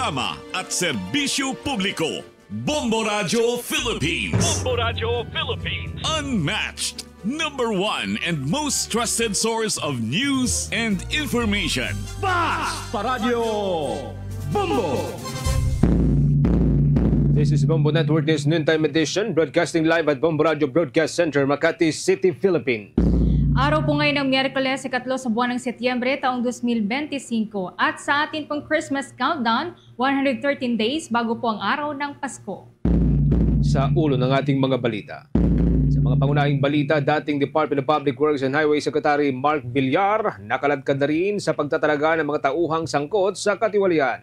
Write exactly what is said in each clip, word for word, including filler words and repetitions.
programa at serbisyo publiko. Bombo Radyo Philippines. Bombo Radyo Philippines. Unmatched, number one and most trusted source of news and information. Basta Radyo Bombo! This is Bombo Network News Noontime Edition, broadcasting live at Bombo Radyo Broadcast Center, Makati City, Philippines. Araw po ngayon ng Miyerkules, ikatlo sa buwan ng Setyembre, taong dos mil bente singko. At sa atin pong Christmas countdown, one hundred thirteen days bago po ang araw ng Pasko. Sa ulo ng ating mga balita. Sa mga pangunahing balita, dating Department of Public Works and Highway Secretary Mark Villar nakaladkad na rin sa pagtatalaga ng mga tauhang sangkot sa katiwalian.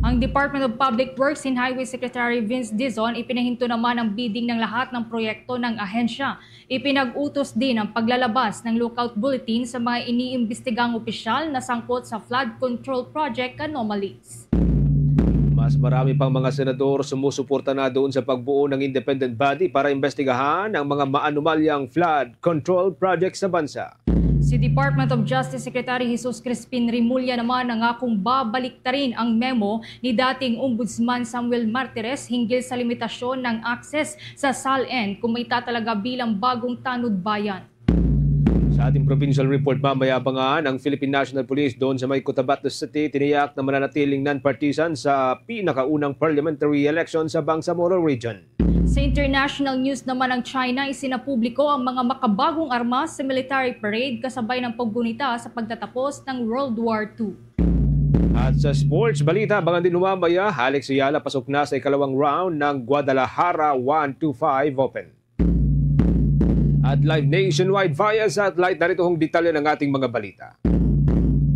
Ang Department of Public Works and Highway Secretary Vince Dizon ipinahinto naman ang bidding ng lahat ng proyekto ng ahensya. Ipinag-utos din ang paglalabas ng lookout bulletin sa mga iniimbestigang opisyal na sangkot sa flood control project anomalies. Mas marami pang mga senador sumusuporta na doon sa pagbuo ng independent body para imbestigahan ang mga maanomalyang flood control project sa bansa. Si Department of Justice Secretary Jesus Crispin Remulla naman nangakong babaliktarin ang memo ni dating Ombudsman Samuel Martires hinggil sa limitasyon ng access sa SALN kung maitatalaga bilang bagong tanod bayan. Sa ating provincial report, mamaya abangan ang Philippine National Police doon sa may Cotabato City, tiniyak na mananatiling non-partisan sa pinakaunang parliamentary election sa Bangsamoro Region. Sa international news naman, ang China isinapubliko ang mga makabagong armas sa military parade kasabay ng paggunita sa pagtatapos ng World War Two. At sa sports balita, abangan din mamaya, Alex Ayala pasok na sa ikalawang round ng Guadalajara one two five Open. At live nationwide via satellite, narito ang detalye ng ating mga balita.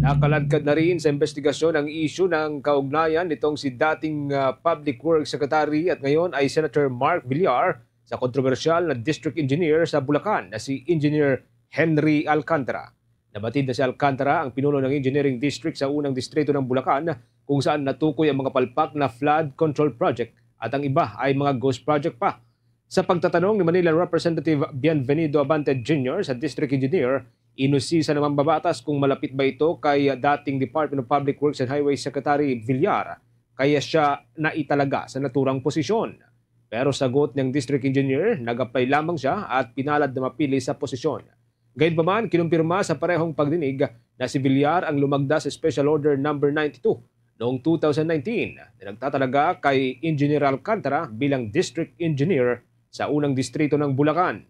Nakaladkad na rin sa investigasyon ang isyu ng kaugnayan nitong si dating, ah, Public Works Secretary at ngayon ay Senator Mark Villar sa kontrobersyal na district engineer sa Bulacan na si Engineer Henry Alcantara. Nabatid na si Alcantara ang pinuno ng Engineering District sa unang distrito ng Bulacan, kung saan natukoy ang mga palpak na flood control project at ang iba ay mga ghost project pa. Sa pagtatanong ni Manila Representative Bienvenido Abante Junior sa District Engineer, inusisa ng mambabatas kung malapit ba ito kay dating Department of Public Works and Highway Secretary Villar, kaya siya naitalaga sa naturang posisyon. Pero sagot ng District Engineer, nag-apply lamang siya at pinalad na mapili sa posisyon. Gayunpaman, kinumpirma sa parehong pagdinig na si Villar ang lumagda sa Special Order Number ninety-two noong two thousand nineteen na nagtatalaga kay Engineer Alcantara bilang District Engineer sa unang distrito ng Bulacan.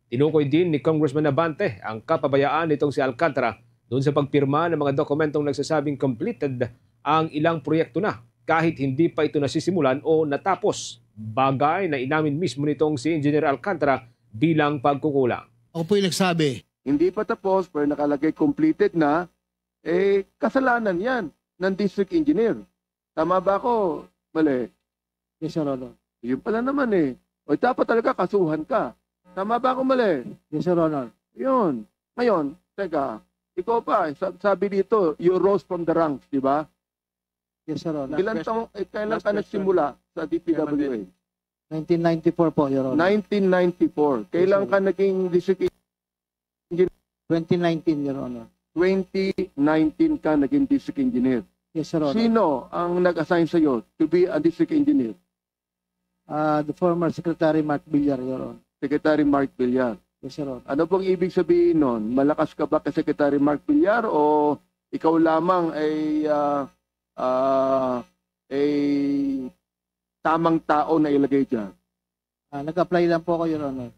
Tinukoy din ni Congressman Abante ang kapabayaan nitong si Alcantara doon sa pagpirma ng mga dokumentong nagsasabing completed ang ilang proyekto na kahit hindi pa ito nasisimulan o natapos, bagay na inamin mismo nitong si Engineer Alcantara bilang pagkukulang. Ako po'y nagsabi. Hindi pa tapos, pero nakalagay completed na, eh, kasalanan yan ng district engineer. Tama ba ako? Mali. Yes, Your Honor. Yun pala naman eh. O, dapat talaga kasuhan ka. Tama ba ako mali? Yes, Your Honor. Yun. Ngayon, teka, ikaw pa, sab- sabi dito, you rose from the ranks, di ba? Yes, Your Honor. Ilan taong, eh, kailan ka nagsimula sa D P W A? Nineteen ninety-four po, Your Honor. Nineteen ninety-four. Kailan ka naging district engineer? Twenty nineteen, Your Honor. Twenty nineteen ka naging district engineer. Yes, Your Honor. Sino ang nag-assign sa'yo to be a district engineer? Ah, the former Secretary Mark Villar, Your Honor. Secretary Mark Villar. Yes, Your Honor. Ano bang ibig sabihin nun? Malakas ka ba kay Secretary Mark Villar o ikaw lamang ay, ah, ah, ay tamang tao na ilagay dyan? Ah, nag-apply lang po ako, Your Honor.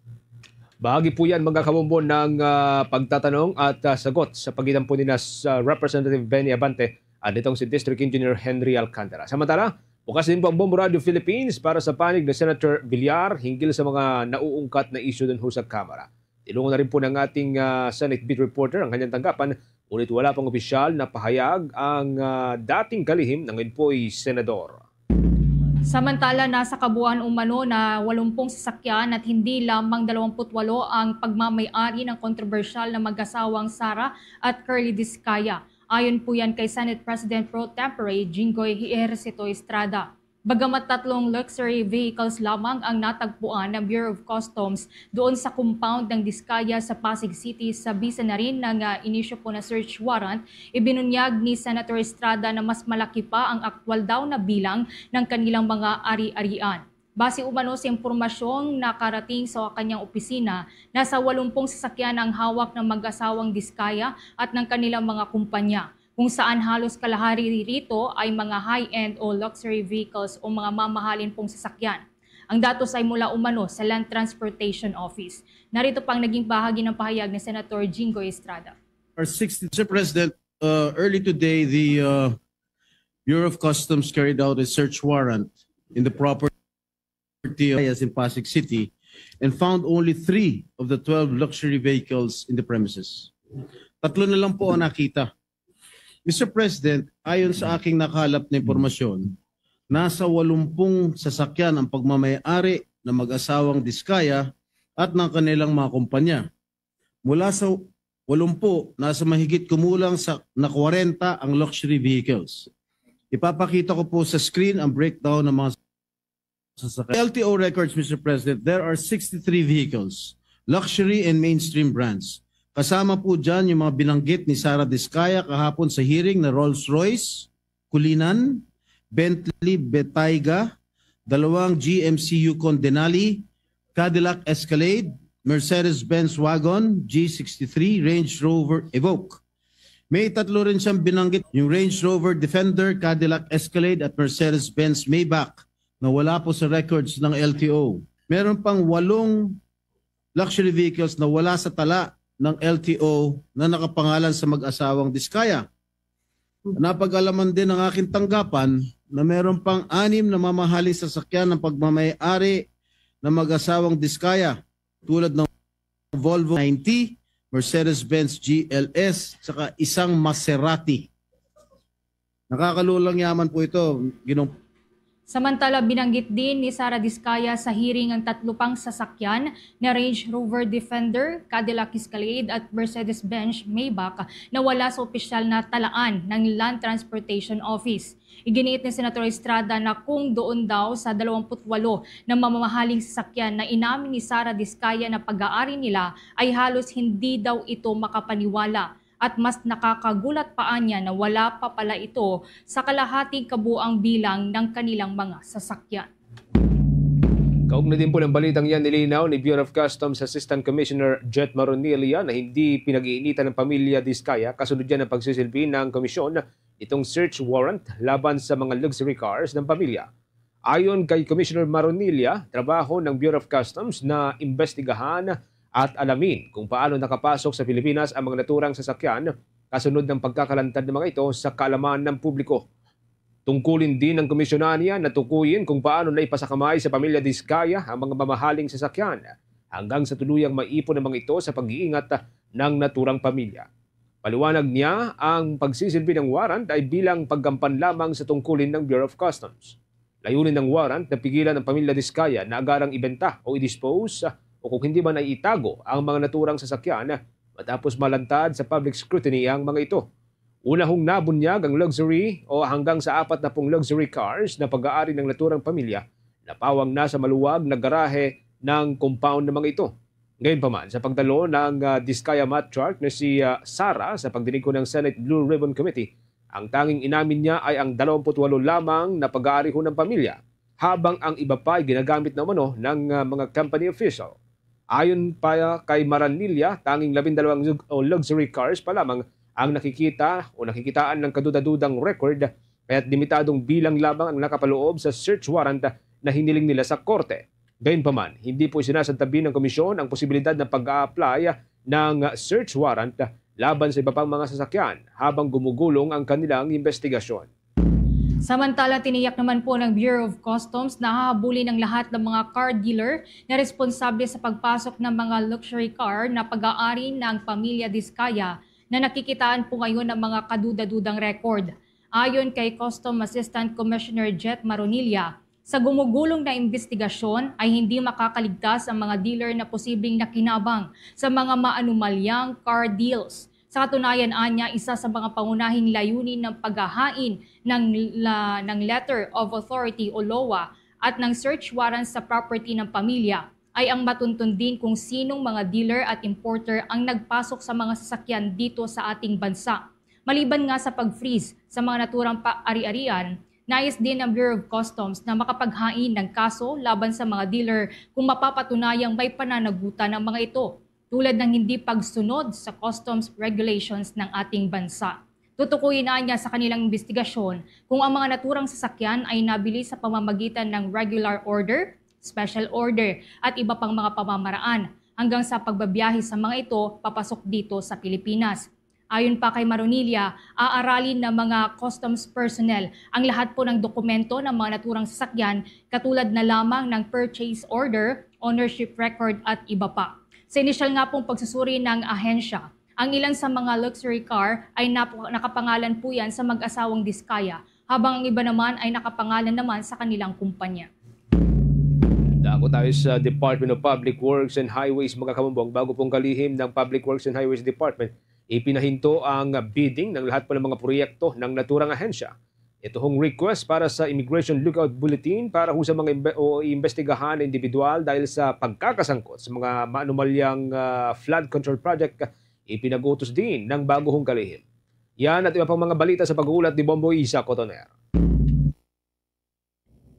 Bahagi po yan, mga kabombo, ng, ah, pagtatanong at, ah, sagot sa pagitan po nila sa Representative Benny Abante at nitong si District Engineer Henry Alcantara. Samantala, bukas din po ang Bombo Radio Philippines para sa panig ni Senator Villar hinggil sa mga nauungkat na isyu dun ho sa Kamara. Tinungo na rin po ng ating, ah, Senate Beat Reporter ang kanyang tanggapan, ngunit wala pang opisyal na pahayag ang, ah, dating kalihim na ngayon po'y senador. Samantala, nasa kabuuan umano na walumpung sasakyan at hindi lamang dalawampu't walo ang pagmamay-ari ng kontrobersyal na mag-asawang Sara at Curly Discaya. Ayon po yan kay Senate President Pro Tempore Jinggoy Ejercito Estrada. Bagamat tatlong luxury vehicles lamang ang natagpuan ng Bureau of Customs doon sa compound ng Diskaya sa Pasig City, sabi sa narin ng ah, inisyu po na search warrant, ibinunyag ni Senator Estrada na mas malaki pa ang aktwal daw na bilang ng kanilang mga ari-arian. Base umano sa impormasyong nakarating sa kanyang opisina, nasa walumpung sasakyan ang hawak ng mag-asawang Diskaya at ng kanilang mga kumpanya, kung saan halos kalahari rito ay mga high-end o luxury vehicles o mga mamahalin pong sasakyan. Ang datos ay mula umano sa Land Transportation Office. Narito pang naging bahagi ng pahayag ni Senator Jinggoy Estrada. Are sixty, Mister President, uh, early today, the uh, Bureau of Customs carried out a search warrant in the property of in Pasig City and found only three of the twelve luxury vehicles in the premises. Tatlo na lang po ang nakita. Mister President, ayon sa aking nakalap na impormasyon, nasa walumpung sasakyan ang pagmamayari ng mag-asawang Diskaya at ng kanilang mga kumpanya. Mula sa walumpu, nasa mahigit kumulang sa na kwarenta ang luxury vehicles. Ipapakita ko po sa screen ang breakdown ng mga sasakyan. L T O records, Mister President, there are sixty-three vehicles, luxury and mainstream brands. Kasama po dyan yung mga binanggit ni Sara Diskaya kahapon sa hearing na Rolls-Royce, Cullinan, Bentley Bentayga, dalawang G M C Yukon Denali, Cadillac Escalade, Mercedes-Benz Wagon, G sixty-three, Range Rover Evoque. May tatlo rin siyang binanggit, yung Range Rover Defender, Cadillac Escalade at Mercedes-Benz Maybach na wala po sa records ng L T O. Meron pang walong luxury vehicles na wala sa tala ng L T O na nakapangalan sa mag-asawang Diskaya. Napag-alaman din ng aking tanggapan na meron pang anim na mamahaling sasakyan ng pagmamayari ng mag-asawang Diskaya, tulad ng Volvo ninety, Mercedes-Benz G L S, saka isang Maserati. Nakakalulong yaman po ito, Ginong. Samantala, binanggit din ni Sara Diskaya sa hearing ang tatlo pang sasakyan na Range Rover Defender, Cadillac Escalade at Mercedes-Benz Maybach na wala sa opisyal na talaan ng Land Transportation Office. Iginiit ni Senator Estrada na kung doon daw sa dalawampu't walo na mamahaling sasakyan na inamin ni Sara Diskaya na pag-aari nila ay halos hindi daw ito makapaniwala at mas nakakagulat pa anya na wala pa pala ito sa kalahating kabuang bilang ng kanilang mga sasakyan. Kaugnay din po ng balitang yan, nilinaw ni Bureau of Customs Assistant Commissioner Jet Maronilia na hindi pinag-iinitan ng pamilya Diskaya kasunod yan ng pagsisilbi ng komisyon itong search warrant laban sa mga luxury cars ng pamilya. Ayon kay Commissioner Maronilla, trabaho ng Bureau of Customs na imbestigahan at alamin kung paano nakapasok sa Pilipinas ang mga naturang sasakyan kasunod ng pagkakalantad ng mga ito sa kaalaman ng publiko. Tungkulin din ng komisyon niya na tukuyin kung paano naipasakamay sa pamilya Diskaya ang mga mamahaling sasakyan hanggang sa tuluyang maipon ang mga ito sa pag-iingat ng naturang pamilya. Paliwanag niya, ang pagsisilbi ng warrant ay bilang paggampan lamang sa tungkulin ng Bureau of Customs. Layunin ng warrant na pigilan ang pamilya Diskaya na agarang ibenta o i-dispose o kung hindi man ay itago ang mga naturang sasakyan matapos malantad sa public scrutiny ang mga ito. Una hong nabunyag ang luxury o hanggang sa apat na pong luxury cars na pag-aari ng naturang pamilya na pawang nasa maluwag na garahe ng compound ng mga ito. Gayunpaman, sa pagdalo ng ah, Diskaya Matriarch na si ah, Sara sa pagdinig ko ng Senate Blue Ribbon Committee, ang tanging inamin niya ay ang dalawampu't walo lamang na pag-aari ho ng pamilya, habang ang iba pa ay ginagamit na umano ng ah, mga company official. Ayon pa kay Maranilla, tanging labindalawang lug- o luxury cars pa lamang ang nakikita o nakikitaan ng kaduda-dudang record, kaya't limitadong bilang lamang ang nakapaloob sa search warrant na hiniling nila sa korte. Gayunpaman, hindi po isinasantabi ng komisyon ang posibilidad ng pag-a-apply ng search warrant laban sa iba pang mga sasakyan habang gumugulong ang kanilang investigasyon. Samantala, tiniyak naman po ng Bureau of Customs na hahabulin ang lahat ng mga car dealer na responsable sa pagpasok ng mga luxury car na pag-aari ng pamilya Diskaya na nakikitaan po ngayon ng mga kaduda-dudang record. Ayon kay Custom Assistant Commissioner Jet Maronilla, sa gumugulong na imbestigasyon ay hindi makakaligtas ang mga dealer na posibleng nakinabang sa mga maanumalyang car deals. Sa katunayan, anya, isa sa mga pangunahing layunin ng paghahain ng, la, ng Letter of Authority o loa at ng search warrant sa property ng pamilya ay ang matuntun din kung sinong mga dealer at importer ang nagpasok sa mga sasakyan dito sa ating bansa. Maliban nga sa pag-freeze sa mga naturang ari-arian, nais din ng Bureau of Customs na makapaghain ng kaso laban sa mga dealer kung mapapatunayang may pananagutan ang mga ito, tulad ng hindi pagsunod sa customs regulations ng ating bansa. Tutukuyin na niya sa kanilang investigasyon kung ang mga naturang sasakyan ay nabili sa pamamagitan ng regular order, special order, at iba pang mga pamamaraan hanggang sa pagbabiyahe sa mga ito papasok dito sa Pilipinas. Ayon pa kay Maronilla, aaralin ng mga customs personnel ang lahat po ng dokumento ng mga naturang sasakyan, katulad na lamang ng purchase order, ownership record at iba pa. Sa inisyal nga pong pagsusuri ng ahensya, ang ilan sa mga luxury car ay nap- nakapangalan po yan sa mag-asawang Diskaya, habang ang iba naman ay nakapangalan naman sa kanilang kumpanya. Dako tayo sa Department of Public Works and Highways, mga kabumbong. Bago pong kalihim ng Public Works and Highways Department, ipinahinto ang bidding ng lahat po ng mga proyekto ng naturang ahensya. Ito hong request para sa Immigration Lookout Bulletin para ho sa mga imbe- o imbestigahan na individual dahil sa pagkakasangkot sa mga maanumalyang ah, flood control project, ipinag-utos din ng bago hong kalihim. Yan at iba pang mga balita sa pag-uulat ni Bomboy Isa Cotoner.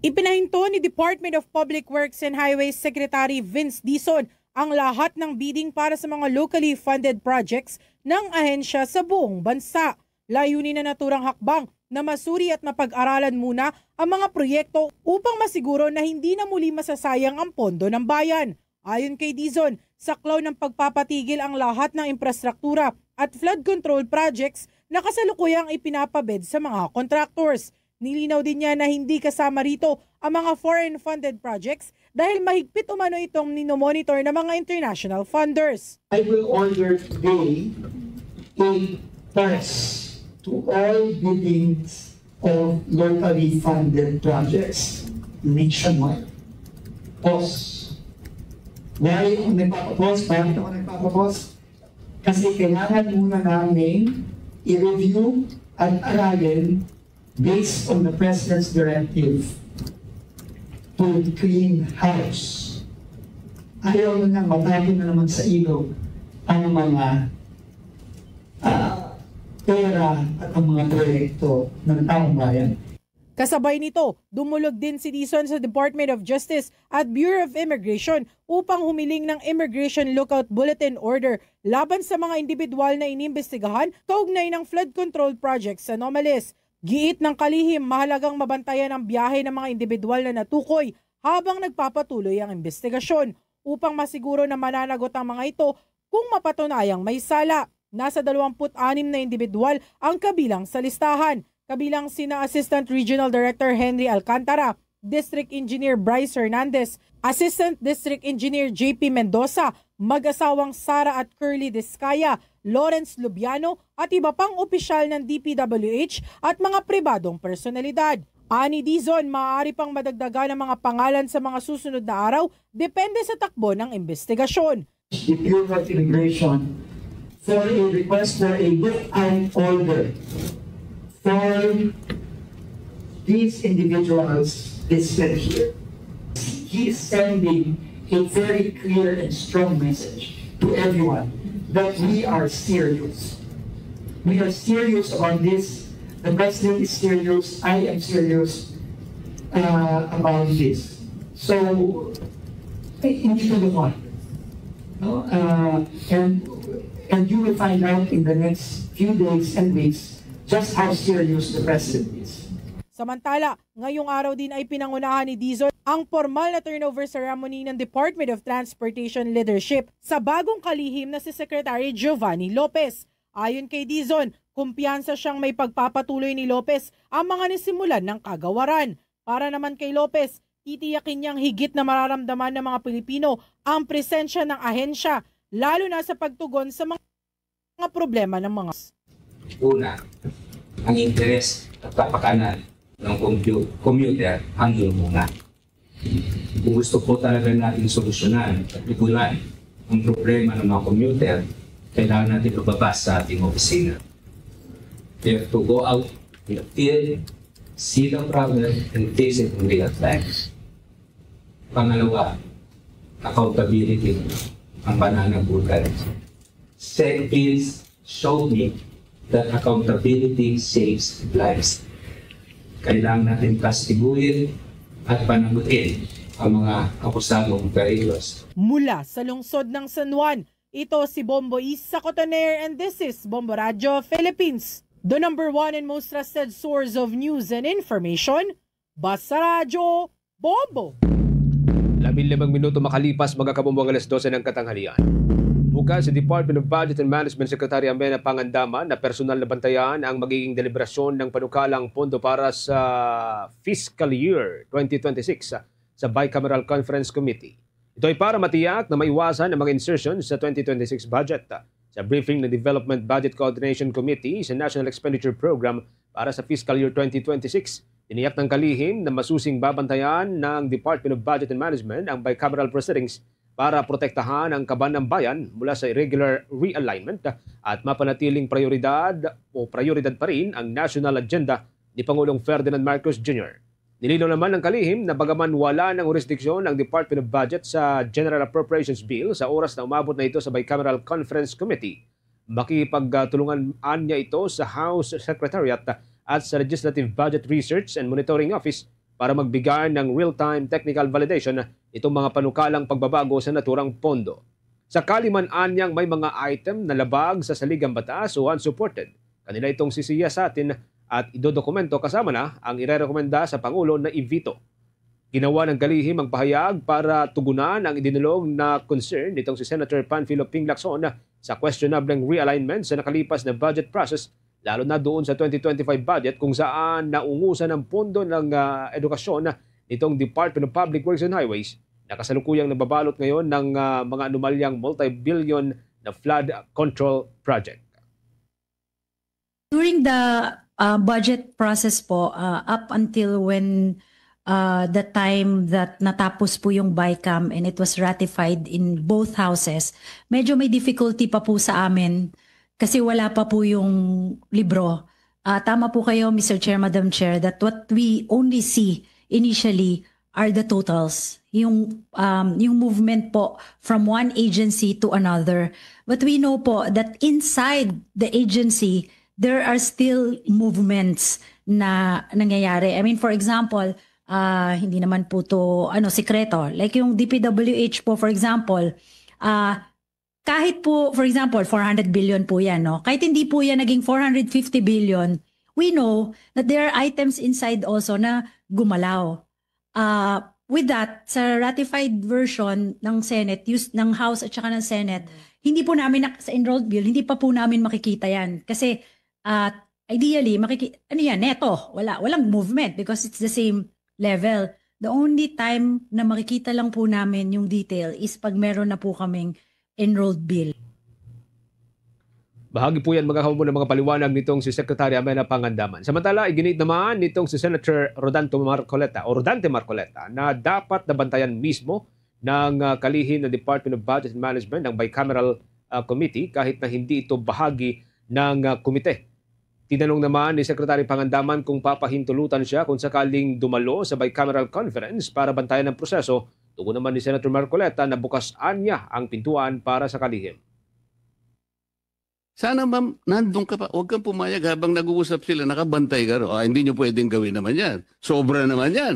Ipinahinto ni Department of Public Works and Highways Secretary Vince Dizon ang lahat ng bidding para sa mga locally funded projects ng ahensya sa buong bansa. Layunin na naturang hakbang na masuri at mapag-aralan muna ang mga proyekto upang masiguro na hindi na muli masasayang ang pondo ng bayan. Ayon kay Dizon, saklaw ng pagpapatigil ang lahat ng infrastruktura at flood control projects na kasalukuyang ipinapabid sa mga contractors. Nilinaw din niya na hindi kasama rito ang mga foreign-funded projects dahil mahigpit umano itong minomonitor ng mga international funders. I will order today a pause to all biddings of locally funded projects nationwide. Pause. Why ako nagpapapause? Bakit ako nagpapapause? Kasi kailangan muna namin i-review at aralin based on the President's directive to clean house. Ayaw na nga matapon na naman sa ilog ang mga ah, pera at ang mga proyekto ng taong bayan. Kasabay nito, dumulog din si Dizon sa Department of Justice at Bureau of Immigration upang humiling ng Immigration Lookout Bulletin Order laban sa mga individual na inimbestigahan kaugnay ng flood control project sa Nogales. Giit ng kalihim, mahalagang mabantayan ang biyahe ng mga individual na natukoy habang nagpapatuloy ang imbestigasyon upang masiguro na mananagot ang mga ito kung mapatunayang may sala. Nasa dalawampu't anim na individual ang kabilang sa listahan, kabilang sina Assistant Regional Director Henry Alcantara, District Engineer Bryce Hernandez, Assistant District Engineer J P Mendoza, mag-asawang Sara at Curly Discaya, Lawrence Lubiano, at iba pang opisyal ng D P W H at mga pribadong personalidad. Ani Dizon, maaari pang madagdagan ang mga pangalan sa mga susunod na araw depende sa takbo ng imbestigasyon. The Bureau of Immigration for a request for a lookout order for these individuals listed here. He is sending a very clear and strong message to everyone that we are serious. We are serious about this. The President is serious. I am serious uh, about this. So, eh, hindi ko lukuhan. No? Uh, and, and you will find out in the next few days and weeks just how serious the President is. Samantala, ngayong araw din ay pinangunahan ni Dizon ang formal na turnover ceremony ng Department of Transportation leadership sa bagong kalihim na si Secretary Giovanni Lopez. Ayon kay Dizon, kumpiyansa siyang may pagpapatuloy ni Lopez ang mga nisimulan ng kagawaran. Para naman kay Lopez, titiyakin niyang higit na mararamdaman ng mga Pilipino ang presensya ng ahensya, lalo na sa pagtugon sa mga problema ng mga Una, ang interes at kapakanan ng commu- commuter handle muna. Kung gusto po talaga natin solusyonan at tugunan ang problema ng mga commuter, Kailangan natin lumabas sa ating opisina. We have to go out in the field, see the problem, and fix it in real time. Pangalawa, accountability ang pananagutan. Sec Vince showed me that accountability saves lives. Kailangan natin kastiguhin at panagutin ang mga akusadong traitors. Mula sa lungsod ng San Juan, ito si Bombo Isa Cotoner and this is Bombo Radyo Philippines, the number one and most trusted source of news and information. Basta Radyo, Bombo! Labing limang minuto makalipas, mga kabombo, ang alas dose ng katanghalian. Bukas si Department of Budget and Management Secretary Amena Pangandaman na personal na bantayan ang magiging deliberasyon ng panukalang pondo para sa fiscal year twenty twenty-six sa Bicameral Conference Committee. Ito ay para matiyak na maiwasan ang mga insertions sa twenty twenty-six budget. Sa briefing ng Development Budget Coordination Committee sa National Expenditure Program para sa fiscal year twenty twenty-six, tiniyak ng kalihim na masusing babantayan ng Department of Budget and Management ang bicameral proceedings para protektahan ang kaban ng bayan mula sa irregular realignment at mapanatiling prioridad o prioridad pa rin ang national agenda ni Pangulong Ferdinand Marcos Junior. Nilinaw naman ng kalihim na bagaman wala ng jurisdiction ang Department of Budget sa General Appropriations Bill sa oras na umabot na ito sa Bicameral Conference Committee, makipagtulungan anya ito sa House Secretariat at sa Legislative Budget Research and Monitoring Office para magbigay ng real-time technical validation itong mga panukalang pagbabago sa naturang pondo. Sakali man anyang may mga item na labag sa saligang batas o unsupported, kanila itong sisiyasatin at idodokumento kasama na ang irerekomenda sa Pangulo na i-veto. Ginawa ng kalihim ang pahayag para tugunan ang idinulog na concern nitong si Senator Panfilo Ping Lacson sa questionableng realignment sa nakalipas na budget process, lalo na doon sa twenty twenty-five budget kung saan naungusan ang pondo ng ah, edukasyon nitong Department of Public Works and Highways na kasalukuyang nababalot ngayon ng ah, mga anomalyang multi-billion na flood control project. During the uh, budget process po, uh, up until when uh, the time that natapos po yung BICAM and it was ratified in both houses, medyo may difficulty pa po sa amin kasi wala pa po yung libro. Uh, tama po kayo, Mister Chair, Madam Chair, that what we only see initially are the totals. Yung, um, yung movement po from one agency to another. But we know po that inside the agency, there are still movements na nangyayari. I mean, for example, uh, hindi naman po to ano, sikreto. Like yung D P W H po, for example, uh, kahit po, for example, four hundred billion po yan, no? Kahit hindi po yan naging four hundred fifty billion, we know that there are items inside also na gumalaw. Uh, with that, sa ratified version ng Senate, use, ng House at saka ng Senate, hindi po namin, sa enrolled bill, hindi pa po namin makikita yan. Kasi uh, ideally, makiki ano yan, neto. Wala, walang movement because it's the same level. The only time na makikita lang po namin yung detail is pag meron na po kaming enrolled bill. Bahagi po yan, mga kahumo, ng mga paliwanag nitong si Secretary Amena Pangandaman. Samantala, iginiit naman nitong si Senator Rodante Marcoleta o Rodante Marcoleta na dapat nabantayan mismo ng uh, kalihim ng Department of Budget and Management ang bicameral uh, committee kahit na hindi ito bahagi ng uh, komite. Tinanong naman ni Secretary Pangandaman kung papahintulutan siya kung sakaling dumalo sa bicameral conference para bantayan ang proseso. Tugon naman ni Senator Marcoleta na bukas anya ang pintuan para sa kalihim. Sana ma'am, nandun ka pa. Huwag kang pumayag habang nag-uusap sila, nakabantay ka ro. Ah, hindi nyo pwedeng gawin naman yan. Sobra naman yan.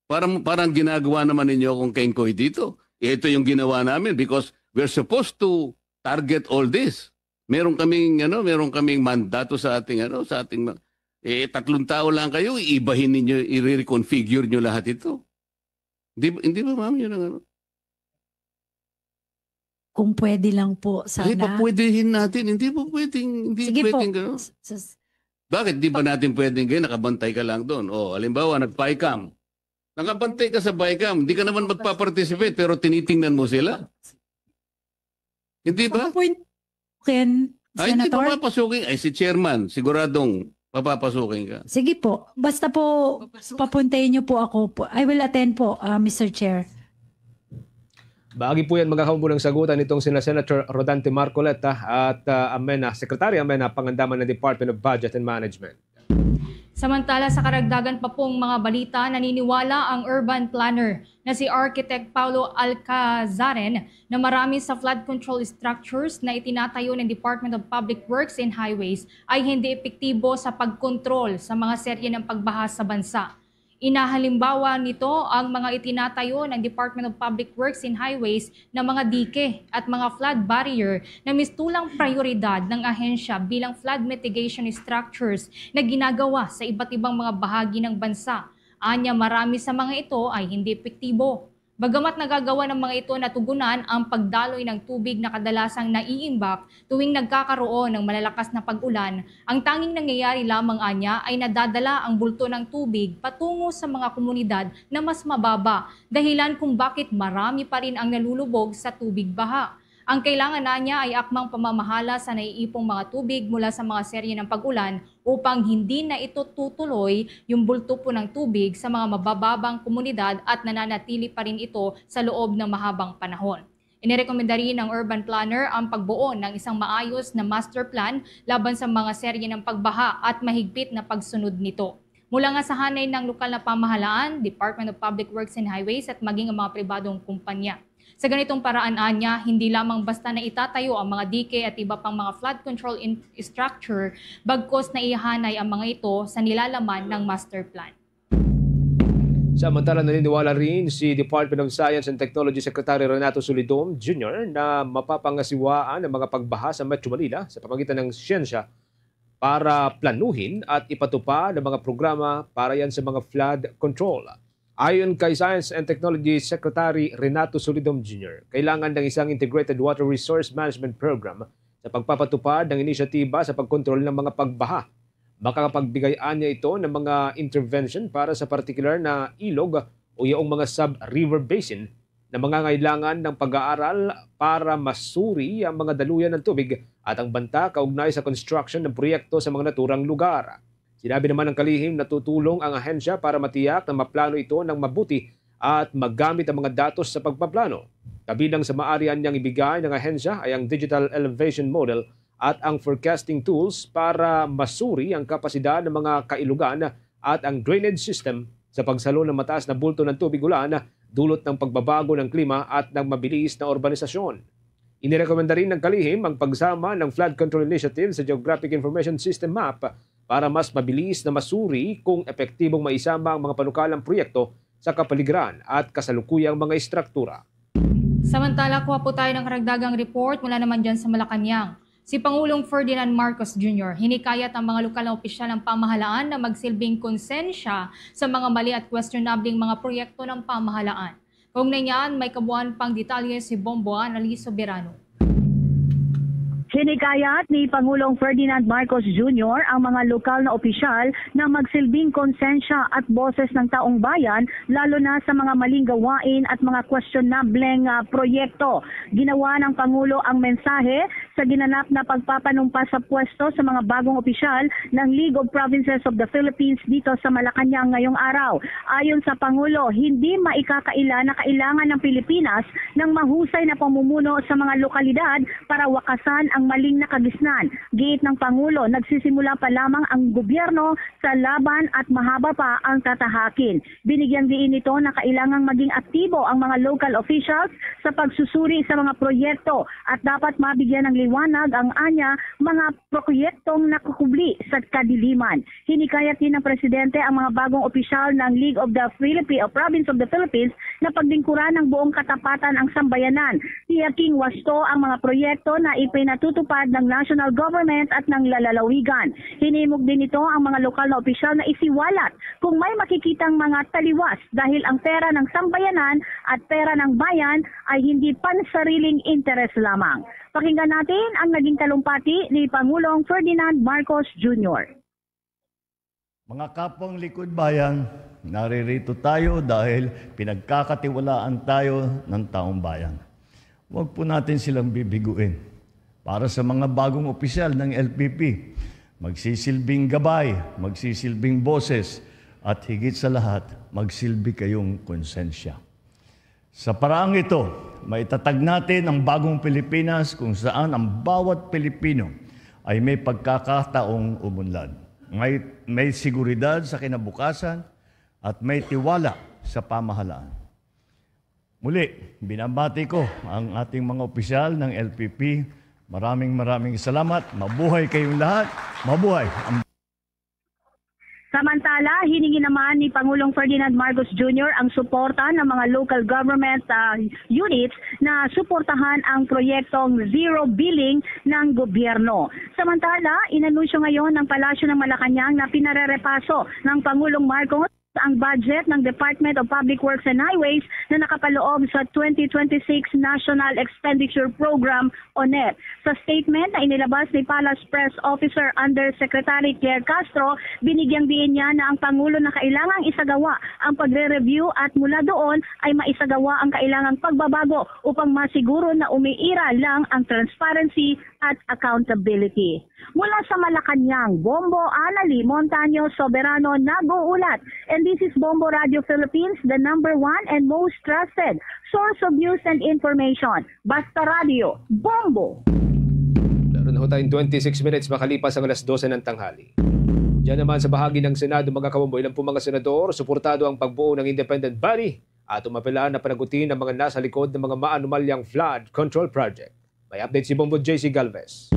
Parang, parang ginagawa naman ninyo akong kengkoy dito. Ito yung ginawa namin because we're supposed to target all this. Meron kaming ano, meron kaming mandato sa ating ano, sa ating eh tatlong tao lang kayo, iibahin ninyo, i-reconfigure nyo lahat ito. Hindi hindi ba ma'am yun ang ano? Kung pwede lang po sana. Hindi, papwedhin natin. Hindi po pwedeng, hindi Sige pwedeng po. Gano? Bakit di ba natin pwedeng gawin? Nakabantay ka lang doon. O, halimbawa, nag-BICAM. Nakabantay ka sa BICAM. Hindi ka naman magpa-participate pero tinitingnan mo sila. Hindi ba? Point, Ken, Ay, hindi Senator? papapasukin. Ay, si chairman, siguradong papapasukin ka. Sige po. Basta po, papuntayin niyo po ako. Po. I will attend po, uh, Mister Chair. Baagi po yan, mga kaumbo, ng sagutan nitong sina Senator Rodante Marcoleta at, ah, Amena, Secretary Amena Pangandaman ng Department of Budget and Management. Samantala, sa karagdagan pa pong mga balita, naniniwala ang urban planner na si Architect Paulo Alcazaren na marami sa flood control structures na itinatayo ng Department of Public Works and Highways ay hindi epektibo sa pagkontrol sa mga serye ng pagbaha sa bansa. Inahalimbawa nito ang mga itinatayo ng Department of Public Works and Highways na mga dike at mga flood barrier na mistulang prioridad ng ahensya bilang flood mitigation structures na ginagawa sa iba't ibang mga bahagi ng bansa. Anya, marami sa mga ito ay hindi epektibo. Bagamat nagagawa ng mga ito na tugunan ang pagdaloy ng tubig na kadalasang naiimbak tuwing nagkakaroon ng malalakas na pag-ulan, ang tanging nangyayari lamang anya ay nadadala ang bulto ng tubig patungo sa mga komunidad na mas mababa, dahilan kung bakit marami pa rin ang nalulubog sa tubig baha. Ang kailangan na niya ay akmang pamamahala sa naiipong mga tubig mula sa mga serye ng pag-ulan upang hindi na ito tutuloy yung bulto po ng tubig sa mga mabababang komunidad at nananatili pa rin ito sa loob ng mahabang panahon. Inirekomenda rin ng urban planner ang pagbuo ng isang maayos na master plan laban sa mga serye ng pagbaha at mahigpit na pagsunod nito. Mula nga sa hanay ng lokal na pamahalaan, Department of Public Works and Highways at maging ang mga pribadong kumpanya. Sa ganitong paraan, anya, hindi lamang basta na itatayo ang mga dike at iba pang mga flood control in-, structure, bagkos na ihanay ang mga ito sa nilalaman ng master plan. Samantala, naniniwala rin si Department of Science and Technology Secretary Renato Solidom Junior na mapapangasiwaan ang mga pagbaha sa Metro Manila sa pamagitan ng siyensya para planuhin at ipatupad ang mga programa para yan sa mga flood control. Ayon kay Science and Technology Secretary Renato Solidom Junior, kailangan ng isang integrated water resource management program sa pagpapatupad ng inisyatiba sa pagkontrol ng mga pagbaha. Makakapagbigay anya ito ng mga intervention para sa partikular na ilog o yaong mga sub-river basin na mangangailangan ng pag-aaral para masuri ang mga daluyan ng tubig at ang banta kaugnay sa construction ng proyekto sa mga naturang lugar. Sinabi naman ng kalihim na tutulong ang ahensya para matiyak na maplano ito ng mabuti at magamit ang mga datos sa pagpaplano. Kabilang sa maaari anyang ibigay ng ahensya ay ang digital elevation model at ang forecasting tools para masuri ang kapasidad ng mga kailugan at ang drainage system sa pagsalon ng mataas na bulto ng tubig ulan dulot ng pagbabago ng klima at ng mabilis na urbanisasyon. Inirekomenda rin ng kalihim ang pagsama ng flood control initiative sa Geographic Information System map para mas mabilis na masuri kung epektibong maisama ang mga panukalang proyekto sa kapaligiran at kasalukuyang mga istruktura. Samantala, kuha po tayo ng karagdagang report mula naman dyan sa Malacañang. Si Pangulong Ferdinand Marcos Junior hinikayat ang mga lokal na opisyal ng pamahalaan na magsilbing konsensya sa mga mali at questionableng mga proyekto ng pamahalaan. Kaugnay niyan, may kabuuan pang detalye si Bombo Annalise Soberano. Hinikayat ni Pangulong Ferdinand Marcos Junior ang mga lokal na opisyal na magsilbing konsensya at boses ng taong bayan, lalo na sa mga maling gawain at mga questionableng, ah, proyekto. Ginawa ng Pangulo ang mensahe sa ginanap na pagpapanumpa sa pwesto sa mga bagong opisyal ng League of Provinces of the Philippines dito sa Malacañang ngayong araw. Ayon sa Pangulo, hindi maikakaila na kailangan ng Pilipinas ng mahusay na pamumuno sa mga lokalidad para wakasan ang maling nakagisnan. Giit ng Pangulo, nagsisimula pa lamang ang gobyerno sa laban at mahaba pa ang tatahakin. Binigyan diin nito na kailangang maging aktibo ang mga local officials sa pagsusuri sa mga proyekto at dapat mabigyan ng liwanag ang anya mga proyektong nakukubli sa kadiliman. Hinikayat din ng Presidente ang mga bagong opisyal ng League of the Philippi-, o Province of the Philippines na paglingkuran ng buong katapatan ang sambayanan. Tiyaking wasto ang mga proyekto na ipinatutupad ng national government at ng lalawigan. Hinimok din nito ang mga lokal na opisyal na isiwalat kung may makikitang mga taliwas dahil ang pera ng sambayanan at pera ng bayan ay hindi pansariling interes lamang. Pakinggan natin ang naging talumpati ni Pangulong Ferdinand Marcos Junior. Mga kapwang likod bayan, naririto tayo dahil pinagkakatiwalaan tayo ng taong bayan. Huwag po natin silang bibiguin. Para sa mga bagong opisyal ng L P P, magsisilbing gabay, magsisilbing boses, at higit sa lahat, magsilbi kayong konsensya. Sa paraang ito, maitatag natin ang bagong Pilipinas kung saan ang bawat Pilipino ay may pagkakataong umunlad. May, may seguridad sa kinabukasan at may tiwala sa pamahalaan. Muli, binabati ko ang ating mga opisyal ng L P P. Maraming, maraming salamat. Mabuhay kayong lahat. Mabuhay ang Samantala, hiningi naman ni Pangulong Ferdinand Marcos Junior ang suporta ng mga local government, ah, units na suportahan ang proyektong zero billing ng gobyerno. Samantala, inanunsyo ngayon ng Palasyo ng Malacañang na pinarerepaso ng Pangulong Marcos ang budget ng Department of Public Works and Highways na nakapaloob sa twenty twenty-six National Expenditure Program o NEP. Sa statement na inilabas ni Palace Press Officer Undersecretary Claire Castro, binigyang diin niya na ang Pangulo na kailangang isagawa ang pagre-review at mula doon ay maisagawa ang kailangang pagbabago upang masiguro na umiira lang ang transparency at accountability. Mula sa Malacañang, Bombo Anali Montaño Soberano nag-uulat. And this is Bombo Radio Philippines, the number one and most trusted source of news and information. Basta Radio, Bombo! Meron ho tayong twenty-six minutes makalipas ang alas dose ng tanghali. Diyan naman sa bahagi ng Senado, mga kabombo, ilang po mga senador suportado ang pagbuo ng independent body at umapela na panagutin ang mga nasa likod ng mga maanomalyang flood control project. May update si Bombo J C Galvez.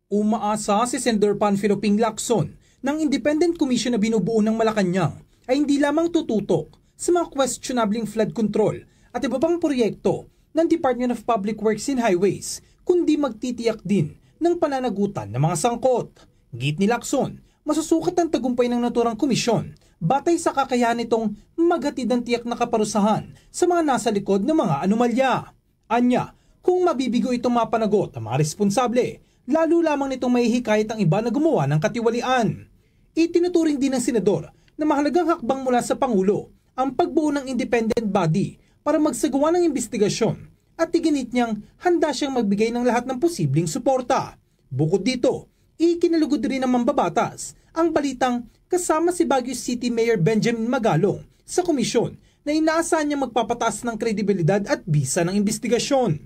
Umaasa si Senador Panfilo Ping Lacson na ang independent commission na binubuo ng Malacañang ay hindi lamang tututok sa mga questionableng flood control at iba pang proyekto ng Department of Public Works and Highways, kundi magtitiyak din ng pananagutan ng mga sangkot. Giit ni Lacson, masusukat ang tagumpay ng naturang komisyon batay sa kakayahan nitong maghatid ng tiyak na kaparusahan sa mga nasa likod ng mga anomalya. Anya, kung mabibigo itong mapanagot ang mga responsable, lalo lamang nitong mahihikayat ang iba na gumawa ng katiwalian. Itinuturing din ng senador na mahalagang hakbang mula sa Pangulo ang pagbuo ng independent body para magsagawa ng imbestigasyon at iginit niyang handa siyang magbigay ng lahat ng posibleng suporta. Bukod dito, ikinalugod rin ng mambabatas ang balitang kasama si Baguio City Mayor Benjamin Magalong sa komisyon na inaasahan niya magpapataas ng kredibilidad at bisa ng imbestigasyon.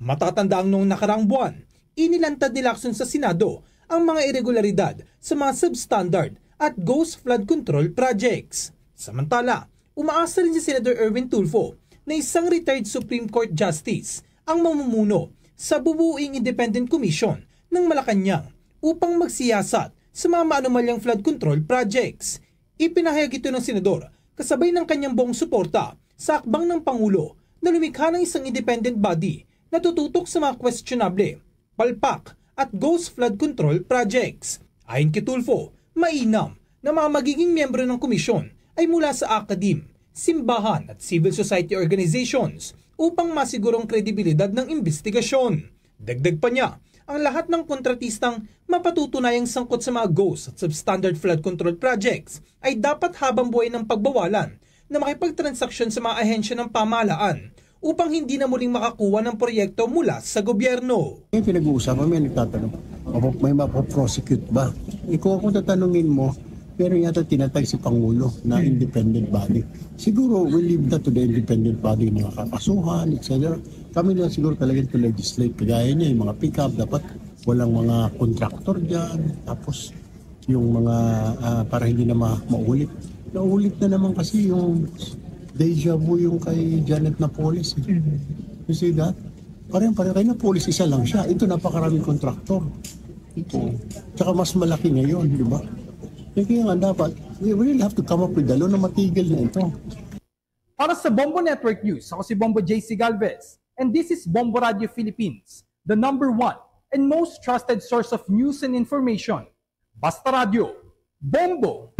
Matatanda ang noong nakaraang buwan, inilantad ni Lacson sa Senado ang mga iregularidad sa mga substandard at ghost flood control projects. Samantala, umaasa rin si Senator Erwin Tulfo na isang retired Supreme Court Justice ang mamumuno sa bubuing independent commission ng Malacañang upang magsiyasat sa mga maanomalyang flood control projects. Ipinahayag ito ng senador kasabay ng kanyang buong suporta sa hakbang ng Pangulo na lumikha ng isang independent body na tututok sa mga questionable, palpak, at ghost flood control projects. Ayon kay Tulfo, mainam na mga magiging miyembro ng komisyon ay mula sa academe, simbahan, at civil society organizations upang masiguro ang kredibilidad ng imbestigasyon. Dagdag pa niya, ang lahat ng kontratistang mapatutunayang sangkot sa mga ghost at substandard flood control projects ay dapat habang buhay ng pagbawalan na makipagtransaksyon sa mga ahensya ng pamahalaan upang hindi na muling makakuha ng proyekto mula sa gobyerno. May pinag-uusapan, may nagtatanong, "Mapo-, may mapoprosecute ba?" Eh, kung ako tatanungin mo, meron yata tinatag si Pangulo na independent body. Siguro, we'll leave that to the independent body na kakasuhan, et cetera. Kami na siguro talaga to legislate. Kagaya niya, yung mga pick-up, dapat walang mga contractor dyan. Tapos, yung mga, ah, para hindi na ma-, maulit. Naulit na naman kasi yung deja vu yung kay Janet Napoles, eh. You see that? Pareho-pareho kay Napoles, isa lang siya. Ito, napakaraming contractor. Ito. Tsaka mas malaki ngayon, di ba? Kaya nga dapat, we really have to come up with a law na matigil na ito. Para sa Bombo Network News, ako si Bombo J C Galvez, and this is Bombo Radio Philippines, the number one and most trusted source of news and information. Basta Radyo, Bombo!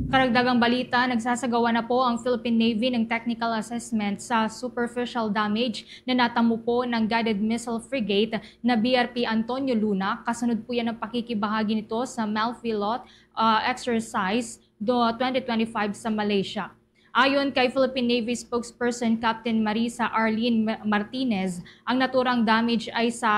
Karagdagang balita, nagsasagawa na po ang Philippine Navy ng technical assessment sa superficial damage na natamo po ng guided missile frigate na B R P Antonio Luna. Kasunod po yan ng pakikibahagi nito sa Malfilot, ah, exercise do twenty twenty-five sa Malaysia. Ayon kay Philippine Navy spokesperson Captain Marisa Arlene Ma-, Martinez, ang naturang damage ay sa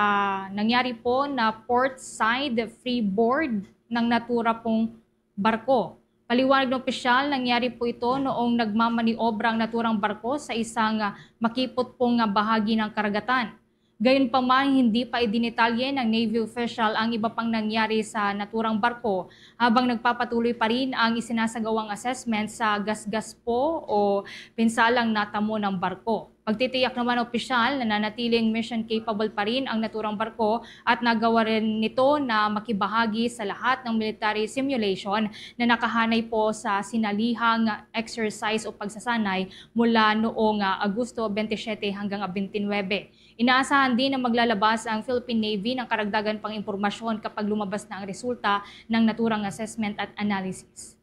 nangyari po na port side freeboard ng natura pong barko. Paliwanag ng opisyal, nangyari po ito noong nagmamaniobra ang naturang barko sa isang, ah, makipot pong, ah, bahagi ng karagatan. Gayunpaman, hindi pa idinetalye ng Navy official ang iba pang nangyari sa naturang barko, habang nagpapatuloy pa rin ang isinasagawang assessment sa gasgas po o pinsalang natamo ng barko. Pagtitiyak naman ng opisyal, nananatiling mission capable pa rin ang naturang barko at nagawa rin nito na makibahagi sa lahat ng military simulation na nakahanay po sa sinalihang exercise o pagsasanay mula noong, ah, Agosto twenty-seven hanggang twenty-nine. Inaasahan din na maglalabas ang Philippine Navy ng karagdagan pang impormasyon kapag lumabas na ang resulta ng naturang assessment at analysis.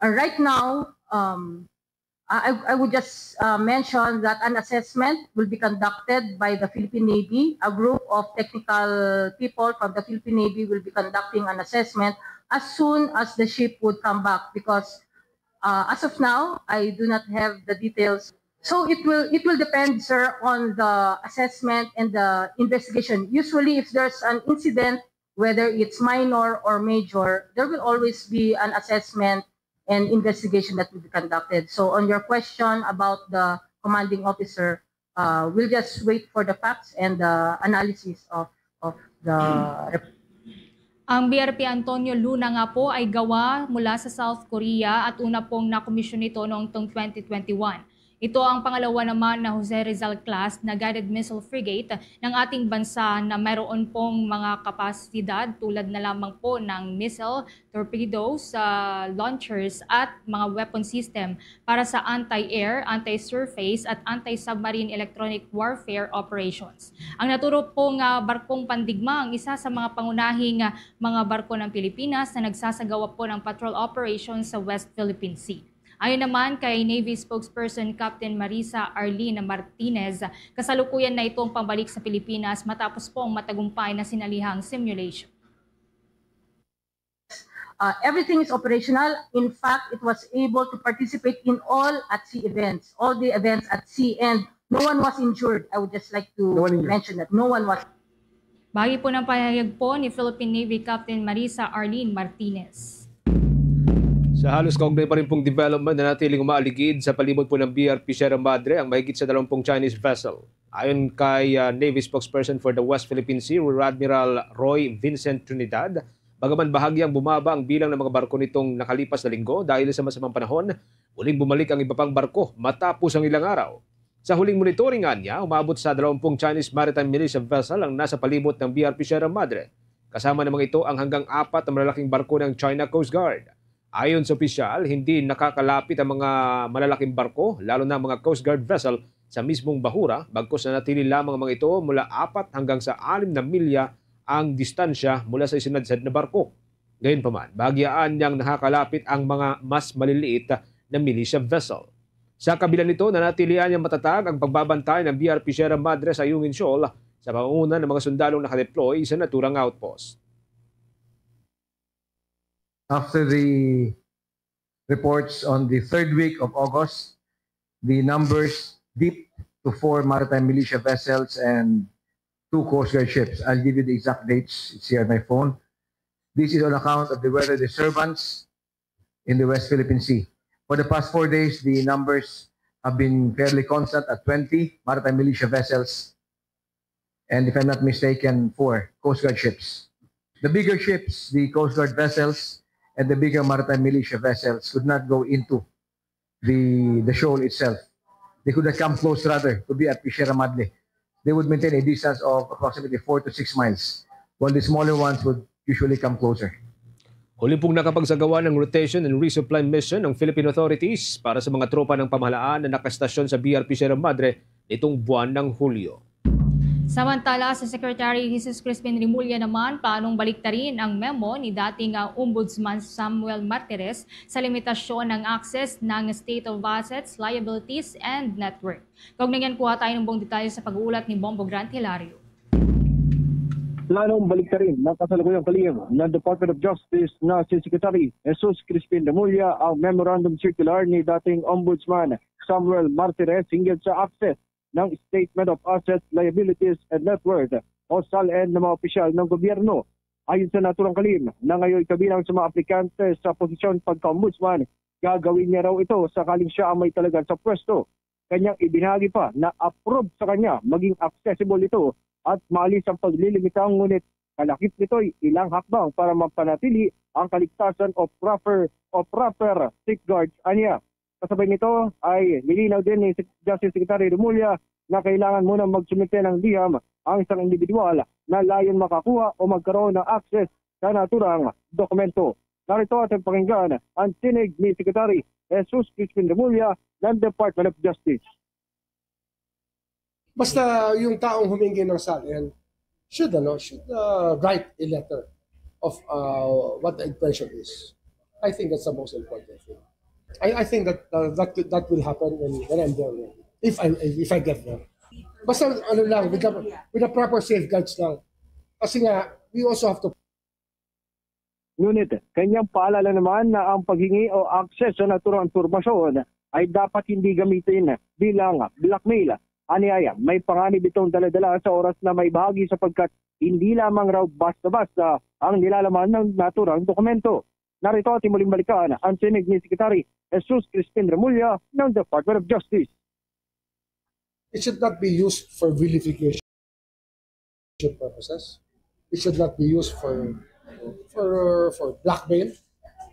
Uh, right now, um, I, I would just uh, mention that an assessment will be conducted by the Philippine Navy. A group of technical people from the Philippine Navy will be conducting an assessment as soon as the ship would come back, because uh, as of now, I do not have the details. So it will it will depend, sir, on the assessment and the investigation. Usually, if there's an incident, whether it's minor or major, there will always be an assessment and investigation that will be conducted. So on your question about the commanding officer, uh, we'll just wait for the facts and the analysis of of the report. Ang B R P Antonio Luna nga po ay gawa mula sa South Korea at una pong nakomisyon ito noong tong twenty twenty-one. Ito ang pangalawa naman na Jose Rizal class na guided missile frigate ng ating bansa na mayroon pong mga kapasidad tulad na lamang po ng missile, torpedoes, ah, launchers at mga weapon system para sa anti-air, anti-surface at anti-submarine electronic warfare operations. Ang naturo po nga barkong Pandigma ang isa sa mga pangunahing, ah, mga barko ng Pilipinas na nagsasagawa po ng patrol operations sa West Philippine Sea. Ayon naman kay Navy spokesperson Captain Marisa Arlene Martinez, kasalukuyan na itong pabalik sa Pilipinas matapos po ang matagumpay na sinalihang simulation. Uh, everything is operational. In fact, it was able to participate in all at sea events, all the events at sea, and no one was injured. I would just like to No one injured. mention that no one was. Bahagi po ng pahayag po ni Philippine Navy Captain Marisa Arlene Martinez. Sa halos kaugnay pa rin pong development, nanatiling umaaligid sa palibot po ng B R P Sierra Madre ang mahigit sa dalawampung Chinese vessel. Ayon kay, ah, Navy spokesperson for the West Philippine Sea, Rear Admiral Roy Vincent Trinidad, bagaman bahagyang bumaba ang bilang ng mga barko nitong nakalipas na linggo dahil sa masamang panahon, muling bumalik ang iba pang barko matapos ang ilang araw. Sa huling monitoring anya, umabot sa dalawampung Chinese maritime militia vessel ang nasa palibot ng B R P Sierra Madre. Kasama namang ito ang hanggang apat na malalaking barko ng China Coast Guard. Ayon sa opisyal, hindi nakakalapit ang mga malalaking barko, lalo na ang mga Coast Guard vessel, sa mismong bahura, bagkus nanatili lamang ang mga ito mula apat hanggang sa anim na milya ang distansya mula sa isinadsad na barko. Gayunpaman, bahagyaan niyang nakakalapit ang mga mas maliliit na militia vessel. Sa kabila nito, nanatilian niyang matatag ang pagbabantay ng B R P Sierra Madre sa Ayungin Shoal sa pamumunan ng mga sundalong nakadeploy sa naturang outpost. After the reports on the third week of August, the numbers dipped to four maritime militia vessels and two Coast Guard ships. I'll give you the exact dates. It's here on my phone. This is on account of the weather disturbance in the West Philippine Sea. For the past four days, the numbers have been fairly constant at twenty maritime militia vessels and, if I'm not mistaken, four Coast Guard ships. The bigger ships, the Coast Guard vessels, and the bigger maritime militia vessels could not go into the, the shoal itself. They could not come close, rather, to B R P Sierra Madre. They would maintain a distance of approximately four to six miles, while the smaller ones would usually come closer. Huli pong nakapagsagawa ng rotation and resupply mission ng Philippine authorities para sa mga tropa ng pamahalaan na nakastasyon sa B R P Sierra Madre nitong buwan ng Hulyo. Samantala, si Secretary Jesus Crispin Remulla naman planong baliktarin ang memo ni dating, ah, Ombudsman Samuel Martires sa limitasyon ng access ng State of Assets, Liabilities, and Net Worth. Kaugnay niyan, kuha tayo ng buong detalye sa pag-uulat ni Bombo Grant Hilario. Planong baliktarin ng kasalukuyang kalihim ng Department of Justice na si Secretary Jesus Crispin Remulla ang memorandum circular ni dating Ombudsman Samuel Martires hinggil sa access ng Statement of Assets, Liabilities, and Net Worth o SALN ng mga opisyal ng gobyerno. Ayon sa naturang kalim, nangayoy kabilang sa mga aplikante sa posisyon pagka-ombudsman, gagawin niya raw ito sakaling siya ang may talagan sa pwesto. Kanyang ibinagi pa na approve sa kanya maging accessible ito at maalis ang paglilimita, ngunit kalakip nito'y ilang hakbang para mapanatili ang kaligtasan o proper, o proper safeguards aniya. Kasabay nito ay nilinaw din ni Sec-, Justice Secretary Remulla na kailangan muna magsumite ng liham ang isang individual na layon makakuha o magkaroon ng access sa naturang dokumento. Narito ating pakinggan ang tinig ni Secretary Jesus Crispin Remulla ng Department of Justice. Basta yung taong humingi ng salin should, ano, should uh, write a letter of uh, what the intention is. I think that's the most important thing. I, I think that uh, that that will happen when, when I'm there, if I if I get there. Basta ano lang, with the, with the proper safeguards lang. Kasi nga, we also have to Ngunit kanyang paalala naman na ang paghingi o access sa naturang impormasyon ay dapat hindi gamitin bilang blackmail. Aniaya, may panganib itong daladala sa oras na maibahagi sapagkat hindi lamang raw basta-basta ang nilalaman ng naturang dokumento. Narito ating muling balikan ang tinig ni Secretary Jesus Crispin Remulla ng Department of Justice. It should not be used for vilification purposes. It should not be used for for for blackmail,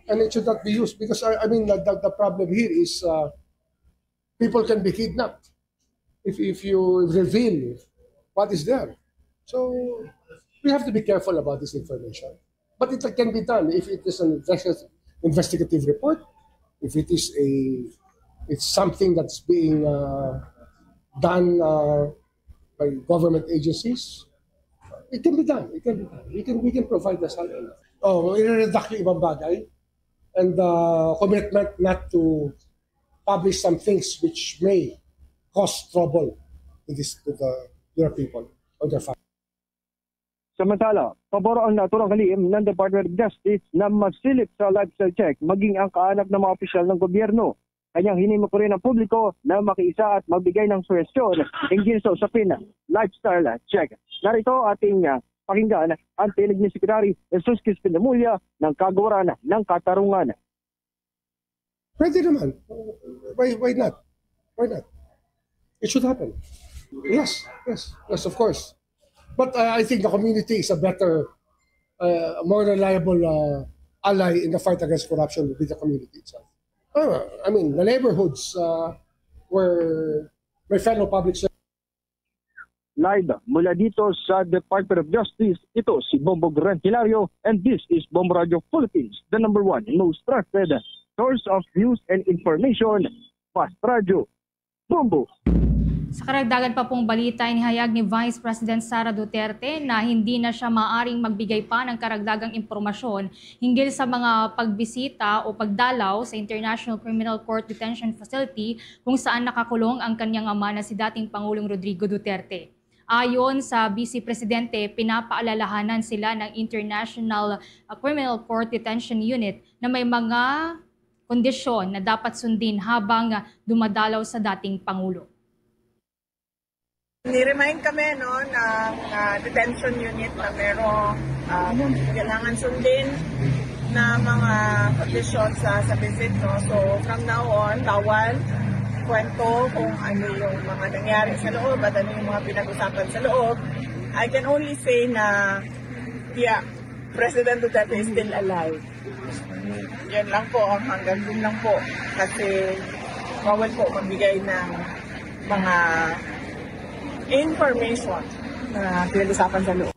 and it should not be used because I, I mean the, the, the problem here is uh, people can be kidnapped if if you reveal what is there. So we have to be careful about this information. But it can be done if it is an investi- investigative report, if it is a it's something that's being uh, done uh, by government agencies. It can be done. It can be done. We can we can provide the salary. Oh, i-redact yung ibang bagay and uh, commitment not to publish some things which may cause trouble to this to the your people or their family. Samantala, pabor ang naturang kalim ng Department of Justice na masilip sa lifestyle check maging ang kaanak ng mga opisyal ng gobyerno. Kanyang hinimo ko rin ang publiko na makiisa at magbigay ng suhestyon hinggil sa usapin na lifestyle check. Narito ating uh, pakinggan ang tinig ni Secretary Jesus Crispin Remulla ng Kagawaran ng Katarungan. Pwede naman. Why, why not? Why not? It should happen. Yes, yes, yes, of course. But uh, I think the community is a better, uh, more reliable uh, ally in the fight against corruption would be the community itself. Uh, I mean, the neighborhoods uh, where my fellow public servants Live mula dito sa Department of Justice, ito si Bombo Garant Hilario and this is Bombo Radio Philippines, the number one and most trusted source of news and information. Fast Radio, Bombo. Sa karagdagan pa pong balita, inihayag ni Vice President Sara Duterte na hindi na siya maaring magbigay pa ng karagdagang impormasyon hinggil sa mga pagbisita o pagdalaw sa International Criminal Court Detention Facility kung saan nakakulong ang kanyang ama na si dating Pangulong Rodrigo Duterte. Ayon sa Vice Presidente, pinapaalalahanan sila ng International uh, Criminal Court Detention Unit na may mga kondisyon na dapat sundin habang dumadalaw sa dating Pangulo. Ni-remind kami no ng uh, detention unit na merong uh, kailangan sundin na mga kondisyon sa sa visit no. So from now on, bawal kwento kung ano yung mga nangyari sa loob at ano yung mga pinag-usapan sa loob. I can only say na yeah, President Duterte is still alive. Yan lang po, ang hanggang dun lang po. Kasi bawal po magbigay ng mga information na pinag-usapan sa loob.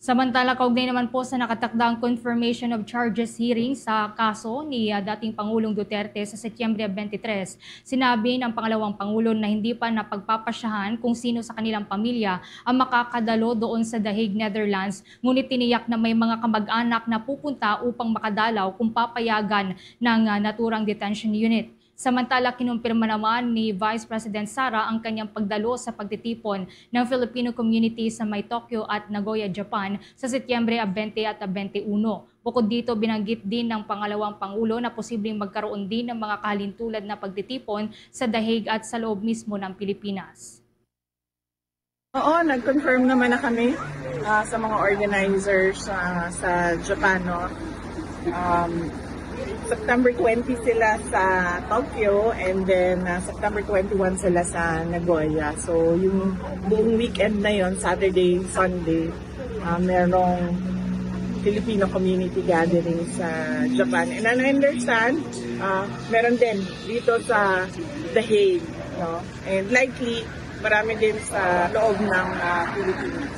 Samantala, kaugnay naman po sa nakatakdang confirmation of charges hearing sa kaso ni ah, dating Pangulong Duterte sa Setyembre twenty-three, sinabi ng pangalawang Pangulo na hindi pa napagpapasyahan kung sino sa kanilang pamilya ang makakadalo doon sa The Hague, Netherlands, ngunit tiniyak na may mga kamag-anak na pupunta upang makadalaw kung papayagan ng ah, naturang detention unit. Samantala, kinumpirma naman ni Vice President Sara ang kanyang pagdalo sa pagtitipon ng Filipino community sa may Tokyo at Nagoya, Japan sa Setyembre twenty at twenty-one. Bukod dito, binanggit din ng pangalawang Pangulo na posibleng magkaroon din ng mga kahalintulad na pagtitipon sa The Hague at sa loob mismo ng Pilipinas. Oo, nag-confirm naman na kami ah, sa mga organizers ah, sa Japan. No? Um, September twenty sila sa Tokyo, and then ah, September twenty-one sila sa Nagoya. So yung buong weekend na yon, Saturday, Sunday, ah, merong Filipino community gathering sa Japan. And I understand, ah, meron din dito sa The Hague. No? And likely, marami din sa loob ng ah, Pilipinas.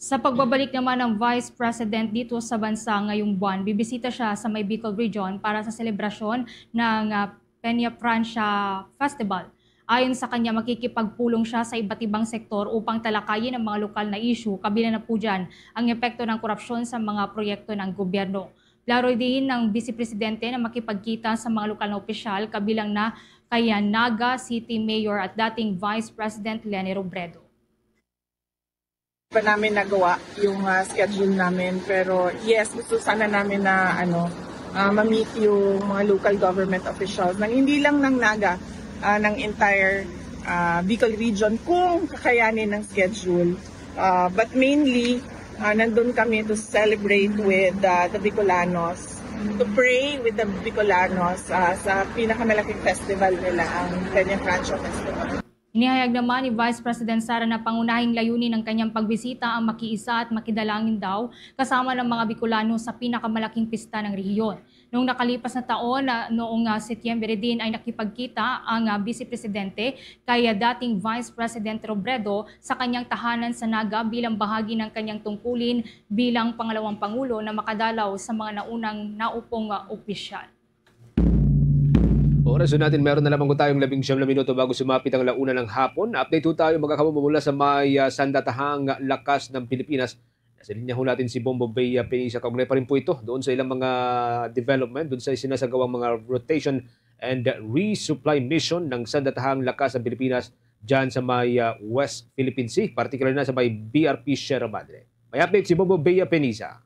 Sa pagbabalik naman ng Vice President dito sa bansa ngayong buwan, bibisita siya sa may Bicol Region para sa selebrasyon ng ah, Peña Francia Festival. Ayon sa kanya, makikipagpulong siya sa iba't ibang sektor upang talakayin ang mga lokal na issue, kabilang na po dyan ang epekto ng korupsyon sa mga proyekto ng gobyerno. Plano din ng Vice Presidente na makipagkita sa mga lokal na opisyal, kabilang na kay Naga City Mayor at dating Vice President Leni Robredo. pa namin nagawa yung ah, schedule namin, pero yes, gusto sana namin na ano ah, ma-meet yung mga local government officials ng hindi lang ng Naga, ah, ng entire ah, Bicol region kung kakayanin ng schedule. Ah, but mainly, ah, nandun kami to celebrate with ah, the Bicolanos, to pray with the Bicolanos ah, sa pinakamalaking festival nila, ang Peña Francia Festival. Inihayag naman ni Vice President Sara na pangunahing layunin ng kanyang pagbisita ang makiisa at makidalangin daw kasama ng mga Bicolano sa pinakamalaking pista ng rehiyon. Noong nakalipas na taon, ah, noong ah, Setyembre din ay nakipagkita ang ah, Vice Presidente kay ah, dating Vice President Robredo sa kanyang tahanan sa Naga bilang bahagi ng kanyang tungkulin bilang pangalawang pangulo na makadalaw sa mga naunang naupong ah, opisyal. Oras natin, meron na lamang po tayong labing siyam na minuto bago sumapit ang launa ng hapon. Update po tayo, mga kababayan, mula sa may ah, sandatahang lakas ng Pilipinas. Nasa linya ho natin si Bombo Bea Penisa. Kaugnay pa rin po ito doon sa ilang mga development, doon sa sinasagawang mga rotation and resupply mission ng sandatahang lakas ng Pilipinas dyan sa may ah, West Philippine Sea, particular na sa may B R P Sierra Madre. May update si Bombo Bea Penisa.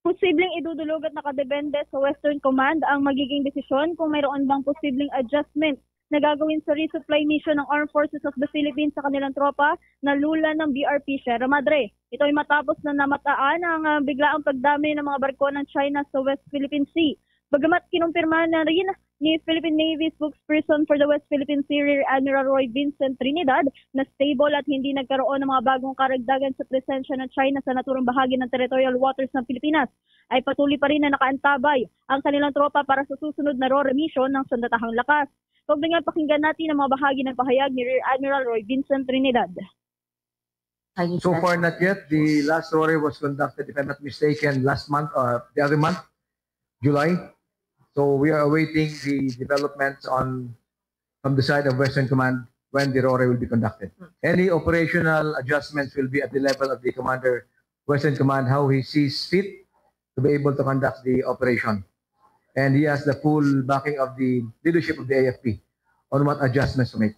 Posibleng idudulog at nakadepende sa Western Command ang magiging desisyon kung mayroon bang posibleng adjustment na gagawin sa resupply mission ng Armed Forces of the Philippines sa kanilang tropa na lula ng B R P Sierra Madre. Ito ay matapos na namataan ang ah, biglaang pagdami ng mga barko ng China sa West Philippine Sea. Bagamat kinumpirma na rin ni Philippine Navy spokesperson for the West Philippine Sea, Rear Admiral Roy Vincent Trinidad, na stable at hindi nagkaroon ng mga bagong karagdagan sa presensya ng China sa naturang bahagi ng territorial waters ng Pilipinas, ay patuloy pa rin na nakaantabay ang kanilang tropa para sa susunod na RORE mission ng sandatahang lakas. Kaugnay niyan, pakinggan natin ang mga bahagi ng pahayag ni Rear Admiral Roy Vincent Trinidad. So far, not yet. The last RORE was conducted, if I'm not mistaken, last month or the other month, July. So we are awaiting the developments on from the side of Western Command when the RORE will be conducted. Any operational adjustments will be at the level of the commander, Western Command, how he sees fit to be able to conduct the operation. And he has the full backing of the leadership of the A F P on what adjustments to make.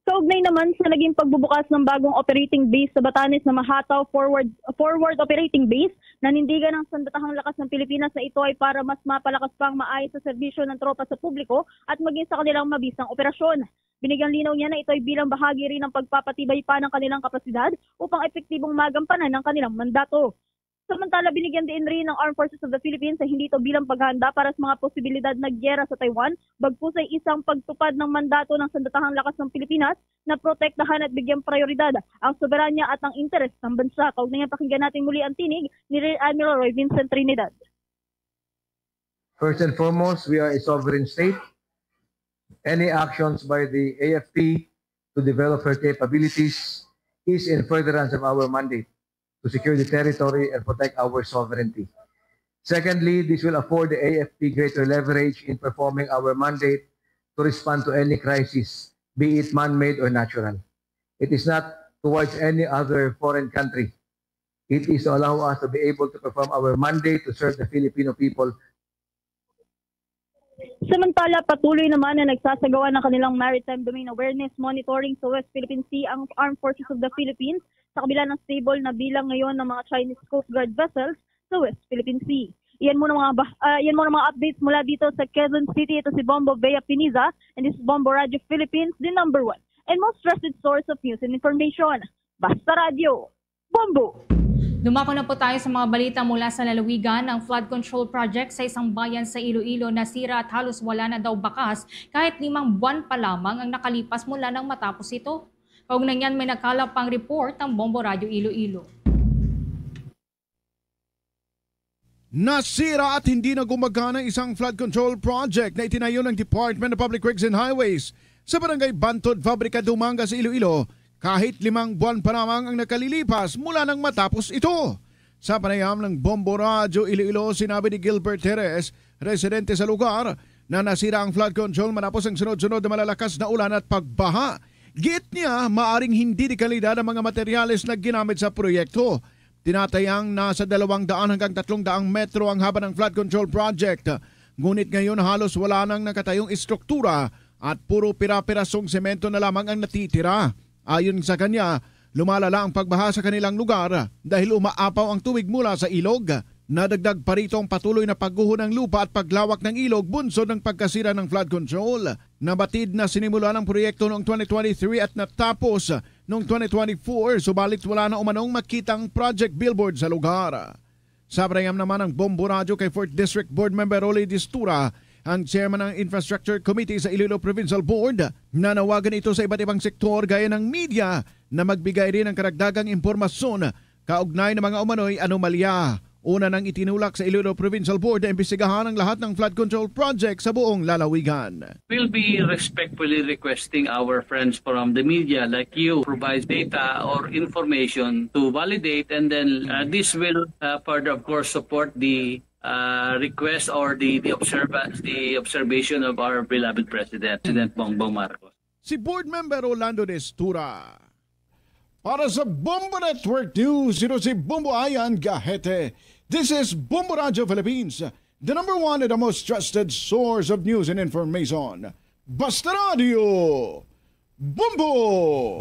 Kaugnay naman sa naging pagbubukas ng bagong operating base sa Batanes na Mahataw Forward, Forward Operating Base, nanindigan ang Sandatahang Lakas ng Pilipinas na ito ay para mas mapalakas pa ang maayos sa serbisyo ng tropa sa publiko at maging sa kanilang mabisang operasyon. Binigyang linaw niya na ito ay bilang bahagi rin ng pagpapatibay pa ng kanilang kapasidad upang epektibong magampanan ang kanilang mandato. Samantala, binigyan diin rin ng Armed Forces of the Philippines sa hindi ito bilang paghahanda para sa mga posibilidad na giyera sa Taiwan, bagkus ay isang pagtupad ng mandato ng Sandatahang Lakas ng Pilipinas na protektahan at bigyang prioridad ang soberanya at ang interes ng bansa. Kaugnay niyan, pakinggan natin muli ang tinig ni Rear Admiral Roy Vincent Trinidad. First and foremost, we are a sovereign state. Any actions by the A F P to develop her capabilities is in furtherance of our mandate to secure the territory and protect our sovereignty. Secondly, this will afford the A F P greater leverage in performing our mandate to respond to any crisis, be it man-made or natural. It is not towards any other foreign country. It is to allow us to be able to perform our mandate to serve the Filipino people. Samantala, patuloy naman na nagsasagawa ng kanilang maritime domain awareness monitoring sa West Philippine Sea ang Armed Forces of the Philippines sa kabila ng stable na bilang ngayon ng mga Chinese Coast Guard vessels sa West Philippine Sea. Iyan muna mga bah- ah, iyan muna mga updates mula dito sa Quezon City. Ito si Bombo Bea Piniza and this is Bombo Radio Philippines, the number one. and most trusted source of news and information. Basta Radio, Bombo! Dumako na po tayo sa mga balita mula sa lalawigan. Ang flood control project sa isang bayan sa Iloilo nasira at halos wala na daw bakas kahit limang buwan pa lamang ang nakalipas mula nang matapos ito. Kaugnay niyan, may nakalap pang report ang Bombo Radyo Iloilo. Nasira at hindi na gumagana ang isang flood control project na itinayo ng Department of Public Works and Highways sa Barangay Bantod, Fabrica, Dumanga sa Iloilo, kahit limang buwan pa lamang ang nakalilipas mula nang matapos ito. Sa panayam ng Bombo Radyo Iloilo, sinabi ni Gilbert Jerez, residente sa lugar, na nasira ang flood control matapos ang sunod-sunod na malalakas na ulan at pagbaha. Giit niya, maaring hindi de kalidad ang mga materyales na ginamit sa proyekto. Tinatayang nasa dalawang daan hanggang tatlong daang metro ang haba ng flood control project. Ngunit ngayon, halos wala nang nakatayong estruktura at puro pira-pirasong semento na lamang ang natitira. Ayon sa kanya, lumalala ang pagbaha sa kanilang lugar dahil umaapaw ang tubig mula sa ilog. Nadagdag pa rito ang patuloy na pagguho ng lupa at paglawak ng ilog bunsod ng pagkasira ng flood control. Nabatid na sinimulan ang proyekto noong twenty twenty-three at natapos noong twenty twenty-four, subalit wala na umanong makitang project billboard sa lugar. Sa panayam naman ng Bombo Radyo kay Fourth District Board Member Rolly Distura, ang chairman ng Infrastructure Committee sa Iloilo Provincial Board, nanawagan ito sa iba't ibang sektor gaya ng media na magbigay rin ng karagdagang impormasyon kaugnay ng mga umano'y anomalya. Una nang itinulak sa Iloilo Provincial Board na imbestigahan ang lahat ng flood control project sa buong lalawigan. We'll be respectfully requesting our friends from the media like you provide data or information to validate, and then uh, this will uh, further, of course, support the uh, request or the, the observance, the observation of our beloved President, President Bongbong Marcos. Si Board Member Rolando Destura. Para sa Bombo Network News, ito si Bombo Ayan Gahete. This is Bombo Radio Philippines, the number one and the most trusted source of news and information. Basta Radio, Bombo!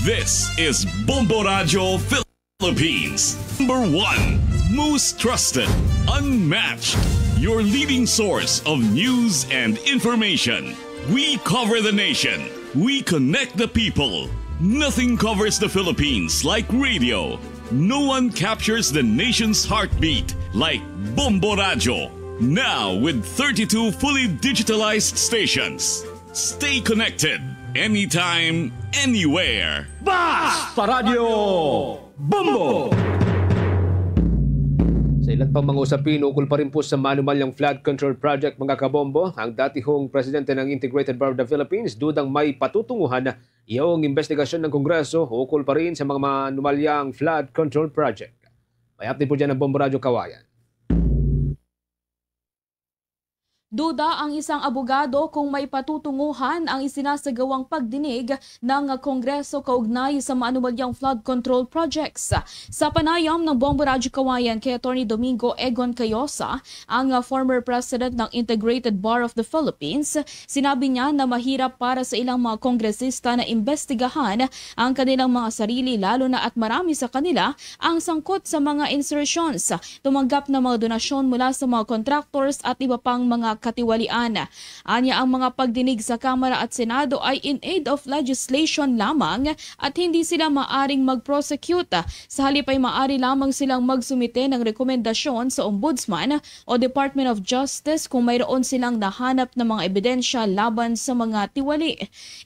This is Bombo Radio Philippines. Number one, most trusted, unmatched, your leading source of news and information. We cover the nation. We connect the people. Nothing covers the Philippines like radio. No one captures the nation's heartbeat like Bombo Radio. Now with thirty-two fully digitalized stations. Stay connected anytime, anywhere. Basta Radio Bombo! Sa ilan pang mga usapin ukol pa rin po sa maanumalyang flood control project, mga kabombo, ang datihong presidente ng Integrated Bar of the Philippines, dudang may patutunguhan ang investigasyon ng Kongreso ukol pa rin sa mga maanumalyang flood control project. May update po dyan ang Bombo Radyo Kawayan. Duda ang isang abogado kung may patutunguhan ang isinasagawang pagdinig ng Kongreso kaugnay sa maanumalyang flood control projects. Sa panayam ng Bombo Radyo Kawayan kay Attorney Domingo Egon Cayosa, ang, uh, former president ng Integrated Bar of the Philippines, sinabi niya na mahirap para sa ilang mga kongresista na imbestigahan ang kanilang mga sarili, lalo na at marami sa kanila ang sangkot sa mga insertions, tumanggap ng mga donasyon mula sa mga contractors at iba pang mga katiwalian. Anya, ang mga pagdinig sa Kamara at Senado ay in aid of legislation lamang at hindi sila maaring mag-prosecute. Sa halip ay maari lamang silang magsumite ng rekomendasyon sa Ombudsman o Department of Justice kung mayroon silang nahanap na mga ebidensya laban sa mga tiwali.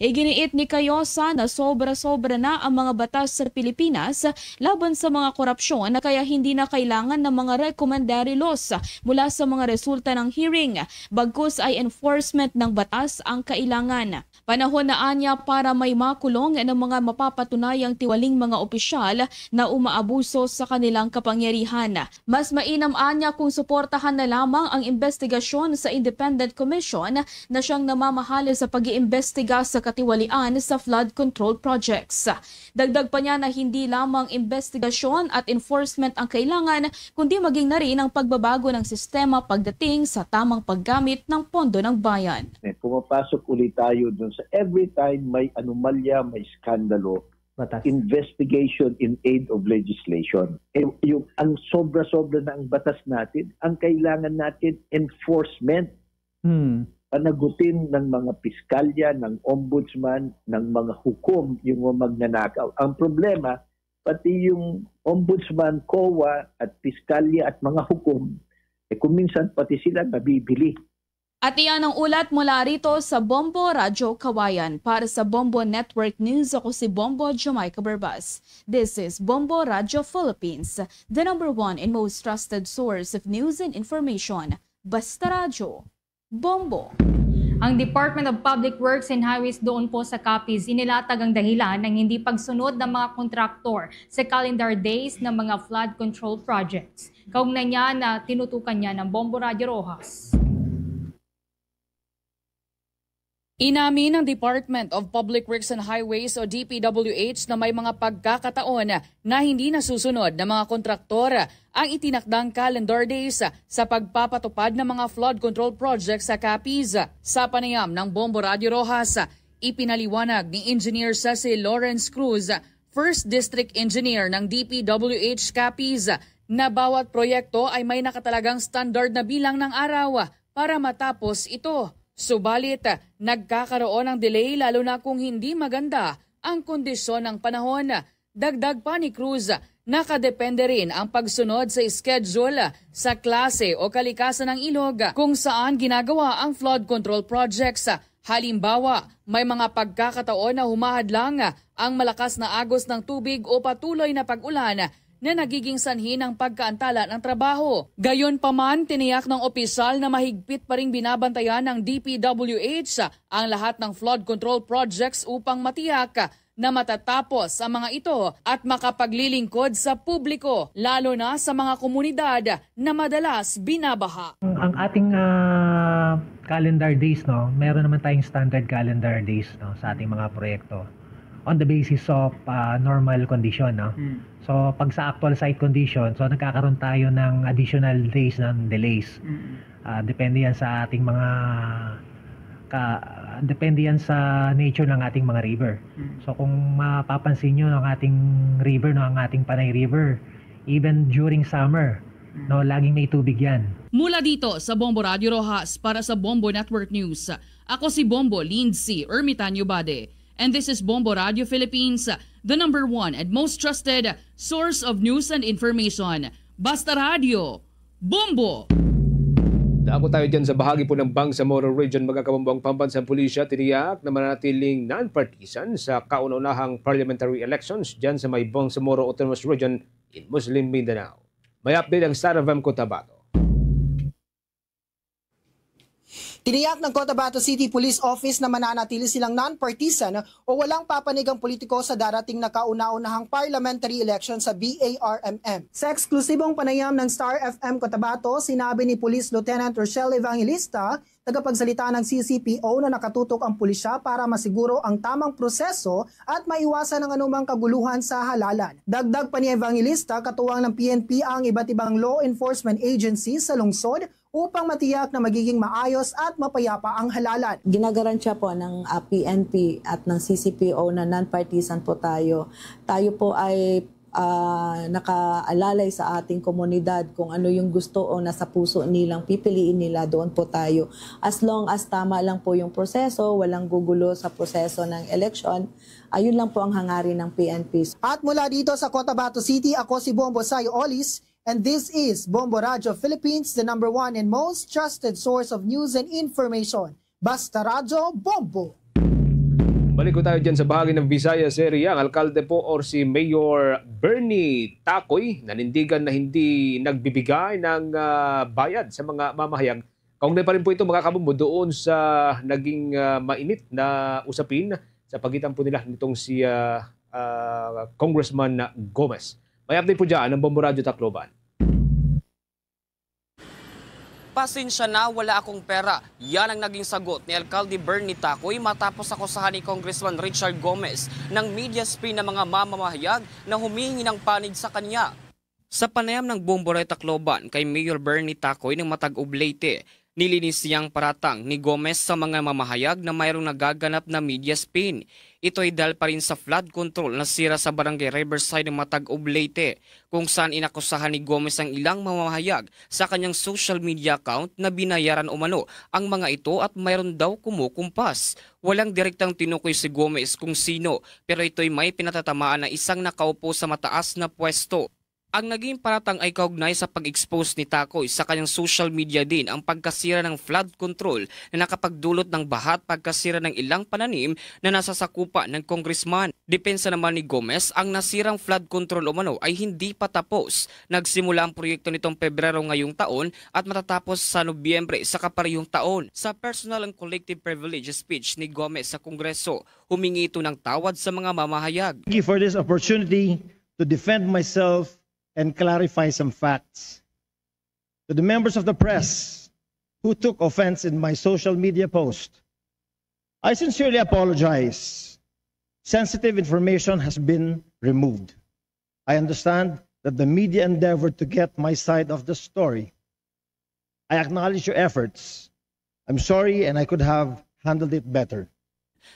Iginiit ni Cayosa na sobra-sobra na ang mga batas sa Pilipinas laban sa mga korupsyon, kaya hindi na kailangan ng mga recommendary laws mula sa mga resulta ng hearing, bagkus ay enforcement ng batas ang kailangan. Panahon na anya para may makulong ng mga mapapatunayang tiwaling mga opisyal na umaabuso sa kanilang kapangyarihan. Mas mainam anya kung suportahan na lamang ang investigasyon sa Independent Commission na siyang namamahala sa pag-iimbestiga sa katiwalian sa flood control projects. Dagdag pa niya na hindi lamang investigasyon at enforcement ang kailangan, kundi maging na rin ang pagbabago ng sistema pagdating sa tamang paggamit ng pondo ng bayan. Eh, pumapasok ulit tayo dun sa every time may anomalya, may skandalo, Batas. Investigation in aid of legislation. Eh, yung, ang sobra-sobra na ang batas natin, ang kailangan natin, enforcement. Hmm. panagutin ng mga piskalya, ng ombudsman, ng mga hukom yung mga magnanakaw. Ang problema, pati yung ombudsman, COA, at piskalya at mga hukom, eh, kung minsan pati sila nabibili. At iyan ang ulat mula rito sa Bombo Radyo Kawayan. Para sa Bombo Network News, ako si Bombo Jamaica Berbas. This is Bombo Radyo Philippines, the number one and most trusted source of news and information. Basta Radyo, Bombo. Ang Department of Public Works and Highways doon po sa Capiz, inilatag ang dahilan ng hindi pagsunod ng mga kontraktor sa calendar days ng mga flood control projects. Kaugnay niya na tinutukan niya ng Bombo Radyo Rojas. Inamin ng Department of Public Works and Highways o D P W H na may mga pagkakataon na hindi nasusunod ng mga kontraktor ang itinakdang calendar days sa pagpapatupad ng mga flood control projects sa Capiz. Sa panayam ng Bombo Radyo Rojas, ipinaliwanag ni Engineer Cecil Lawrence Cruz, First District Engineer ng D P W H Capiz, na bawat proyekto ay may nakatalagang standard na bilang ng araw para matapos ito. Subalit, nagkakaroon ng delay lalo na kung hindi maganda ang kondisyon ng panahon. Dagdag pa ni Cruz, nakadepende rin ang pagsunod sa schedule sa klase o kalikasan ng ilog kung saan ginagawa ang flood control projects. Halimbawa, may mga pagkakataon na humahadlang ang malakas na agos ng tubig o patuloy na pag-ulan na nagiging sanhi ng pagkaantala ng trabaho. Gayunpaman, tiniyak ng opisyal na mahigpit pa ring binabantayan ng D P W H ang lahat ng flood control projects upang matiyak na matatapos ang mga ito at makapaglilingkod sa publiko, lalo na sa mga komunidad na madalas binabaha. Ang, ang ating, ah, calendar days, no, meron naman tayong standard calendar days, no, sa ating mga proyekto on the basis of, ah, normal condition, no. Mm. So, pag sa actual site condition, so nagkakaroon tayo ng additional days ng delays. Mm. Ah, depende yan sa ating mga ka-, depende yan sa nature ng ating mga river. Mm. So, kung mapapansin nyo, ang ating river, no, ang ating Panay River, even during summer, Mm. no, laging may tubig yan. Mula dito sa Bombo Radyo Rojas, para sa Bombo Network News, ako si Bombo Lindsay Ermitanio Bade. And this is Bombo Radyo Philippines, the number one and most trusted source of news and information. Basta Radyo, Bombo! Dako tayo dyan sa bahagi po ng Bangsamoro Region, mga kabombo. Ang pambansang pulisya tiniyak na mananatiling non-partisan sa kauna-unahang parliamentary elections dyan sa may Bangsamoro Autonomous Region in Muslim Mindanao. May update ang Star F M Cotabato. Tiniyak ng Cotabato City Police Office na mananatili silang non-partisan o walang papanigang politiko sa darating na kauna-unahang parliamentary election sa B A R M M. Sa eksklusibong panayam ng Star F M Cotabato, sinabi ni Police Lieutenant Rochelle Evangelista, tagapagsalita ng C C P O, na nakatutok ang pulisya para masiguro ang tamang proseso at maiwasan ang anumang kaguluhan sa halalan. Dagdag pa ni Evangelista, katuwang ng P N P ang iba't ibang law enforcement agency sa lungsod upang matiyak na magiging maayos at mapayapa ang halalan. Ginagarantiya po ng, ah, P N P at ng C C P O na non-partisan po tayo. Tayo po ay, ah, nakaalalay sa ating komunidad. Kung ano yung gusto o nasa puso nilang pipiliin nila, doon po tayo. As long as tama lang po yung proseso, walang gugulo sa proseso ng eleksyon, ayun lang po ang hangarin ng P N P. At mula dito sa Cotabato City, ako si Bombo Sayo Olis. And this is Bombo Radyo Philippines, the number one and most trusted source of news and information. Basta Radyo, Bombo! Balik ko tayo dyan sa bahagi ng Visayas area. Ang alkalde po or si Mayor Bernie Tacoy nanindigan na hindi nagbibigay ng, ah, bayad sa mga mamahayag. Kaugnay pa rin po ito, mga kabombo, doon sa naging, ah, mainit na usapin sa pagitan po nila nitong si, ah, ah, Congressman Gomez. May update po dyan ang Bombo Radyo Tacloban. "Pasensya na, wala akong pera." Yan ang naging sagot ni Alkalde Bernie Tacoy matapos akusahan ni Congressman Richard Gomez ng media spin ng mga mamamahayag na humihingi ng panig sa kanya. Sa panayam ng Bombo Radyo Tacloban kay Mayor Bernie Tacoy ng Mataguv, Leyte, Nilinis siyang paratang ni Gomez sa mga mamahayag na mayroong nagaganap na media spin. Ito ay dahil pa rin sa flood control na sira sa Barangay Riverside ng Matag-Ub, Leyte, kung saan inakusahan ni Gomez ang ilang mamahayag sa kanyang social media account na binayaran umano ang mga ito at mayroon daw kumukumpas. Walang direktang tinukoy si Gomez kung sino, pero ito'y may pinatatamaan ng isang nakaupo sa mataas na pwesto. Ang naging paratang ay kaugnay sa pag-expose ni Takoy sa kanyang social media din ang pagkasira ng flood control na nakapagdulot ng baha at pagkasira ng ilang pananim na nasasakupan ng congressman. Depensa naman ni Gomez, ang nasirang flood control umano ay hindi pa tapos. Nagsimula ang proyekto nitong Pebrero ngayong taon at matatapos sa Nobyembre sa kaparehong taon. Sa personal and collective privilege speech ni Gomez sa Kongreso, humingi ito ng tawad sa mga mamahayag. Thank you for this opportunity to defend myself and clarify some facts. To the members of the press who took offense in my social media post, I sincerely apologize. Sensitive information has been removed. I understand that the media endeavored to get my side of the story. I acknowledge your efforts. I'm sorry and I could have handled it better.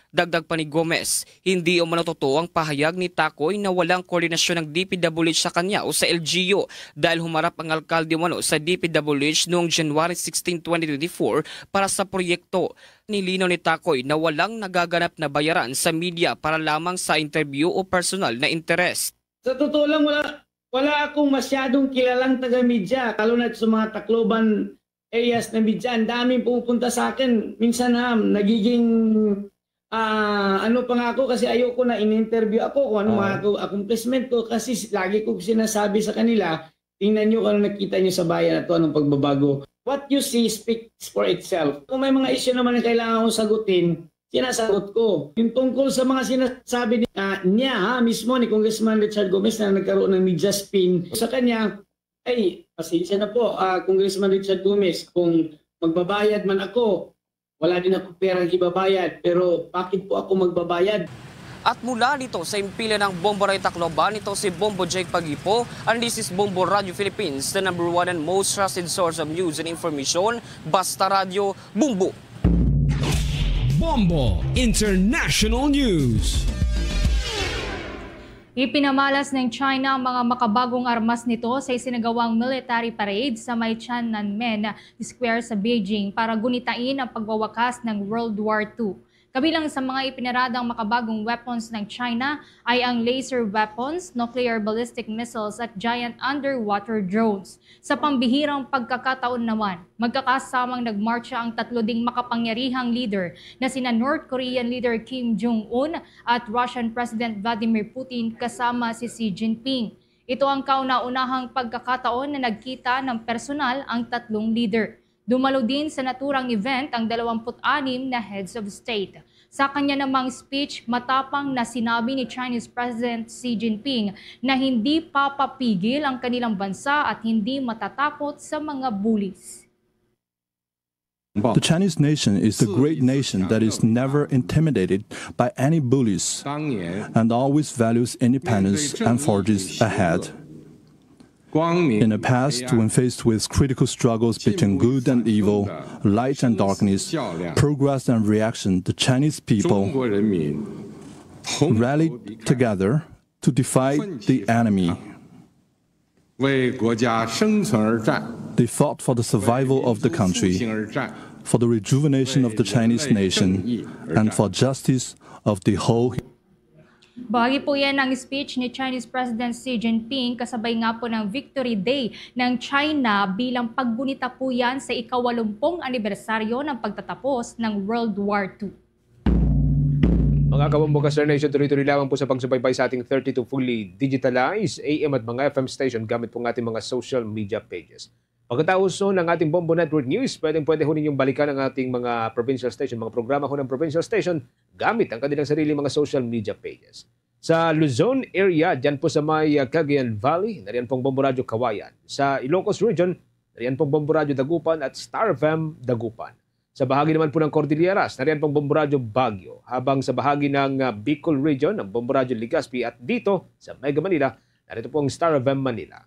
Dagdag pa ni Gomez, hindi umano totoo ang pahayag ni Takoy na walang koordinasyon ng D P W H sa kanya o sa L G U dahil humarap ang alkalde umano sa D P W H noong January sixteen, twenty twenty-four para sa proyekto. Nilinaw ni Takoy na walang nagaganap na bayaran sa media para lamang sa interview o personal na interes. Sa totoo lang, wala, wala akong masyadong kilalang taga-media, lalo na sa mga Tacloban areas na media. Ang daming pumupunta sa akin. Minsan, ha, nagiging, ah, ano pa nga ako kasi ayoko na in-interview ako kung ano mga ako, accomplishment ko kasi s- lagi ko sinasabi sa kanila, tingnan nyo kung ano nakita nyo sa bayan na to, anong pagbabago. What you see speaks for itself. Kung may mga issue naman na kailangan kong sagutin, sinasagot ko. Yung tungkol sa mga sinasabi ni, ah, niya ha, mismo ni Congressman Richard Gomez na nagkaroon ng media spin sa kanya, ay, pasensya na po, ah, Congressman Richard Gomez, kung magbabayad man ako, wala din ako perang ibabayad, pero bakit po ako magbabayad? At mula dito sa impilan ng Bombo Ray Tacloban, ito si Bombo Jake Pagipo, and this is Bombo Radio Philippines, the number one and most trusted source of news and information. Basta Radyo, Bombo! Bombo International News. Ipinamalas ng China ang mga makabagong armas nito sa isinagawang military parade sa may Tiananmen Square sa Beijing para gunitain ang pagwawakas ng World War Two. Kabilang sa mga ipinaradang makabagong weapons ng China ay ang laser weapons, nuclear ballistic missiles at giant underwater drones. Sa pambihirang pagkakataon naman, magkakasamang nagmartsa ang tatlo ding makapangyarihang leader na sina North Korean leader Kim Jong-un at Russian President Vladimir Putin kasama si Xi Jinping. Ito ang kauna-unahang pagkakataon na nagkita ng personal ang tatlong leader. Dumalo din sa naturang event ang dalawampu't anim na heads of state. Sa kanya namang speech, matapang na sinabi ni Chinese President Xi Jinping na hindi papapigil ang kanilang bansa at hindi matatakot sa mga bullies. The Chinese nation is the great nation that is never intimidated by any bullies and always values independence and forges ahead. In the past, when faced with critical struggles between good and evil, light and darkness, progress and reaction, the Chinese people rallied together to defeat the enemy. They fought for the survival of the country, for the rejuvenation of the Chinese nation, and for justice of the whole Bahagi po yan ng speech ni Chinese President Xi Jinping kasabay nga po ng Victory Day ng China bilang paggunita po yan sa ikawalumpung anibersaryo ng pagtatapos ng World War Two. Mga kabombo ka Star Nation, tuloy-tuloy lamang po sa pagsubaybay sa ating thirty-two fully digitalized A M at mga F M station gamit po ng ating mga social media pages. Pagkatapos nun ng ating Bombo Network News, pwedeng-pwede ho ninyong balikan ang ating mga provincial station, mga programa ho ng provincial station gamit ang kanilang sariling mga social media pages. Sa Luzon area, dyan po sa may uh, Cagayan Valley, nariyan pong Bombo Radyo Kawayan. Sa Ilocos Region, nariyan pong Bombo Radyo Dagupan at Star F M Dagupan. Sa bahagi naman po ng Cordilleras, nariyan pong Bombo Radyo Baguio. Habang sa bahagi ng uh, Bicol Region, ang Bombo Radyo Legazpi at dito sa Mega Manila, narito po ang Star F M Manila.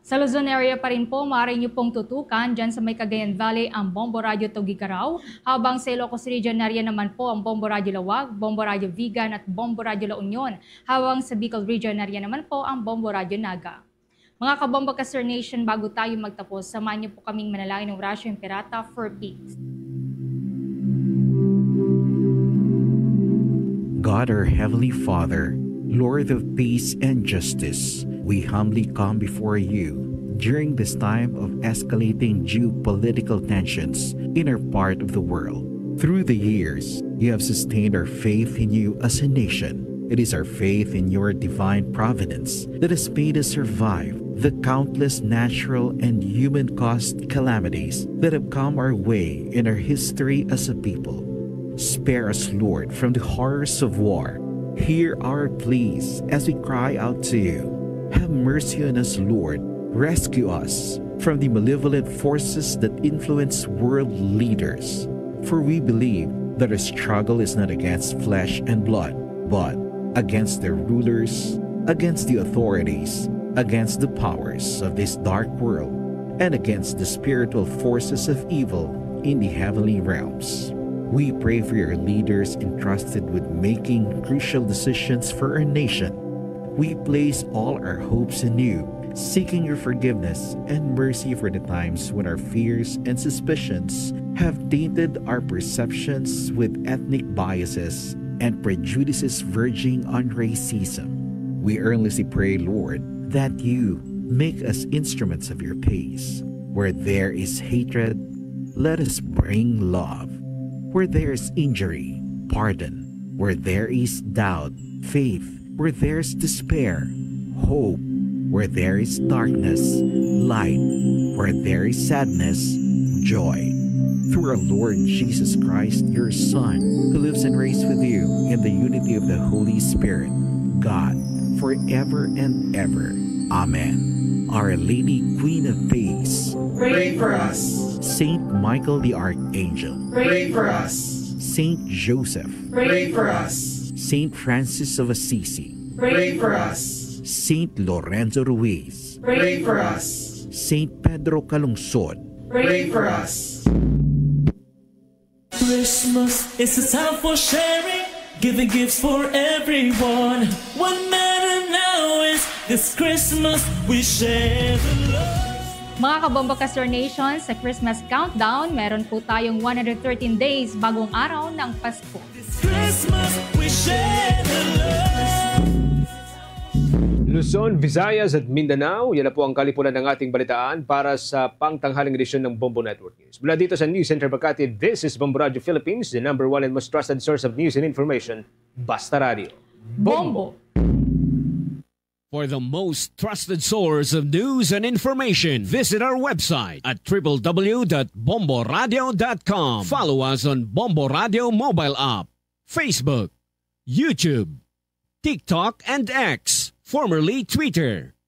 Sa Luzon area pa rin po, maaari niyo pong tutukan dyan sa may Cagayan Valley ang Bombo Radyo Tuguegarao, habang sa Ilocos Region area naman po ang Bombo Radyo Laoag, Bombo Radyo Vigan at Bombo Radyo La Union, habang sa Bicol Region area naman po ang Bombo Radyo Naga. Mga Kabombo Caster Nation, bago tayo magtapos, samahan niyo po kaming manalangin ng Orasyo Imperata for peace. God, our Heavenly Father, Lord of peace and justice, we humbly come before you during this time of escalating geopolitical tensions in our part of the world. Through the years, you have sustained our faith in you as a nation. It is our faith in your divine providence that has made us survive the countless natural and human-caused calamities that have come our way in our history as a people. Spare us, Lord, from the horrors of war. Hear our pleas as we cry out to you. Have mercy on us, Lord. Rescue us from the malevolent forces that influence world leaders. For we believe that our struggle is not against flesh and blood, but against the rulers, against the authorities, against the powers of this dark world, and against the spiritual forces of evil in the heavenly realms. We pray for your leaders entrusted with making crucial decisions for our nation. We place all our hopes in you, seeking your forgiveness and mercy for the times when our fears and suspicions have tainted our perceptions with ethnic biases and prejudices verging on racism. We earnestly pray, Lord, that you make us instruments of your peace. Where there is hatred, let us bring love. Where there is injury, pardon. Where there is doubt, faith. Where there is despair, hope. Where there is darkness, light. Where there is sadness, joy. Through our Lord Jesus Christ, your Son, who lives and reigns with you in the unity of the Holy Spirit, God, forever and ever. Amen. Our Lady, Queen of Peace, pray for us. Saint Michael the Archangel, pray for us. Saint Joseph, pray for us. Saint Francis of Assisi, pray for us. Saint Lorenzo Ruiz, pray for us. Saint Pedro Calungsod, pray for us. Christmas is a time for sharing, giving gifts for everyone. What matter now is this Christmas we share the love. Mga Kabombo Caster Nation, sa Christmas Countdown, meron po tayong one hundred thirteen days, bagong araw ng Pasko. This Christmas we share the love. Luzon, Visayas at Mindanao, yan na po ang kalipunan ng ating balitaan para sa pangtanghaling edisyon ng Bombo Network News. Mula dito sa News Center Makati, this is Bombo Radio Philippines, the number one and most trusted source of news and information. Basta Radio. Bombo. For the most trusted source of news and information, visit our website at triple w dot bomboradio dot com. Follow us on Bombo Radio mobile app, Facebook, YouTube, TikTok, and X, formerly Twitter.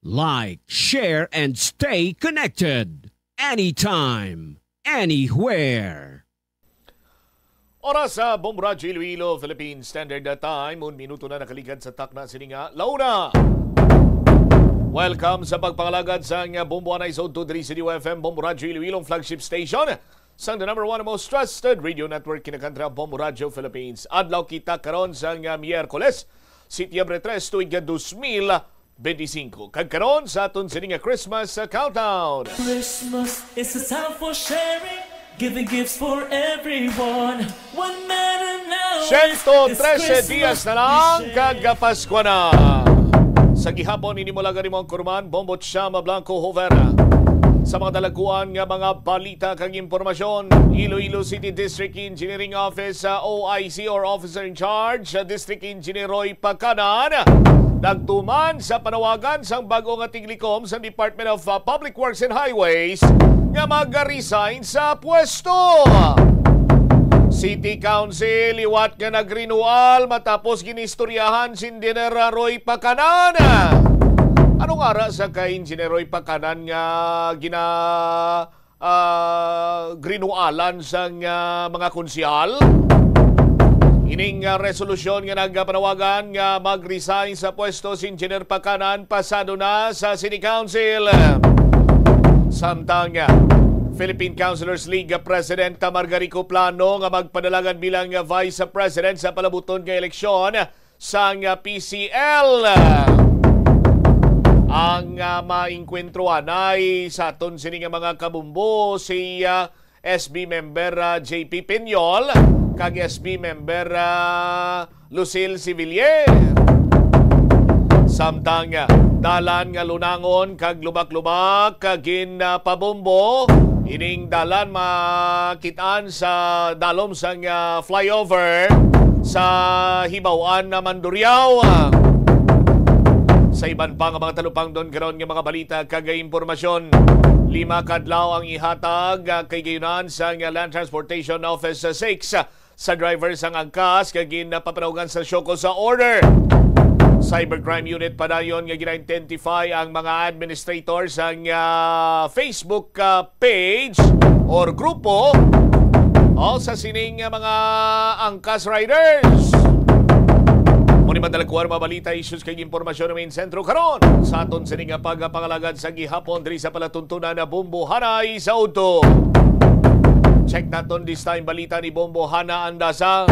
Like, share, and stay connected. Anytime, anywhere. Oras sa Bombo Radyo Iloilo, Philippine Standard Time. Un minuto na nakaligad sa takna sini nga la una. Welcome sa pagpangalagad sang Bombo Anay sa two three C D U F M, Bombo Radyo Iloilo, ang flagship station sang the number one most trusted radio network, kinakantra Bombo Radyo Philippines. Adlaw kita karon sang, ah, Miyerkules, Setyembre tres, tuig nga dos mil benti singko. Kag karon sa aton sini nga Christmas, ah, countdown. Christmas is a time for sharing, giving gifts for everyone. What matter now is this Christmas we share the love. Siyento trese dias na lang kag Pasko na. Sa gihapon, ini mo lang ang imong kurman, Bombo Chama Blanco Hover. Sa mga dalagkuan nga mga balita kag impormasyon, Iloilo City District Engineering Office, ah, O I C or Officer in Charge, ah, District Engineer Roy Pacanan, nagtuman sa panawagan sang bag-o nga tiglikom sa Department of, ah, Public Works and Highways nga mag-resign sa pwesto. City Council liwat nga nag-renewal matapos ginistoryahan si Engineer Roy Pacanan. Ano nga ra sa kay Engineer Roy Pacanan nga gina-, ah, grinualan sang, ah, mga konsehal? Ining, ah, resolusyon nga nagpanawagan nga mag-resign sa pwesto si Engineer Pacanan pasado na sa City Council. Samtang, ah, Philippine Councilors League President Margarico plano nga magpadalagan bilang Vice President sa palabuton nga eleksyon sang P C L. Ang, ah, maengkwentro anay sa aton sini nga mga kabumbo si, ah, S B member, ah, J P Piñol kag S B member, ah, Lucille Civilier. Samtang, ah, dalan nga lunangon kag lubak-lubak, ah, ginpabombo ining dalan makit-an sa dalom sang, ah, flyover sa Hibaw-an na Mandurriao. Sa iban pa nga mga talupangdon karon nga mga balita kag impormasyon, lima ka adlaw ang ihatag, ah, kay gayunan sang Land Transportation Office Six sa driver sang angkas nga ginpapanawgan sa show cause order. Cybercrime Unit padayon nga gina-identify ang mga administrator sang, ah, Facebook, ah, page or grupo o sa sining, ah, mga angkas riders. Mao ni madala ko ang mga balita, issues kag impormasyon sa amon sentro karon sa aton sini nga pagpangalagad sa gihapon diri sa palatuntunan na Bombo Hanay sa udto. Check naton this time balita ni Bombo Hana Andasa.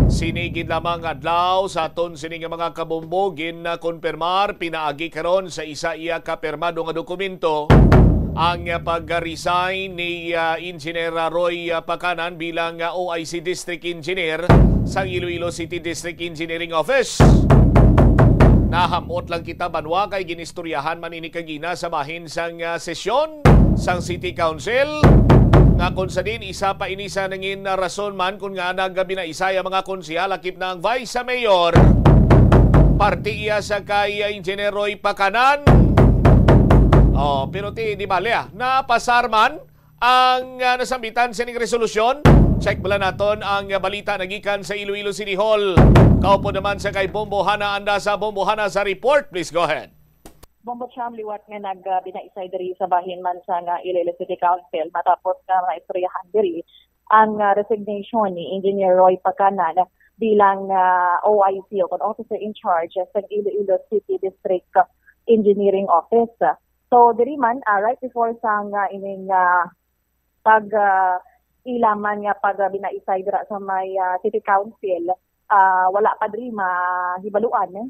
Sini gid lamang adlaw sa aton sini nga mga kabombo, ginkonpirmar pinaagi karon sa isa iya ka pirmado nga dokumento ang pag-resign ni, ah, Engineer Roy, ah, Pacanan bilang, ah, O I C District Engineer sa Iloilo City District Engineering Office. Nahamot lang kita, banwa, kay ginistoryahan man ini kagina sa bahin sang, ah, sesyon sang City Council, nga kung sa din isa pa ini sa nangin rason man kung nga nagabinaisay ang mga konsehal, lakip na ang vice mayor, parte iya sa kay Engineer Roy Pacanan. Oh, pero ti, di bale, ah, napasar man ang, ah, nasambitan sining resolusyon. Check bala naton ang, ah, balita nagikan sa Iloilo City Hall. Kaupod naman sa kay Bombo Hana Andasa. Bombo Hana sa report. Please go ahead. Bombo Cham, liwat nga nagbinaisay diri sa bahin man sa nga Iloilo City Council matapos nga maistoryahan diri ang, ah, resignation ni Engineer Roy Pacanan bilang, ah, O I C o kon Officer in Charge sa Iloilo City District Engineering Office. So, diri man, ah, right before sang, ah, ining, ah, pag, ah, ila man nga pag, ah, binaisay dira sa may, ah, City Council, ah, wala pa diri mahibaluan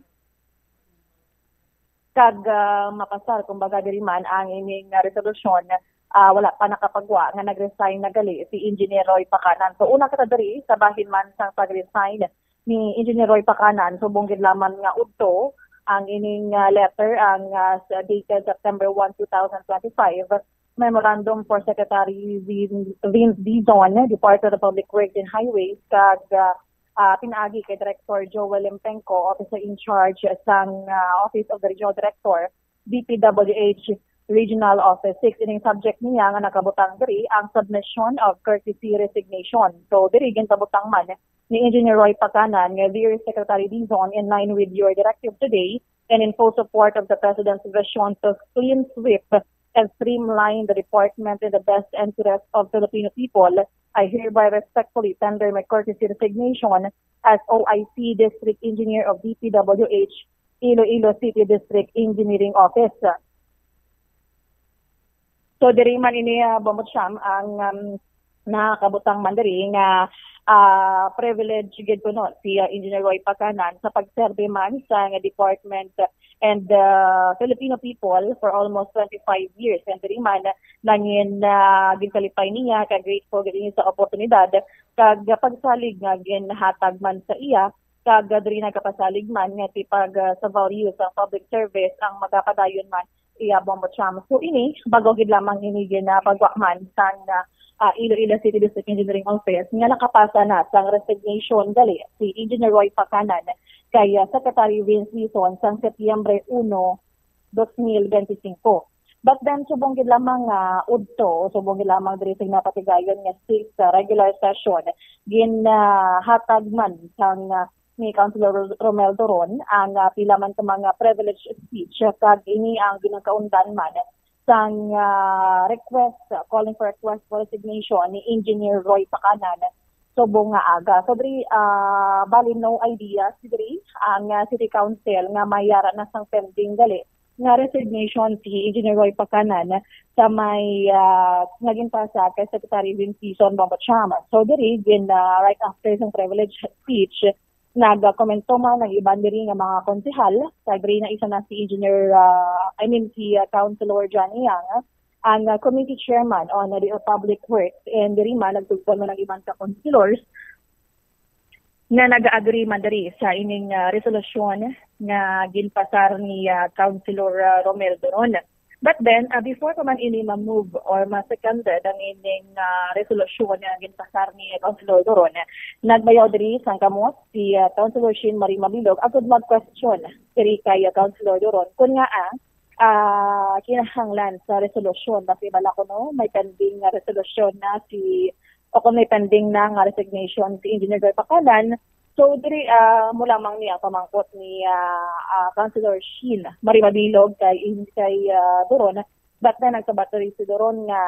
kag, ah, mapasar, kumbaga, diri man ang ining, ah, resolusyon, ah, wala pa nakapagwa nga nag-resign na gali si Engineer Roy Pacanan. So, una kita diri sa bahin man sang pag-resign ni Engineer Roy Pacanan, subong gid lamang nga udto ang ining, ah, letter, ang, ah, sa dated September one, two thousand twenty-five, memorandum for Secretary Vin-, Vince Dizon, Department of Public Works and Highways, kag, ah, ah, pinaagi kay Director Joel Lempenco, Officer in Charge sang, ah, Office of the Regional Director, D P W H Regional Office six. Ining subject niya nga nakabutang diri ang submission of courtesy resignation. So, diri ginpabutang man ni Engineer Roy Pacanan nga, "Dear Secretary Dizon, in line with your directive today and in full support of the President's vision to clean sweep and streamline the department in the best interest of Filipino people, I hereby respectfully tender my courtesy resignation as O I C District Engineer of D P W H Iloilo City District Engineering Office." So, diri man ini, ah, Bombo Cham, ang, um, nakabutang man diri nga, ah, privilege gid kuno si, ah, Engineer Roy Pacanan sa pagserbi man sa nga department and, ah, Filipino people for almost twenty-five years. And diri man nangin, ah, ginkalipay niya kag grateful gid niya sa oportunidad kag pagsalig nga ginhatag man sa iya, kag diri nagapasalig man nga ti pag, ah, sa value sa public service ang magapadayon man iya, Bombo Cham. So, ini, bag-o gid lamang ini ginapagwa man sang, ah, ah, Iloilo City District Engineering Office nga nakapasa na sang resignation gali si Engineer Roy Pacanan kay, ah, Secretary Vince Dizon sang Setyembre uno, dos mil benti singko. But then, subong gid lamang nga udto, subong gid lamang diri sa ginapatigayon nga sixth, ah, regular session, ginhatag man sang, ah, ni Councilor Ro-, Romel Doron ang, ah, pila man ka mga privilege speech, kag ini ang ginakaundan man sang, ah, request, ah, calling for request for resignation ni Engineer Roy Pacanan subong nga aga. So diri, ah, bali, no idea si diri ang, ah, City Council nga may yara na sang pending gali nga resignation si Engineer Roy Pacanan sa may, ah, nga ginpasa kay Secretary Vincison Bombocham. So diri gin, ah, right after sang privilege speech, nagkomento man ang iban diri nga mga konsehal. Kag diri na isa na si Engineer, ah, I mean, si, ah, Councilor Johnny Yang, ang, ah, Committee Chairman on the Public Works, and diri man nagtugpon man ang iban ka councilors nga nag-agree man diri sa ining, ah, resolusyon nga ginpasar ni, ah, Councilor, ah, Romel Doron. But then, ah, before pa man ini ma-move or ma-seconded ang ining, ah, resolusyon nga ginpasar ni Councilor Doron, nagbayaw diri sang kamot si, ah, Councilor Sheen Marie Mabilog agud mag-question diri kay, ah, Councilor Doron kung ngaa, ah, kinahanglan sa resolusyon. Basi bala kuno may pending nga resolusyon na si, o kung may pending na nga resignation si Engineer Joy Pacanan. So diri, ah, mo lamang ni ang pamangkot ni, ah, ah, Councilor Sheen Marie Mabilog kay, kay, ah, Doron. But then nagsabat diri si Doron nga,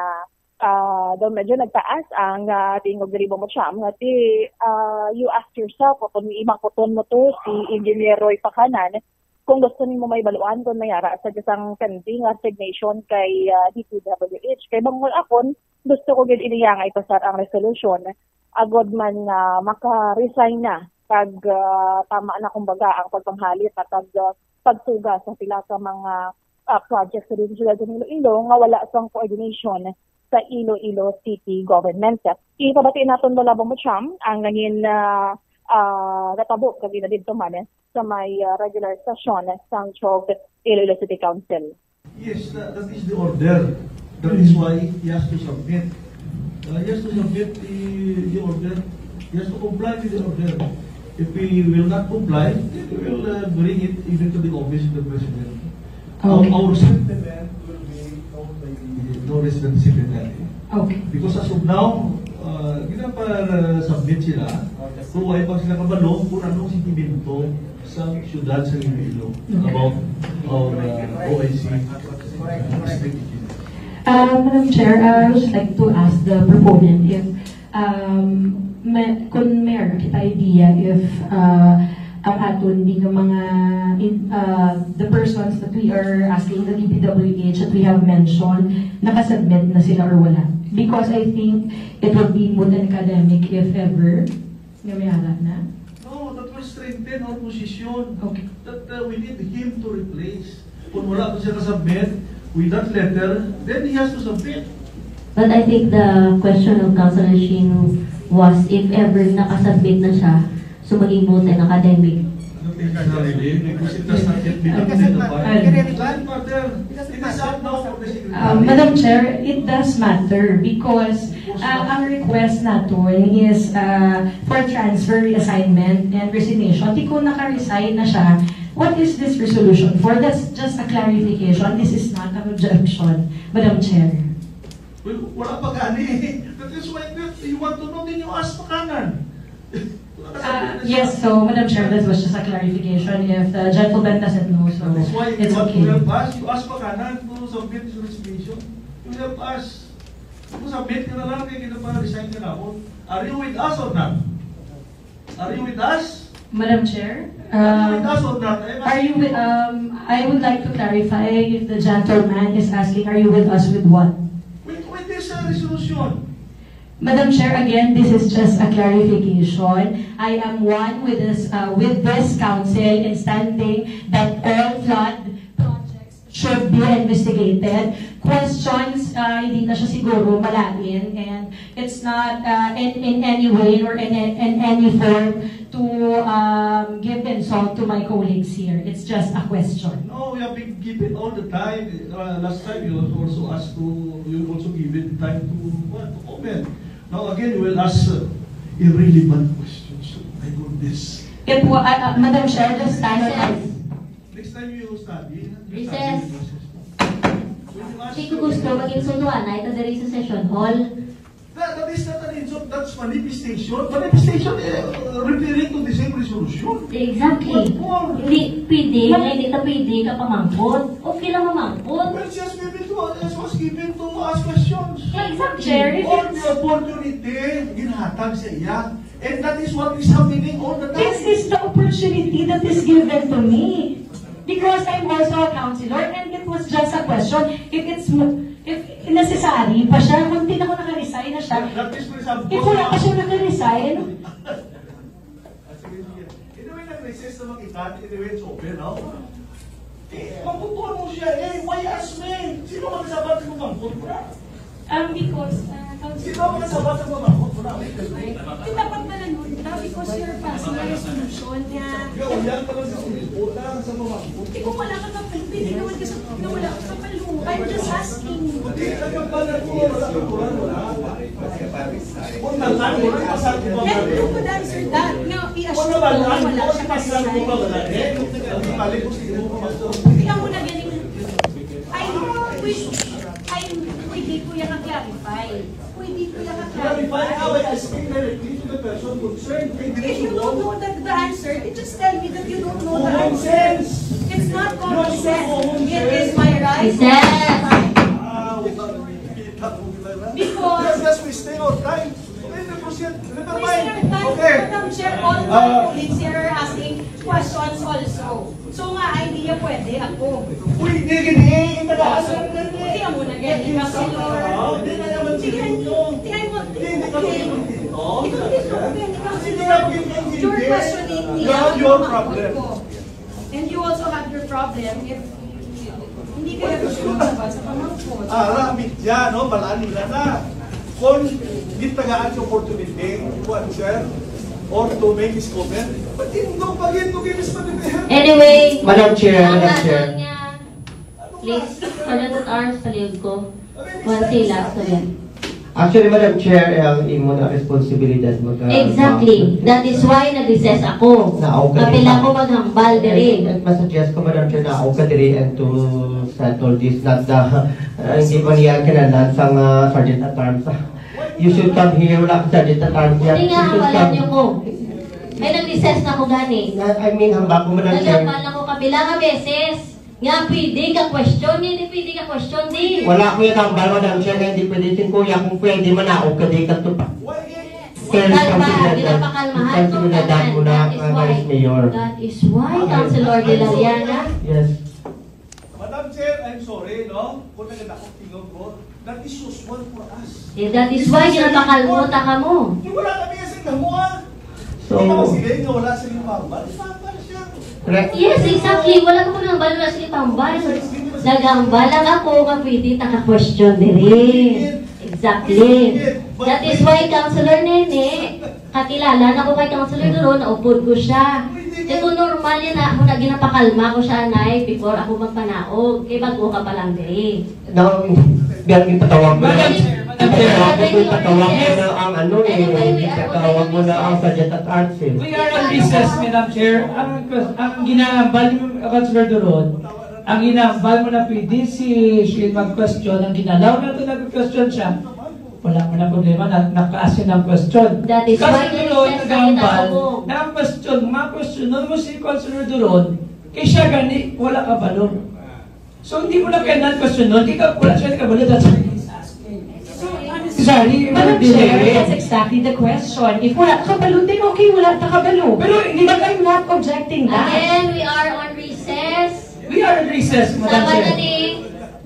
ah, daw medyo nagtaas ang, ah, tingog diri, Bombocham, nga ti, ah, you ask yourself kung imangkuton mo to si Engineer Roy Pacanan kung gusto nimo may baluan kung may ara sa isang pending resignation kay, ah, D P W H. Kay bangod akon, gusto ko gid iniya nga ipasar ang resolusyon agud man nga maka-resign na pag, ah, tama na, kumbaga, ang pagpanghalit at pag, ah, pagtuga sa pila ka mga, ah, projects sa siyudad sa Iloilo nga wala sang coordination sa Iloilo City Government. Ipabati naton, Lola Bombocham, ang nangin, ah, ah, natabo kag inadid man sa may, ah, regular session sang twelfth Iloilo City Council. Yes, that, that is the order. That is why he has to submit. Uh, he has to submit the, the order. He has to comply with the order. If he will not comply, then we will, uh, bring it even to the office of the president. Our, Okay. our sentiment will be known by the, the resident secretary. Okay. Because as of now, uh, ginapa-submit sila, so wala pa sila kabalo kung anong sentimento sa siyudad sa Iloilo about our, uh, O I C district. Uh, Madam Chair, I would just like to ask the proponent if, um, may, kung may kita idea if, uh, ang aton di nga mga in, uh, the persons that we are asking, the D P W H that we have mentioned, nakasubmit na sila or wala. Because I think it would be moot and academic if ever nga may ara na. No, that will strengthen our position. Okay. That, uh, we need him to replace. Kung wala pa siya kasubmit with that letter, then he has to submit. But I think the question of Councilor Sheen was if ever nakasubmit na siya, so maging moot and academic. I don't think so, really, because it has not yet been identified. It is up now for the secretary. Um, Madam Chair, it does matter because, uh, ang request naton is, uh, for transfer, reassignment, and resignation. Di kung naka-resign na siya, what is this resolution for? That's just a clarification. This is not an objection, Madam Chair. Well, wala pa gani. That is why that you want to know, then you ask Pacanan. Uh, yes, so Madam Chair, that was just a clarification. If the gentleman doesn't know, so That is why you it's want to okay. help us. You ask Pacanan to submit his resignation. You help us. Kung submit ka na lang, kaya kita pa resign ka na. Are you with us or not? Are you with us? Madam Chair, Are you with um, us or not? I am are you asking with, um, I would like to clarify if the gentleman is asking, are you with us with what? With, with this, uh, resolution. Madam Chair, again, this is just a clarification. I am one with this, uh, with this council in standing that all flood projects should be investigated. Questions, uh, hindi na siya siguro malain, and it's not, uh, in, in any way or in, in any form to, um, give insult to my colleagues here. It's just a question. No, we have been given all the time. Uh, last time you also asked to, you also given time to, what, to comment. Now again, you will ask, uh, irrelevant questions. My goodness. It wa-, uh, uh, Madam Chair, the standard. Next time you study, Recess. When you ask Hindi ko gusto maging suntuan na ito diri sa session hall. That, that is not an insult, that's manifestation. Manifestation, eh, referring to the same resolution. Exactly. What for? Hindi pwede, nga hindi ta pwede ka pamangkot. Okay lang mamangkot. Well, she has given to us, she was given to ask questions. Exactly. Chair, if All it's Opportunity, ginhatag sa iya. And that is what is happening all the time. This is the opportunity that is given to me. Because I'm also a counselor and it was just a question if it's mo-, if necessary pa siya, kung di na ko naka-resign na siya. That is, for example, If wala pa siya naka-resign, Anyway, nag-recess naman kita. Anyway, it's over, no? Eh, magbubuo mo siya. Eh, why ask me? Sino man sabat mo magbubuo na? Um, because, uh, Council Sino man sabat mo magbubuo na? Kita pagmalanon ka because you're passing a resolution nga Yo, yan pala sa sumilpo na sa mga Hindi ko wala ka kapag, hindi naman kasi na wala ka kapag, I'm just asking. Hindi, ano ba na po? Wala ka po, wala. Kung nagkano, wala ka sa akin. Then you could answer that. Nga, i-assure ko na wala siya kasi. Kaya mo na galing. Ay, pwede, ay, pwede ko yung clarify. Pwede ko yung clarify. Clarify how I speak directly to the person concerned. Kay If you don't know the, the answer, then just tell me that you don't know the Common answer. sense. It's not common sense. It is my right. Yes. Ah, wala. Kita ko nila na. Because Yes, yes, we stay on time. Okay, never mind. Mister Tan, Okay. Madam Chair, all my Ah. colleagues here are asking questions also. So nga, ay, di niya pwede ako. Uy, di gini, itagaan sa Hindi mo na gani, Councilor. Hindi na naman Di gani, siguro. di gani mo, Hindi, hindi kami hindi. Ikaw dito, hindi, Councilor. You're questioning me. You have your problem. And you also have your problem if hindi ka gusto sa pamangkot. Ah, ramit yan, no? Balaan nila na. Kung gitagaan yung opportunity to answer or to make his comment, but hindi ko pa rin to give his opinion. Anyway, Madam Chair, ang Madam ato Chair. niya, please, pala sa arms, palihog ko. One say last na yan. Actually, Madam Chair, ang imo na responsibilidad mo ka Exactly. That is why nag-recess ako. Naog ka Kapila diri. ko maghambal diri. Ay, mas suggest ko, Madam Chair, naog ka diri and to settle this, not the, uh, hindi mo niya kinanan sang, uh, Sergeant at Arms. You should come here, wala ka Sergeant at Arms yan. Hindi nga, You should hawalan come. niyo ko. May nag-recess na ko gani. I, I mean, hambal ko, Madam Chair. Naghambal na ko kapila nga beses. Nga pwede ka question, hindi pwede ka question, di. Wala ko yung hambal, Madam Chair, nga hindi pwede. Sing kuya, kung pwede, manaog ka, di ka to pa. Kalma, ginapakalmahan ko Responsibilidad tanan. mo na, That is uh, why. Vice Mayor. That is why, Councilor de la Llana. Yes. Madam Chair, I'm sorry, no? Kung nagdakop tingog ko, that is usual for us. Eh, that is why, ginapakalmo ta kamo. Di wala kami sa inyo, ha? So, Hindi naman sila, nga wala sila yung pambal. Pambal siya. Re- Yes, exactly. Wala ko nang balo na sila pambal. Nagambal lang ako nga pwede taka-question diri. Exactly. That is why, Councilor Nene, kakilala na ko kay Councilor Duron, naupod ko siya. Ito normal yan na ako na ginapakalma ko siya, Nay, before ako magpanaog. Kay bago ka pa lang diri. Now, bilang ipatawag mo na. Madam Chair, Madam Chair. Ipatawag mo na ang ano eh. Anyway, we are Ipatawag mo na ang already Sergeant at Arms eh. We are on recess, Madam Chair. Ang, ang ginahambal ni Councilor Duron, ang ginahambal mo na pwede si Shane mag-question, ang ginalaw na ito nag-question siya, wala mo na problema na naka-ask siya ng question. That is why Councilor Duron, recess na kita nagahambal, sa buong. na ang question, mga question, nun mo si Councilor Duron, kay siya gani, wala ka balo. So, hindi mo na kailangan question nun. Ikaw, wala siya nakabalo. That's why he's asking. So, unnecessary, Madam delay. Chair, that's exactly the question. If wala ka kabalo, then okay, wala ka kabalo. Pero hindi But I'm not objecting that. Again, we are on recess. We are on recess, Madam Sama Chair. na ni,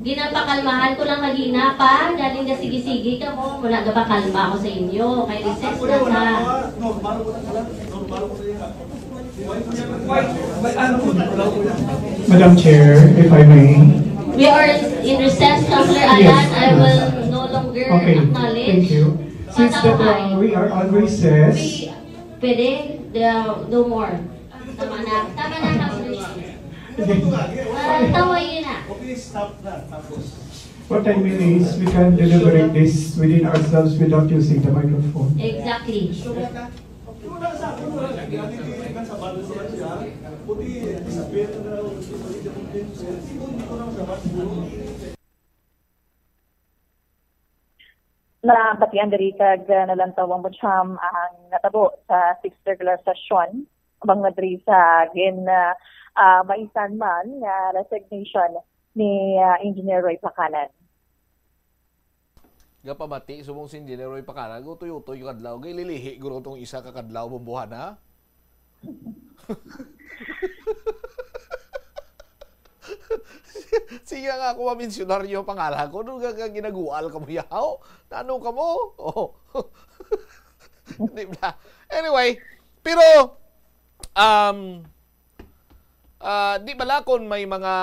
ginapakalmahan ko lang kagina pa, galing ka sige-sige ka mo, wala ka pa kalma ako sa inyo. Kay recess na ta. Normal ko na pala. Normal ko na yun. Madam Chair, if I may. We are in recess, Councilor Alan. Yes. I will no longer Okay, acknowledge. Thank you. Since that, uh, we are on recess. We, pwede? The, no more. Tama na. Tama na, Councilor. Ah, tawa yun na. What I mean is, we can deliberate this within ourselves without using the microphone. Exactly. Nabatian diri kag, uh, nalantaw ang mucham ang natabo sa sixth regular session, bangod diri sa gin, uh, uh, maisan man nga resignation ni, uh, Engineer Roy Pacanan. Gapamati subong si Engineer Roy Pacanan, utoy-utoy yung kadlaw. Gay lilihi guro tong isa ka kadlaw, Bombohana. Siya nga ako maminsyonaryo pangalan ko, doon ka, ka ginagual ka mo yaw? Nano ka mo? Oh. Di ba? Anyway, pero, um, ah, di bala kung may mga,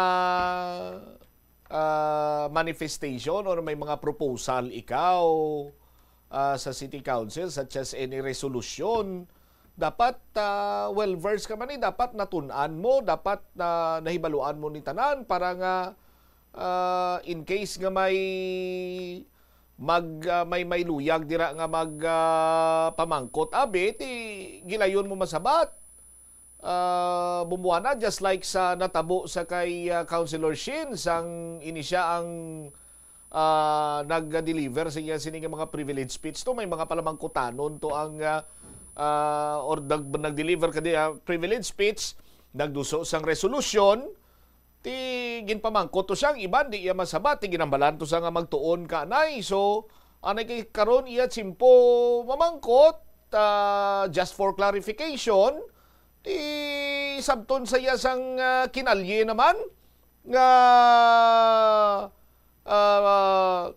ah, manifestation or may mga proposal ikaw, ah, sa City Council, such as any resolution, dapat, ah, well versed ka man eh, dapat natun-an mo, dapat na nahibaluan mo ni tanan para nga, ah, in case nga may mag, ah, may, may luyag dira nga mag, ah, pamangkot, abi, ti gilayon mo masabat. Ah, Bombohana, just like sa natabo sa kay, ah, Councilor Shin, sang ini siya ang, ah, nag-deliver sa iya sini nga mga privilege speech to, may mga palamangkutanon to ang, ah, ah, or nag-, nag-deliver ka di, ah, privilege speech, nagduso sang resolusyon, ti ginpamangkot to siya, ang iban di iya masabat, ti ginambalan to sa nga magtuon ka anay. So, anay kay karon iya tsimpo mamangkot, ah, just for clarification, ti sabton sa iya sang, ah, kinalye naman nga, ah,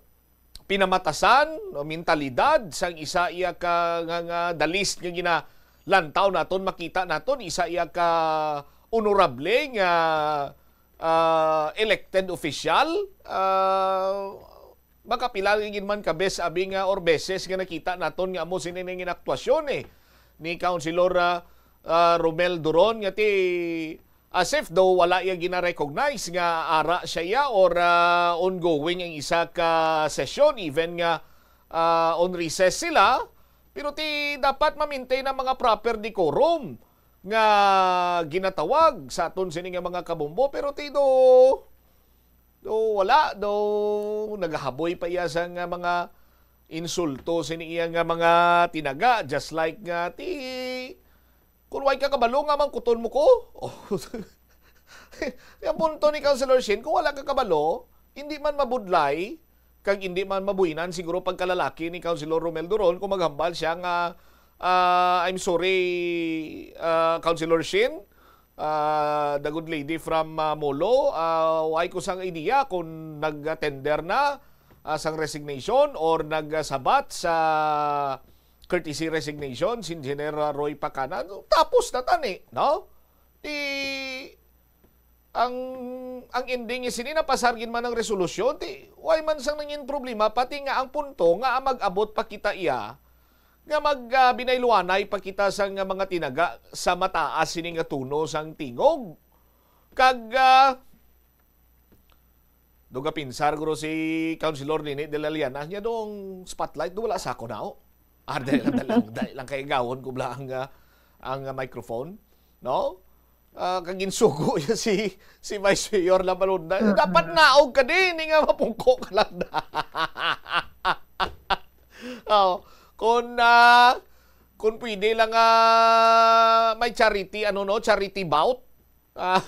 pinamatasan o mentalidad sang isa iya ka nga, nga the list nga ginalantaw naton, makita naton isa iya ka honorable nga, ah, elected official, ah, makapila gid man ka bes abi nga or beses nga nakita naton nga amo sini nga aktuasyon eh ni Councilor, ah, ah, Romel Duron nga ti as if daw wala iya gina-recognize nga ara siya iya or, ah, ongoing ang isa ka sesyon, even nga, ah, on recess sila, pero ti dapat ma-maintain ang mga proper decorum nga ginatawag sa aton sini nga mga kabombo, pero ti do, do wala, do nagahaboy pa iya sa nga mga insulto sini iya nga mga tinaga, just like nga ti kung way ka kabalo nga mangkuton mo ko. Oh. Ang punto ni Councilor Shin, kung wala ka kabalo, hindi man mabudlay, kag hindi man mabuhinan siguro pagkalalaki ni Councilor Romel Duron kung maghambal siya nga, ah, "I'm sorry, ah, Councilor Shin, ah, the good lady from, ah, Molo, ah, way ko sang idea kung nag-tender na, ah, sang resignation or nagsabat sa courtesy resignation si Engineer Roy Pacanan." Tapos na tani, no? Di, ang, ang ending is sini napasar gid man ang resolusyon, di, way man sang nangin problema, pati nga ang punto nga ang mag-abot pa kita iya, nga mag, ah, binayluanay pa kita sa nga mga tinaga sa mataas sini nga tono sang tingog. Kag, ah, do gapinsar guro si Councilor Nini de la Liana, niya dong spotlight, do wala sa ako na, oh. Ah, dali lang, dali lang, dali lang kay gawon ko bala ang, ah, ang, ah, microphone, no? Ah, kag ginsugo niya si, si Vice Mayor Labalunda. Mm-mm. Dapat naog ka din, nga mapungko ka lang na. Oh, kung, ah, kung pwede lang, ah, may charity, ano, no, charity bout. Ah,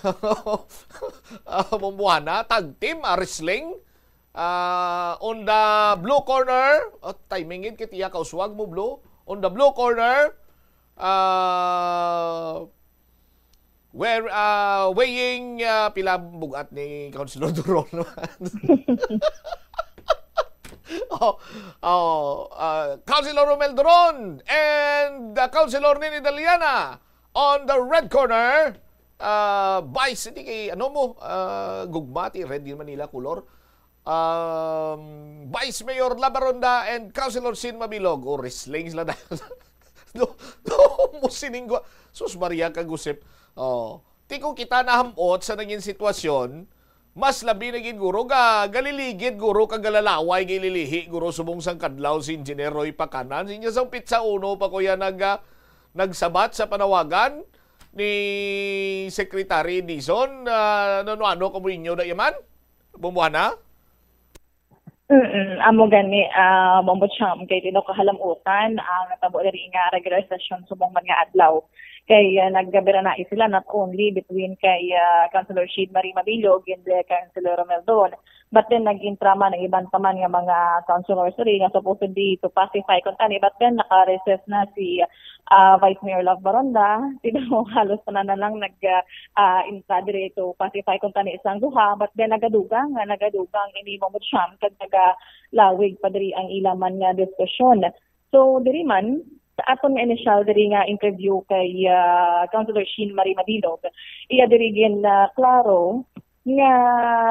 ah, Bombohana, tag team, ah, wrestling. Ah, on the blue corner, oh, timing it, kay tiya ka uswag mo, blue. On the blue corner, ah, where, ah, weighing, ah, pila bugat ni Councilor Duron? Oh, oh, ah, Councilor Romel Duron and, ah, Councilor Nini Daliana on the red corner. Ah, Vice, hindi kay, ano mo, ah, gugma, ti red yun Manila color. Um, Vice Mayor Labaronda and Councilor Sin Mabilog, o wrestling sila na. No, no, mo siningwa. Sus, Maria ka gusip. Oh. Ti kung kita nahamot sa naging sitwasyon, mas labi na gid guro ga, galiligid guro ka galalaway, gililihi guro subong sang kadlaw si Engineer Roy Pacanan. Sinya sang pitsa uno pa ko yan nag, ah, nagsabat sa panawagan ni Secretary Dizon. Ah, ano-ano ka mo ninyo na yaman? Bumuhana? Mm, amo gani, ah, Bombo Cham, kay tino kahalamutan ang natabo diri nga regular session subong man nga adlaw. Kay, ah, nagbiranai sila not only between kay, ah, Councilor Shade Marie Mabilo ug kay Councilor Romel Don, But then, nag-intra man ang iban pa man nga mga councilors diri nga supposedly to pacify kuntani. But then, naka-recess na si ah, Vice Mayor Love Baronda. Sila mo halos tanan na lang nag ah, ah, intra diri to pacify kuntani sang duha. But then, nagadugang nga nagadugang ini, Ma'am Cham, kag nagalawig pa diri ang ila man nga diskusyon. So, diri man, sa aton nga initial diri nga interview kay ah, Councilor Sheen Marie Mabilog, iya diri gin ah, klaro nga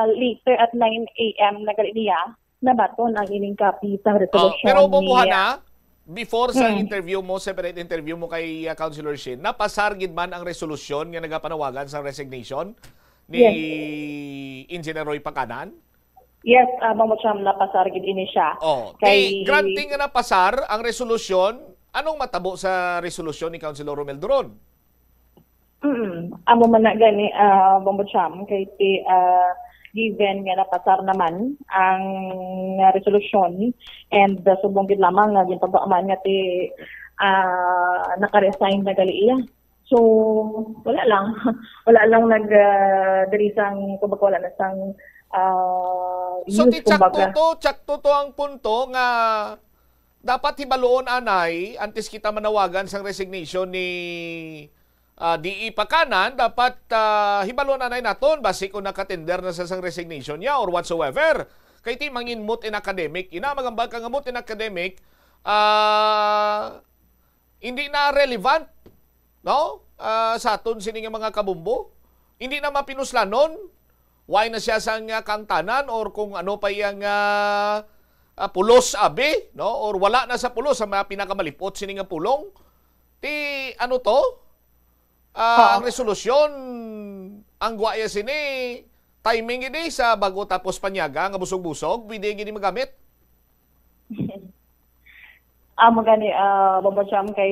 later at nine a m na gali niya nabaton ang ining copy sang Oh, resolusyon pero ni, bubuhan na, before sa Hmm. interview mo, separate interview mo kay ah, Councilor Sheen, napasar gid man ang resolusyon nga nagapanawagan sa resignation ni Yes. Engineer Roy Pacanan? Yes, ah, Ma'am Cham, napasar gid ini siya. Oh, Kay kay granting nga napasar ang resolusyon, anong matabo sa resolusyon ni Councilor Romel Duron? Mm, amo man na gani, ah, Bombo Cham, kay ti, ah, given nga napasar naman ang, ah, resolusyon and, ah, subong gid lamang nga ginpagaman nga ti, ah, naka-resign na gali iya. So, wala lang. Wala lang nag, ah, diri sang, kumbaga, wala na sang, ah, So, use, ti tsakto kumbaga. to, tsakto to ang punto nga dapat hibaluon anay, antes kita manawagan sang resignation ni, ah, D E Pacanan, dapat, ah, hibaluon anay naton basi kung nakatender na sa sang resignation niya or whatsoever. Kay ti manginmot in academic, ina magambal ka nga mot in academic, ah, hindi na relevant, no? Ah, sa aton sini nga mga kabumbo, hindi na mapinuslanon. Why na siya sa nga kangtanan or kung ano pa iyang ah, ah, pulos abi, no? Or wala na sa pulos sa mga pinakamalipot sini nga pulong. Ti ano to? Ah, Oo. Ang resolusyon, ang guwaya sini, timing ini sa bago tapos panyaga nga busog-busog, pwede gini magamit? Amo gani, ah, Bombo Cham, kay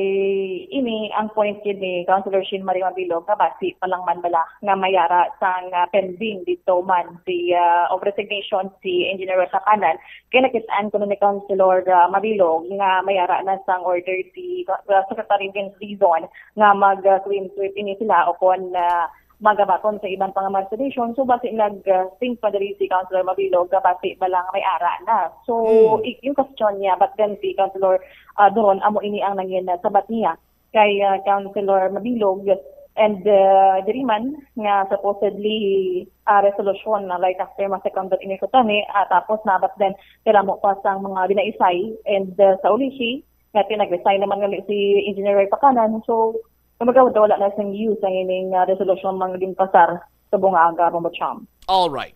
ini ang point gid ni Councilor Sheen Marie Mabilog nga basi pa lang man bala nga mayara sang, ah, pending dito man si, ah, of resignation si Engineer Rosa Canan. Kay nakit-an kuno ni Councilor, ah, Mabilog nga mayara na sang order si, ah, Secretary Vince Dizon nga mag, ah, clean sweep ini sila o kon, ah, magabaton sa iban pa nga mga resignation. So, basi nag, ah, think pa diri si Councilor Mabilog nga basi ba lang may ara na. So, Hmm. i-, yung question niya, but then si Councilor, ah, Duron, amo ini ang nangin, ah, sabat niya kay, ah, Councilor Mabilog. And, ah, diri man nga supposedly, ah, resolution na, like, after ma-second ini ko tani, ah, tapos na, but then, kailangan mo pa sang mga binaisay. And, ah, sa ulihi, nga nag-resign naman nga si Engineer Ray Pacanan. So, kumbaga, wala na sing use ang ining, ah, resolution nga ginpasar sa bunga aga, Bombo Cham. All right.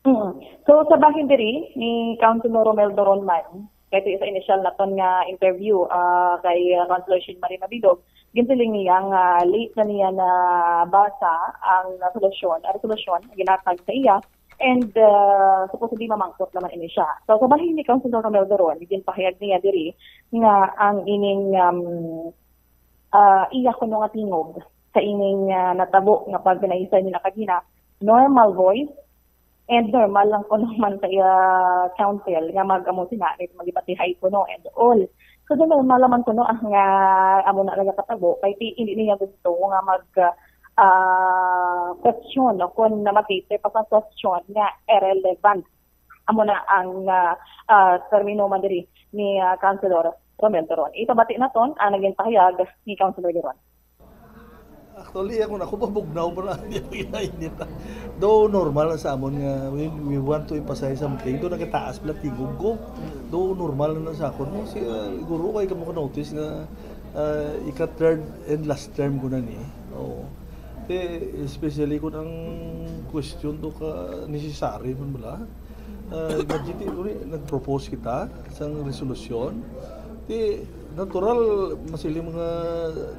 Mm. So, sa bahin diri ni Councilor Romel Doron man, kay sa initial naton nga interview, ah, kay, ah, Councilor Sheen Marie Mabilog, ginsiling niya nga late na niya nabasa ang, ah, solusyon, ang resolusyon nga ginhatag sa iya, and, ah, supposedly mamangkot naman ini siya. So, sa bahin ni Councilor Romel Doron, ginpahayag niya diri nga ang ining, um, ah, iya kuno nga tingog sa ining, ah, natabo nga pagbinaisay nila kagina, normal voice, and normal lang kuno man sa iya counsel nga mag-amo sina, eh, magipatihay kuno and all. So, di normal naman kuno ang nga amo na nagakatabo, kay ti-, hindi niya gusto nga mag, ah, question o kung na mag-cater pa sa question nga irrelevant. Amo na ang, ah, ah, termino man diri ni, ah, Councilor Romel Doron. Ipabati naton ang naging pahayag ni Councilor Doron. Actually, ako na, ako mabugnaw pa na, di ako inainit. Though normal na sa amon nga we, we want to emphasize something, though nagataas pala tingog ko. Though normal na sa akon, no? Si, ah, siguro kay kamo ka-notice nga, ah, ika-third and last term ko na ni. Oo. Te, especially kung ang question to ka necessary man bala. Ah, imagine, ti, uli, nag-propose kita sang resolusyon. Ti, natural, masiling mga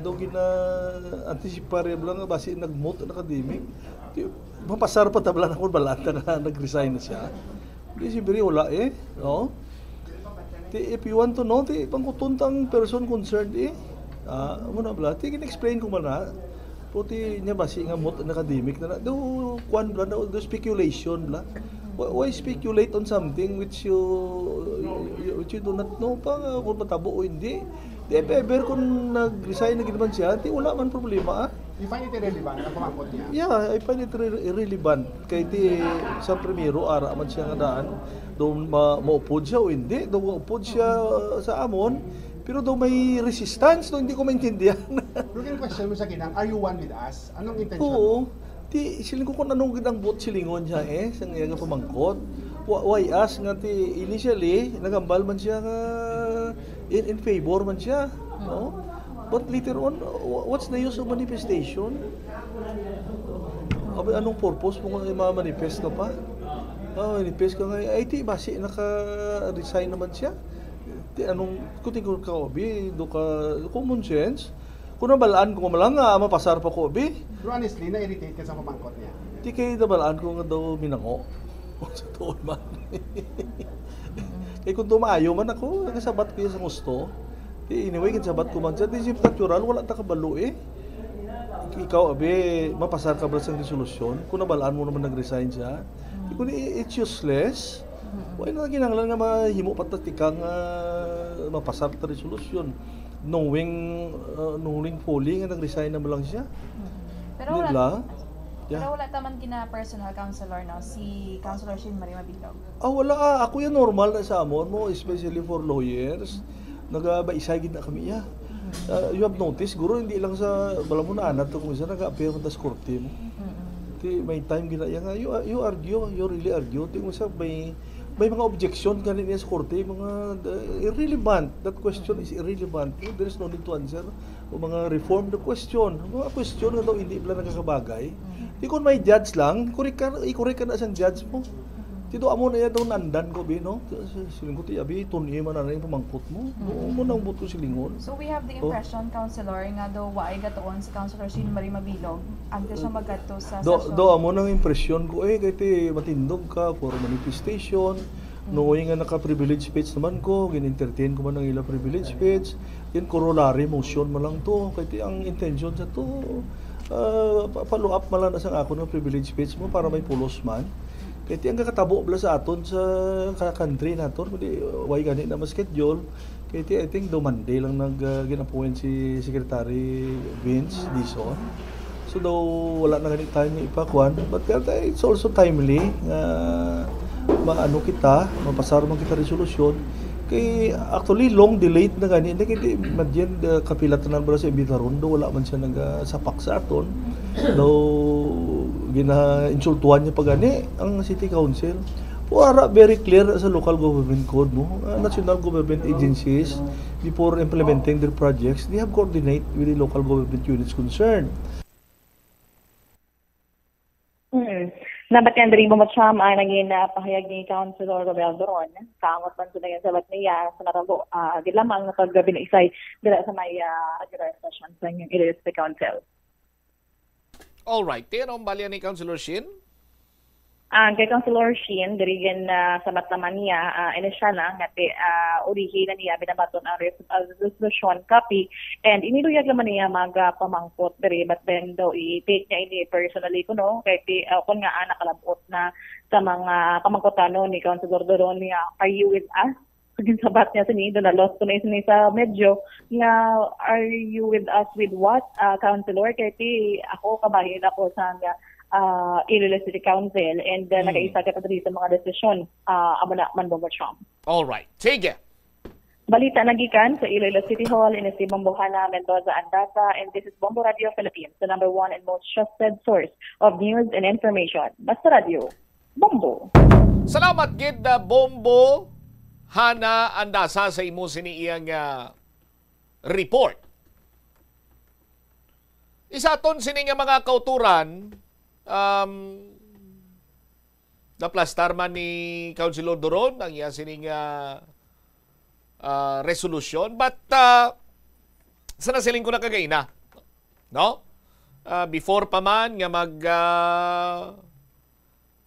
daw gina-anticipar bala nga basi nag-moot ang academic. Ti, mapasar pa tabla na kung balata nga nag-resign na siya. Di, siyempre, wala eh. No? Ti, if you want to know, ti, pangkuton tang person concerned eh. Ah, amo na bala. Ti, gin-explain ko man na. Pero ti, niya basi nga moot ang academic na na. Do, kwan bala na, do speculation bala. Why, why speculate on something which you, you, which you do not know pa nga kung matabo o hindi? If ever kung nag-resign na gid man siya, di wala man problema, ah. You find it irrelevant ang pamangkot niya? Yeah, I find it re- irrelevant. Kay di sa primero, ara man siya nga daan. Daw ma maupod siya o hindi. Daw maupod siya sa amon. Pero daw may resistance, daw hindi ko maintindihan. Pero kung question mo sa kinang, are you one with us? Anong intention Oo. mo? Ti, siling ko kung anong gid ang buot silingon siya eh, sa iya nga pamangkot. Wa- Why us nga ti initially, nagambal man siya nga in, in favor man siya. No? But later on, wha- what's the use of manifestation? Abi, anong purpose mo nga ma-manifest ka pa? Ah, manifest ka nga, ay ti, basi naka-resign naman siya. Ti, anong, kuting ko ka, abi, do ka, common sense. Kung nabalaan ko man lang nga mapasar pa ko, abi. Pero honestly, na-irritate ka sa pamangkot niya. Di kay nabalaan ko nga daw minango. Sa tuon man. Kay kung tumaayo man ako, nagasabat ko sa gusto. Di, anyway, kung sabat ko man siya, di si natural, wala ta kabalo eh. Ikaw, abi, mapasar ka ba sang resolusyon? Kung nabalaan mo naman nag-resign siya, di ko ni, it's useless. Why na kinahanglan nga mahimo pa ta tikang ah, mapasar ta resolusyon? Knowing, ah, knowing fully nga nag-resign na lang siya. Pero Di wala, ba? pero wala taman kina personal counselor, no? Si Counselor Shane Marie Mabilog. Ah, wala. Ah, ako yan normal na sa amon mo, especially for lawyers. Nagabaisay gid na kami iya. Ah, you have noticed, guro hindi lang sa, wala mo na anad to kung isa nag-appear man ta sa korte mo. Ti may time gina iya nga, you, you argue, you really argue. Ti kung sa may, may mga objection gani niya sa korte, mga uh, irrelevant. That question is irrelevant. There is no need to answer. O mga reform the question. Mga question nga daw hindi pala nakakabagay. Di kung may judge lang, correct ka, i-correct ka na sang judge mo. Ti do amo na iya daw nandan ko bi, no? Siling ko ti abi, tun-i man na yung pamangkot mo. Mo mo nang buto silingon. So we have the Oh. impression, Counselor, nga daw waay gatuon si Counselor Shane Marie Mabilog antes siya magkadto sa Do, session. do amo nang impresyon ko eh, kay ti matindog ka for manifestation, knowing nga naka-privilege speech naman ko, gin-entertain ko man ang ila privilege speech, then corollary motion man lang to, kay ti ang intention sa to, ah, pa- follow up man lang na sa akon nga privilege speech mo para may pulos man. Kay ti ang kakatabo bala sa aton sa ka- country naton, kundi uh, why gani na ma-schedule, kay ti, I think, do Monday lang nag uh, gin-appoint si Secretary Vince Dizon. So daw wala na gani time nga ipakuan, but uh, it's also timely nga maano kita, mapasar man kita resolusyon. Kay actually long delayed na gani na kay di- imagine the kapila tanan bala sa imbitaron do wala man siya nagasapak sa aton. Daw gina-insultuhan niya pa gani ang city council. Wala very clear sa local government code mo, uh, national government agencies before implementing their projects, they have coordinate with the local government units concerned. Hmm. Nabatian diri mo, Ma'am, ang naging ah, pahayag ni Councilor Romel Doron. Kaangot man sa naging sabat niya sa natabo, ah, di lamang nakagabi na isay dira sa may ah, Aguilar Session sa inyong Iloilo City Council. All right. Ti ano ang balya ni Councilor Shin? Ang kay Councilor Shin, diri gin ah, sa matlaman niya, ah, inisyal na nga ti, ah, ulihi na niya binabaton ang res- ah, resolution copy, and iniluyag naman niya magpamangkot diri, but then daw i-take niya ini personally kuno kay ti, ah, kun nga ah, nakalabot na sa mga pamangkotano ni Councilor Doron niya, "Are you with us?" Ginsabat niya sini, "Dala lost ko na sini sa medyo nga, are you with us with what, ah, Councilor?" Kay ti ako, kabahin ako sa nga ah, Iloilo City Council, and uh, Mm. nakaisa kita diri sa mga desisyon. Ah, amo na man, Bombo Chom. All right. Sige. Balita nagikan sa Iloilo City Hall, ini si Bombo Hana Mendoza Andasa, and this is Bombo Radio Philippines, the number one and most trusted source of news and information. Basta Radio, Bombo. Salamat gid, uh, Bombo Hana Andasa, sa imo sini iyang uh, report. Isaton sini nga mga kauturan, um, naplastar man ni Councilor Doron ang iya sini nga ah, resolusyon, but uh, sa nasiling ko na kagaina, no? Ah, before pa man nga mag ah,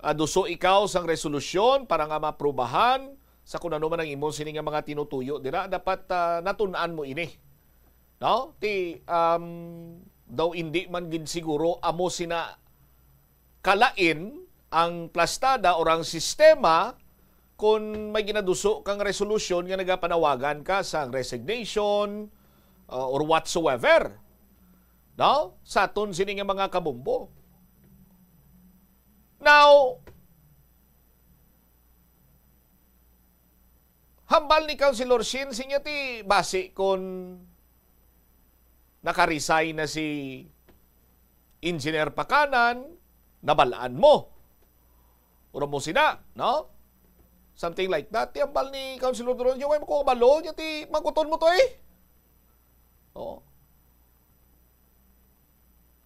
aduso ikaw sang resolusyon para nga maprubahan sa kung ano man ang imo sini nga mga tinutuyo dira, dapat ah, natun-an mo ini, no? Ti um, daw indi man gid siguro amo sina kalain ang plastada or ang sistema kon may ginaduso kang resolusyon nga nagapanawagan ka sa resignation, uh, or whatsoever, no? Sa aton sini nga mga kabombo. Now, hambal ni Councilor Shin, siya ti basi kon naka-resign na si Engineer Pakanan, nabalaan mo. Ura mo sina, no? Something like that. Ti hambal ni Councilor Duron, "Way mo ko kabalo, nya ti mangkuton mo to eh." Oh.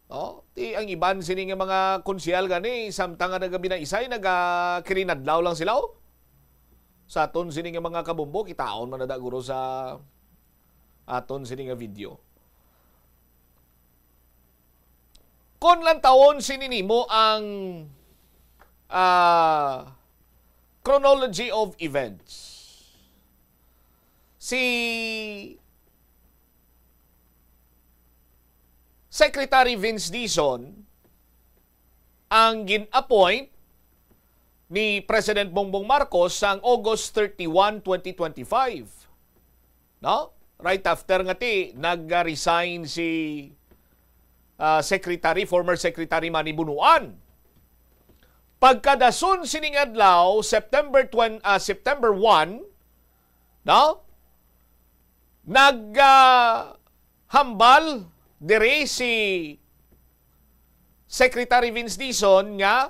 Oh, ti ang iban sini nga mga konsehal gani, samtang nga nagabinaisay, nagakirinadlaw lang sila, oh. Sa aton sini nga mga kabombo, kitaon man na da guro sa aton sini nga video. Kon lantawon sini nimo ang, ah, chronology of events, si Secretary Vince Dizon ang gin-appoint ni President Bongbong Marcos sang August thirty-one, twenty twenty-five. No? Right after nga ti nag-resign si, ah, Secretary, former Secretary Manny Bonoan. Pagkadason sining adlaw, September twenty, ah, September one, no? Nag, ah, hambal diri si Secretary Vince Dizon nga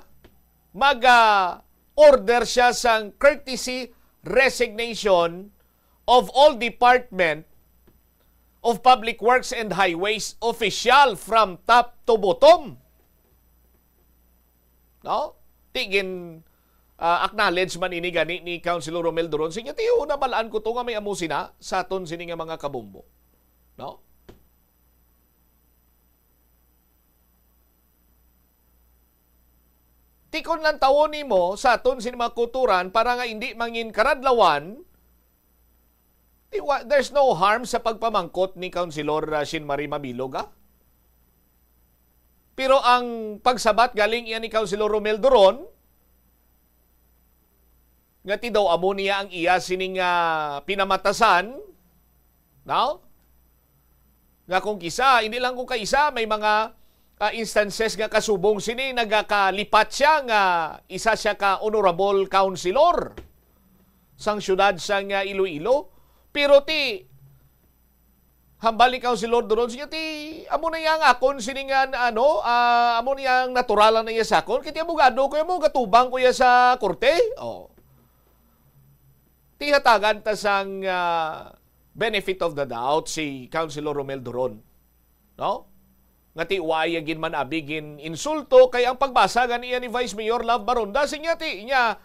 mag, ah, order siya sang courtesy resignation of all Department of Public Works and Highways official from top to bottom. No? Ti gin, ah, acknowledge man ini gani ni Councilor Romel Duron. Sige, ti, oh, nabalaan ko to nga may amo sina sa aton sini nga mga kabombo. No? Ti kon lantawon nimo sa aton sini mga kulturan para nga indi mangin karadlawan, ti wa-, there's no harm sa pagpamangkot ni Councilor, ah, Shin Marie Mabilog, ah. Pero ang pagsabat galing iya ni Councilor Romel Duron, nga ti daw amo niya ang iya sining, ah, pinamatasan, no? Nga kung kisa, hindi lang kung kaisa, may mga, ah, instances nga kasubong sini, nagakalipat siya nga isa siya ka honorable councilor sang siyudad sang, ah, Iloilo. Pero ti, hambal ni Councilor Duron, siya ti, amo na yang akon sini nga, ano, ah, amo na yang natural na iya sa akon. Kay ti abogado ko iya mo, gatubang ko iya sa korte. Oh. Ti hatagan ta sang, ah, benefit of the doubt si Councilor Romel Duron. No? Nga ti wa iya gin man abi gin insulto, kay ang pagbasa gani iya ni Vice Mayor Love Baronda, siya ti, niya,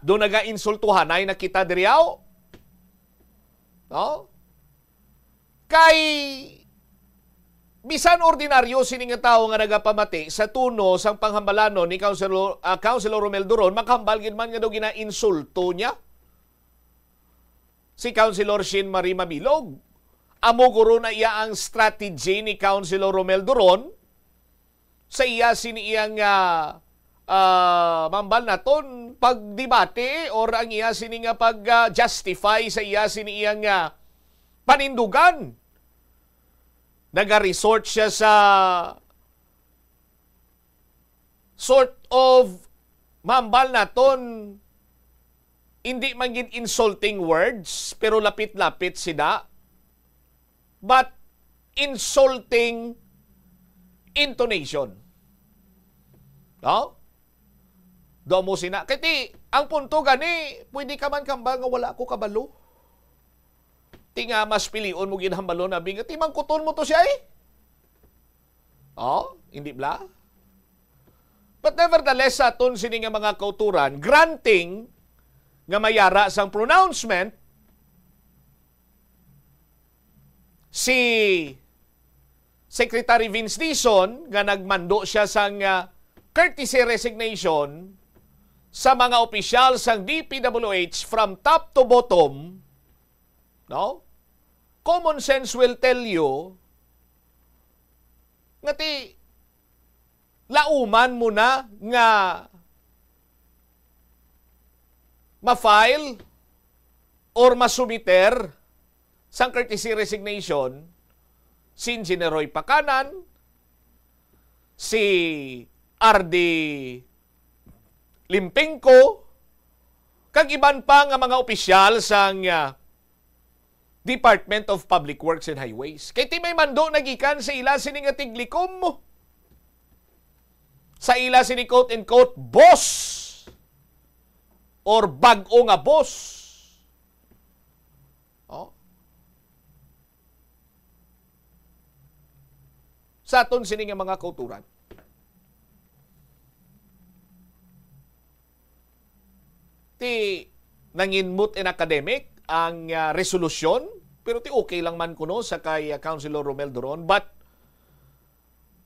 do naga-insultuhanay na kita diri, aw? No? Kay bisan ordinaryo sini nga tawo nga nagapamati sa tono sang panghambalanon ni Councilor, ah, Councilor Romel Duron, makahambal gid man nga daw ginainsulto niya si Councilor Shin Marie Mabilog. Amo guro na iya ang strategy ni Councilor Romel Duron sa iya sini iyang, ah, ah, mambal naton pagdebate or ang iya sini nga pag, ah, justify sa iya sini iyang, ah, panindugan. Naga-resort siya sa sort of, mambal naton, hindi man gid insulting words, pero lapit-lapit sida, but insulting intonation. No? Do mo sina. Kay ti, ang punto gani, pwede ka man kambal nga wala ko kabalo. Ti nga mas pilion mo ginhambalon, abi nga, ti mangkuton mo to siya eh. Oh, hindi bla? But nevertheless, sa aton sini nga mga kauturan, granting nga mayara sang pronouncement, si Secretary Vince Dizon nga nagmando siya sang, ah, courtesy resignation sa mga opisyal sang D P W H from top to bottom, no? Common sense will tell you nga ti lauman mo na nga ma-file or masumiter sang courtesy resignation, si Engineer Roy Pacanan, si R D Limpingco, kag iban pa nga mga opisyal sang, ah, Department of Public Works and Highways. Kay ti may mando na gikan sa ila sini nga tiglikom mo. Sa ila sini, quote and quote, boss or bag-o nga boss. Oh. Sa aton sini nga mga kauturan. Ti nanginmut and academic ang, ah, resolusyon, pero ti okay lang man kuno sa kay, ah, Councilor Romel Duron, but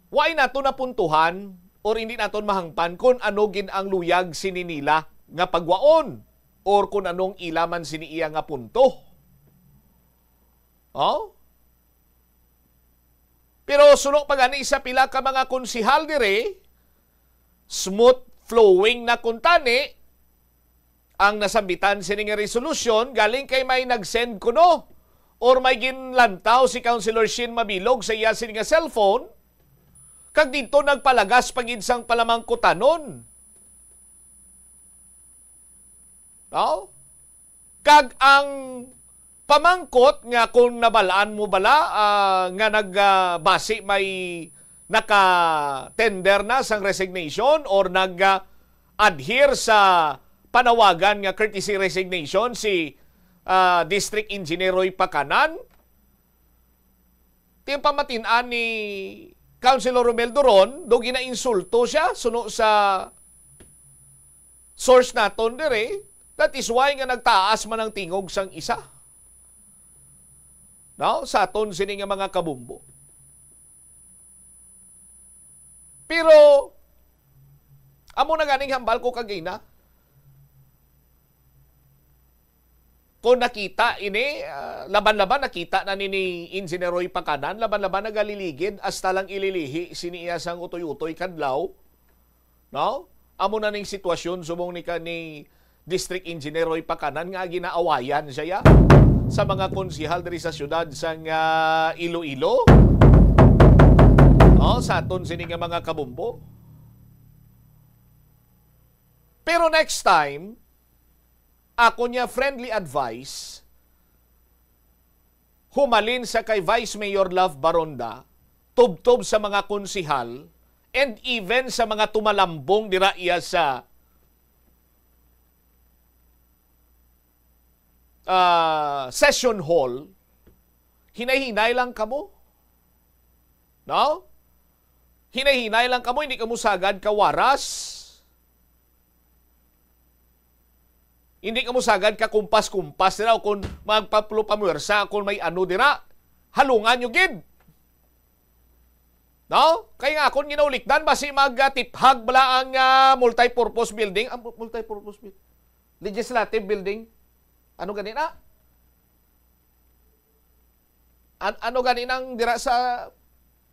why nato napuntuhan or hindi naton mahangpan kung ano gid ang luyag sini nila nga pagwaon or kung anong ila man sini iya nga punto? Oh? Pero suno pa gani sa pila ka mga konsihal diri, smooth flowing na kuntani ang nasambitan sini nga resolusyon galing kay may nag-send kuno or may ginlantaw si Councilor Shin Mabilog sa iya sini nga cellphone, kag didto nagpalagas pa gid sang palamangkutanon. No? Kag ang pamangkot nga kung nabalaan mo bala, ah, nga nag, ah, basi may naka-tender na sang resignation or nag, ah, adhere sa panawagan nga courtesy resignation si, ah, District Engineer Roy Pacanan, ti pamatin-an ni Councilor Romel Duron, do ginainsulto siya, suno sa source naton diri, that is why nga nagtaas man ang tingog sang isa. No? Sa aton sini nga mga kabumbo. Pero, amo na ganing hambal ko kagina, kung nakita ini, ah, laban-laban nakita na ni, ni Engineer Roy Pacanan, laban-laban nagaliligid, hasta lang ililihi sini iya sang utoy-utoy kadlaw, no? Amo na ning sitwasyon subong ni ka ni District Engineer Roy Pacanan nga ginaawayan siya ya sa mga konsihal diri sa siyudad sang, ah, Iloilo. No? Sa aton sini nga mga kabumbo. Pero next time, ako niya friendly advice, humalin sa kay Vice Mayor Love Baronda, tubtob sa mga konsihal, and even sa mga tumalambong dira iya sa, ah, session hall, hinay-hinay lang kamo. No? Hinay-hinay lang kamo, hindi kamo sagad ka waras. Hindi kamo sagad ka kumpas-kumpas dira o kung magpaplo pamuwersa kung may ano dira. Halungan nyo gid. No? Kay nga akon ginaulikdan, basi magtiphag bala ang, ah, multi-purpose building. Ah, mu-, multi-purpose building. Legislative building. Ano gani na? An-, ano gani nang dira sa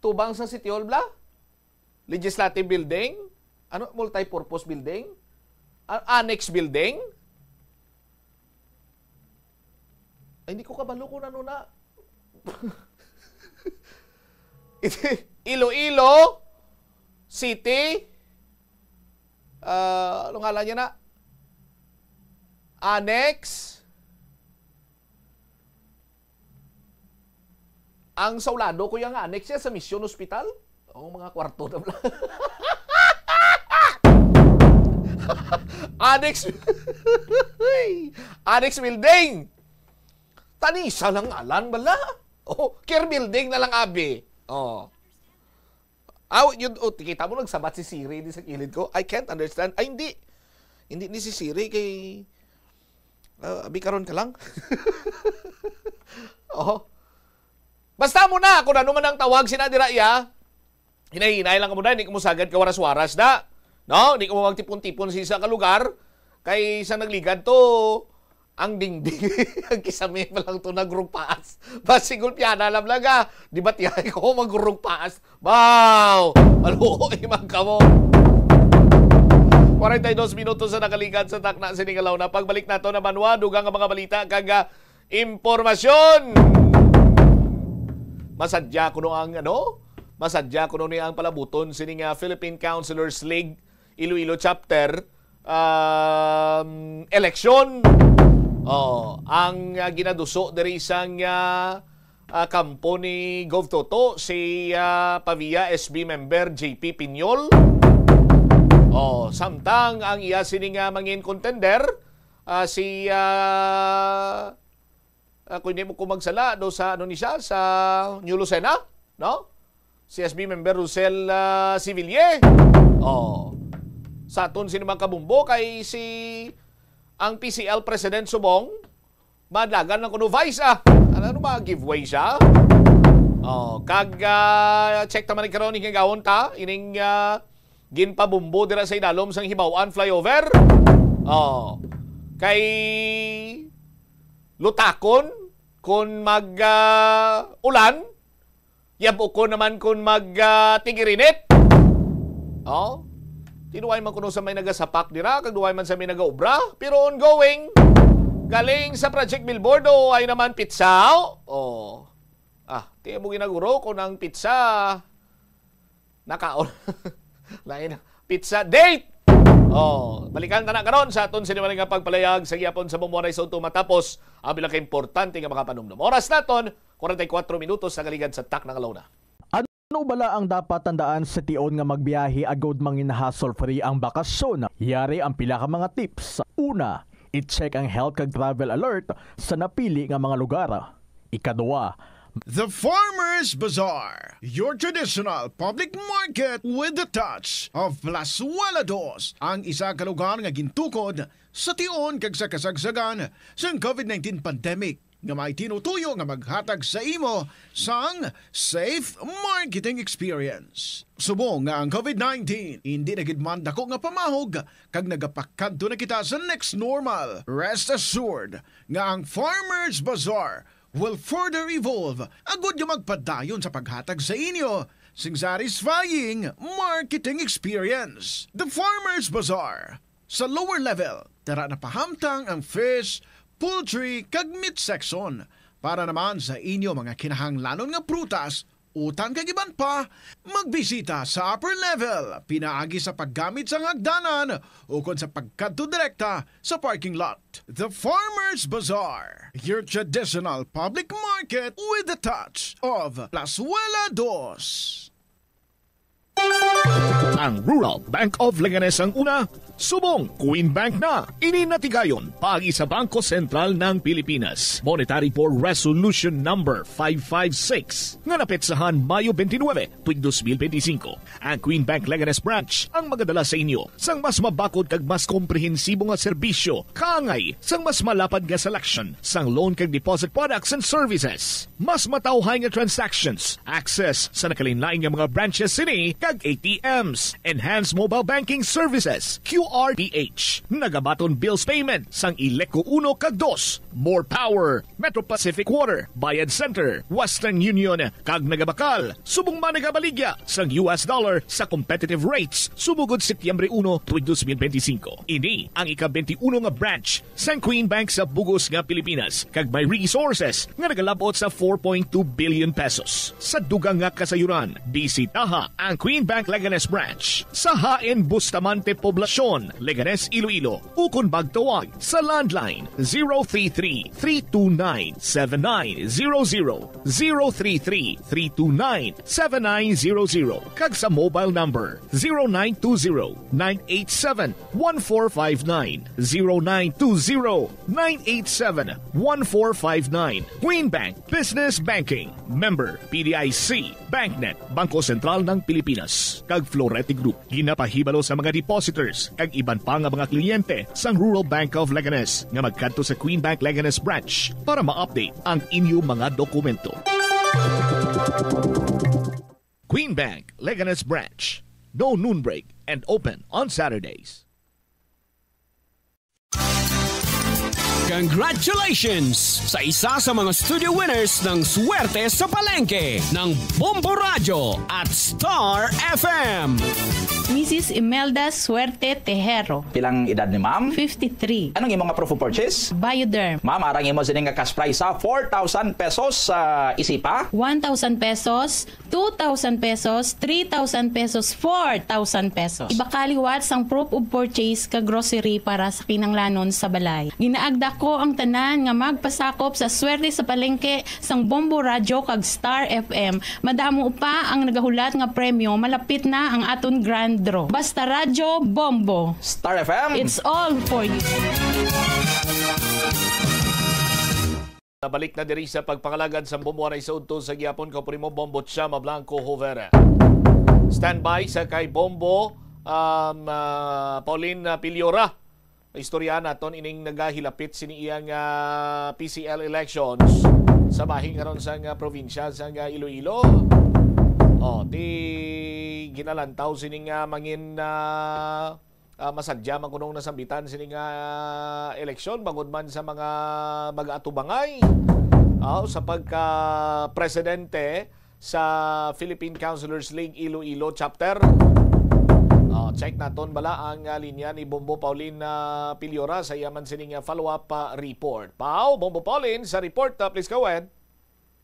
tubang sa City Hall, bla? Legislative building? Ano? Multi-purpose building? A-, annex building? Ay, hindi ko kabalo kung ano na. Iloilo City. Ah, ano ngalan niya na? Annex. Ang sa Ulado, kuya, nga annex siya sa Mission Hospital. Ang mga kwarto na pala. Annex. Annex building. Tanisa lang alan bala. Oh, care building na lang, abi. Oh. Aw, yun, oh, kita mo, nagsabat si Siri di sa kilid ko. I can't understand. Ay, hindi. Hindi ni si Siri kay, ah, abi, karon ka lang. Oh. Basta mo na, kung ano man ang tawag sina dira, iya. Hinay-hinay lang kamo, dai. Hindi kamo sagad ka waras-waras, da. No? Hindi kamo magtipon-tipon sa isa ka lugar. Kay sa nagligad to, ang dingding, ang kisame pa lang to nagurugpaas. Basi gulpiana lang lang, ah. Di ba tiyahay ko magurugpaas? Baw! Maluoy man kamo. Kwarenta y dos minutos sa nakaligad sa takna sini nga launa. Pagbalik nato na banwa, dugang nga mga balita kag, ah, impormasyon. Masadya kuno ang, ano? Masadya kuno ni ang palabuton sini nga Philippine Councilors League Iloilo Chapter, um, election. Oh, ang, ah, ginaduso diri sang, ah, ah, kampo ni Gov Toto, si, ah, Pavia S B member J P Piñol. Oh, samtang ang iya sini nga mangin contender, ah, si, ah, ah, kung hindi mo ko magsala, do sa, ano ni siya, sa New Lucena, no? Si S B member Rosel, ah, Siville. Oh. Sa aton sini mga kabumbo kay si ang P C L President Subong, madlagan lang kuno vice, ah. Ano, ano ba, giveaway siya? Oh, kag, ah, check naman ni karon, igagawon ta ining, ah, ginpabumbo dira sa idalom sang Hibaw-an flyover. Oh, kay lutakon kun mag, ah, ulan, yab-ukon naman kun mag, ah, tig-irinit. Oh, tinuway man kuno sa may nagasapak dira, kag duway man sa may nagaobra, pero ongoing. Galing sa Project Billboard, o ay naman pizza. Oh. Ah, ti mo ginaguro kung ang pizza nakaon. Lain, pizza date. Oh, balikan ta na karon sa aton sini nga pagpalayag sa gihapon sa Bumbo Ray sa Uto matapos ang pila ka importante nga mga panumdom. Oras naton, forty-four minutos sa kaligad sa takna nga luna. Ano bala ang dapat tandaan sa tion nga magbiyahe agod mangin hassle-free ang bakasyon? Yari ang pila ka mga tips. Una, i-check ang health kag travel alert sa napili nga mga lugar. Ikadua, The Farmers Bazaar, your traditional public market with the touch of Plazuela Dos, ang isa ka lugar nga gintukod sa tion kag sa kasagsagan sang covid nineteen pandemic nga may tinutuyo nga maghatag sa imo sang safe marketing experience. Subong nga ang covid nineteen hindi na gid man dako nga pamahog kag nagapakadto na kita sa next normal, rest assured nga ang Farmers Bazaar will further evolve agud nga magpadayon sa paghatag sa inyo sing satisfying marketing experience. The Farmers Bazaar. Sa lower level, tara na pahamtang ang fish, poultry, kag meat section. Para naman sa inyo mga kinahanglanon nga prutas, utan kag iban pa, magbisita sa upper level pinaagi sa paggamit sang hagdanan ukon sa pagkadto direkta sa parking lot. The Farmers Bazaar, your traditional public market with the touch of Plazuela Dos. Ang Rural Bank of Leganes ang una, subong Queen Bank na. Ini natigayon paagi sa Bangko Sentral ng Pilipinas. Monetary Board Resolution Number five five six nga napetsahan Mayo twenty-nine, tuig dos mil benti singko. Ang Queen Bank Leganes Branch ang magadala sa inyo sang mas mabakod kag mas komprehensibo nga serbisyo, kaangay sang mas malapad nga selection sang loan kag deposit products and services, mas matawhay nga transactions, access sa nagkalainlain nga mga branches sini kag A T Ms, enhanced mobile banking services, Q R P H, nagabaton bills payment sang Ileco uno kag dos, More Power, Metro Pacific Water, Bayad Center, Western Union, kag nagabakal subong man nagabaligya sang U S dollar sa competitive rates sumugod Setyembre uno, tuig dos mil benti singko. Ini ang ika-benti uno nga branch sang Queen Bank sa bug-os nga Pilipinas, kag may resources nga nagalab-ot sa four point two billion pesos. Sa dugang nga kasayuran, bisitaha ang Queen Bank Leganes Branch sa Hain Bustamante Poblacion, Leganes, Iloilo, ukon magtawag sa landline zero three three, three two nine, seven nine zero zero, zero three three, three two nine, seven nine zero zero, kag sa mobile number zero nine two zero, nine eight seven, one four five nine, zero nine two zero, nine eight seven, one four five nine. Queen Bank Business Banking. Member P D I C. BancNet, Bangko Sentral ng Pilipinas, kag Florete Group. Ginapahibalo sa mga depositors kag iban pa nga mga kliyente sang Rural Bank of Leganes nga magkadto sa Queen Bank Leganes Branch para ma-update ang inyo mga dokumento. Queen Bank Leganes Branch. No noon break and open on Saturdays. Congratulations sa isa sa mga studio winners ng Swerte sa Palengke ng Bombo Radyo at Star F M. Missus Imelda Suerte Tejero. Pilang edad ni ma'am? Fifty-three. Anong imong nga proof of purchase? Bioderm. Ma'am, arang imo sini nga cash prize sa four thousand pesos sa isipa. One thousand pesos, two thousand pesos, three thousand pesos, four thousand pesos. Ibakal liwat sang proof of purchase ka grocery para sa kinanglanon sa balay. Ginaagda ko ang tanan nga magpasakop sa Swerte sa Palengke sang Bombo Radyo kag Star F M. Madamo pa ang nagahulat nga premyo, malapit na ang aton grand draw. Basta Radyo, Bombo. Star F M. It's all for you. Nabalik na diri sa pagpangalagad sa Bombo anay sa udto sa gihapon, kaupod mo, Bombo Chama Blanco Jovera. Standby sa kay Bombo, um, ah, Pauline, ah, Piliora. Istorya naton ining nagahilapit sini iya nga P C L elections sa bahin karon sa nga probinsya sa nga Iloilo. Oh, ti ginalantaw sini nga mangin, ah, ah, masadya man kunong nasambitan sini nga eleksyon bangod man sa mga mag-atubangay, ah, sa pagka presidente sa Philippine Councilors League Iloilo Chapter. Ah, check naton bala ang, ah, linya ni Bombo Pauline, ah, Piliora sa iya man sini nga follow-up, ah, report. Pao, Bombo Pauline, sa report, ah, please go ahead.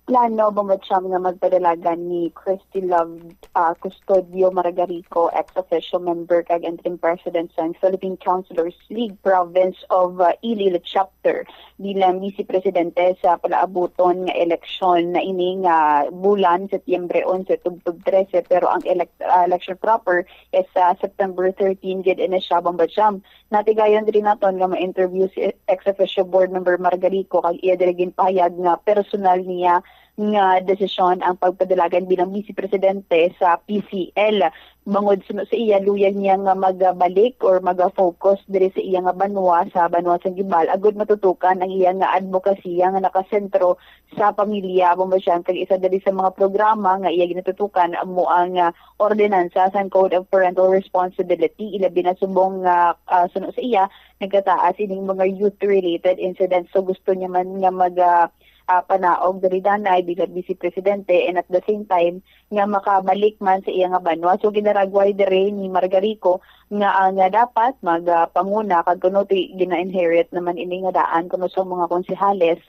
Plano, Bombo Cham, nga magpadalagan ni Christy Love, ah, Custodio Margarico, ex officio member kag interim president sang Philippine Councilors League Province of, ah, Iloilo Chapter, bilang vice presidente sa palaabuton nga eleksyon na ini nga bulan, Setyembre onse tubtob trese, pero ang elect-, ah, election proper is sa September thirteen gid ini siya, Bombo Cham. Natigayon diri naton nga ma-interview si ex officio board member Margarico kag iya diri ginpahayag nga personal niya nga desisyon ang pagpadalagan bilang vice presidente sa P C L. Bangod suno sa iya, luyag niya nga magabalik or maga-focus diri sa iya nga banwa, sa banwa sa Guibal, agud matutukan ang iya nga adbokasiya nga nakasentro sa pamilya, Bombo Cham, kag isa diri sa mga programa nga iya ginatutukan amo ang, ah, ordinansa sang Code of Parental Responsibility, ilabi na subong nga, ah, suno sa iya, nagkataas ining mga youth-related incidents. So, gusto niya man nga mag, ah, ah, panaog diri danay bilang vice presidente, and at the same time nga makabalik man sa iya nga banwa. So, ginaragway diri ni Margarico nga ang, nga dapat magpanguna kag kuno ti gina-inherit naman ini nga daan kuno sa mga konsehales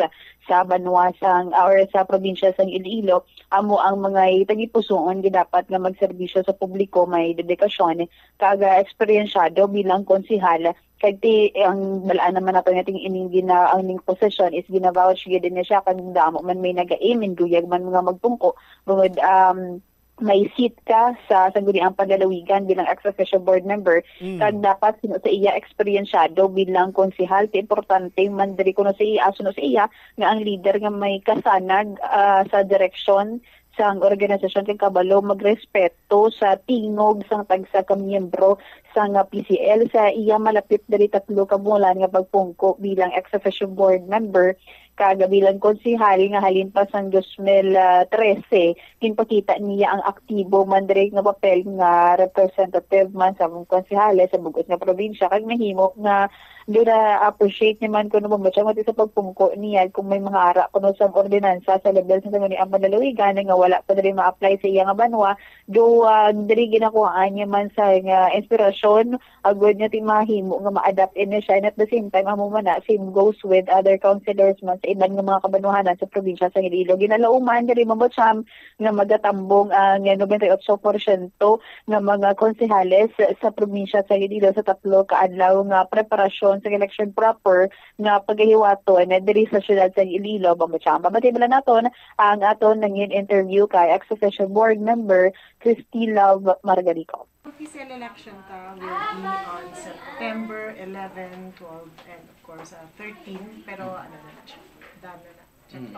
sa banwa sang, or sa probinsya sang Iloilo, amo ang mga tagipusoon nga dapat nga magserbisyo sa publiko, may dedikasyon kag, ah, eksperyensyado bilang konsehal. Kag ti, ang balaan naman nato nga ting ining gina-, ang ining posisyon is gina-vouch gid niya siya, kag damo man may naga-aim, luyag man nga magpungko, bangod, um, may seat ka sa Sangguniang Panlalawigan bilang ex officio board member, Mm. kag dapat suno sa iya eksperyensyado bilang konsehal, ti importante man diri kuno sa iya, suno sa iya, nga ang leader nga may kasanag, ah, sa direksyon sang organisasyon kag kabalo magrespeto sa tingog sang tagsa ka miyembro sang P C L sa iya malapit diri tatlo ka bulan nga pagpungko bilang ex officio board member kag bilang konsehal nga halin pa sang dos mil trese, ginpakita niya ang aktibo man diri nga papel nga representative man sa mga konsehales sa bug-os nga probinsya, kag nahimo nga gina-appreciate niya man kuno, Bombo Cham, sa pagpungko niya kung may mga ara kuno sang ordinansa sa level sa Sangguniang Panlalawigan nga wala pa diri ma-apply sa iya nga banwa, do, ah, diri ginakuhaan niya man sa nga inspirasyon, agud nga ti mahimo nga ma-adapt ini siya, and at the same time, amo man na, same goes with other councilors man sa iban nga mga kabanwahanan sa probinsya sa Iloilo. Ginalauman diri, Bombo Cham, nga magatambong ang noventa y ocho porsyento nga mga konsehales sa probinsya sa Iloilo sa tatlo ka adlaw nga preparasyon sa election proper nga pagahiwaton diri sa siyudad sa Iloilo, Bombo Cham. Pamatimbala naton ang aton nangin interview kay ex officio board member Christy Love Margarico. Official election ta will be on September eleven, twelve, and of course, uh, thirteen. Pero ano na na siya, done na na. Mm.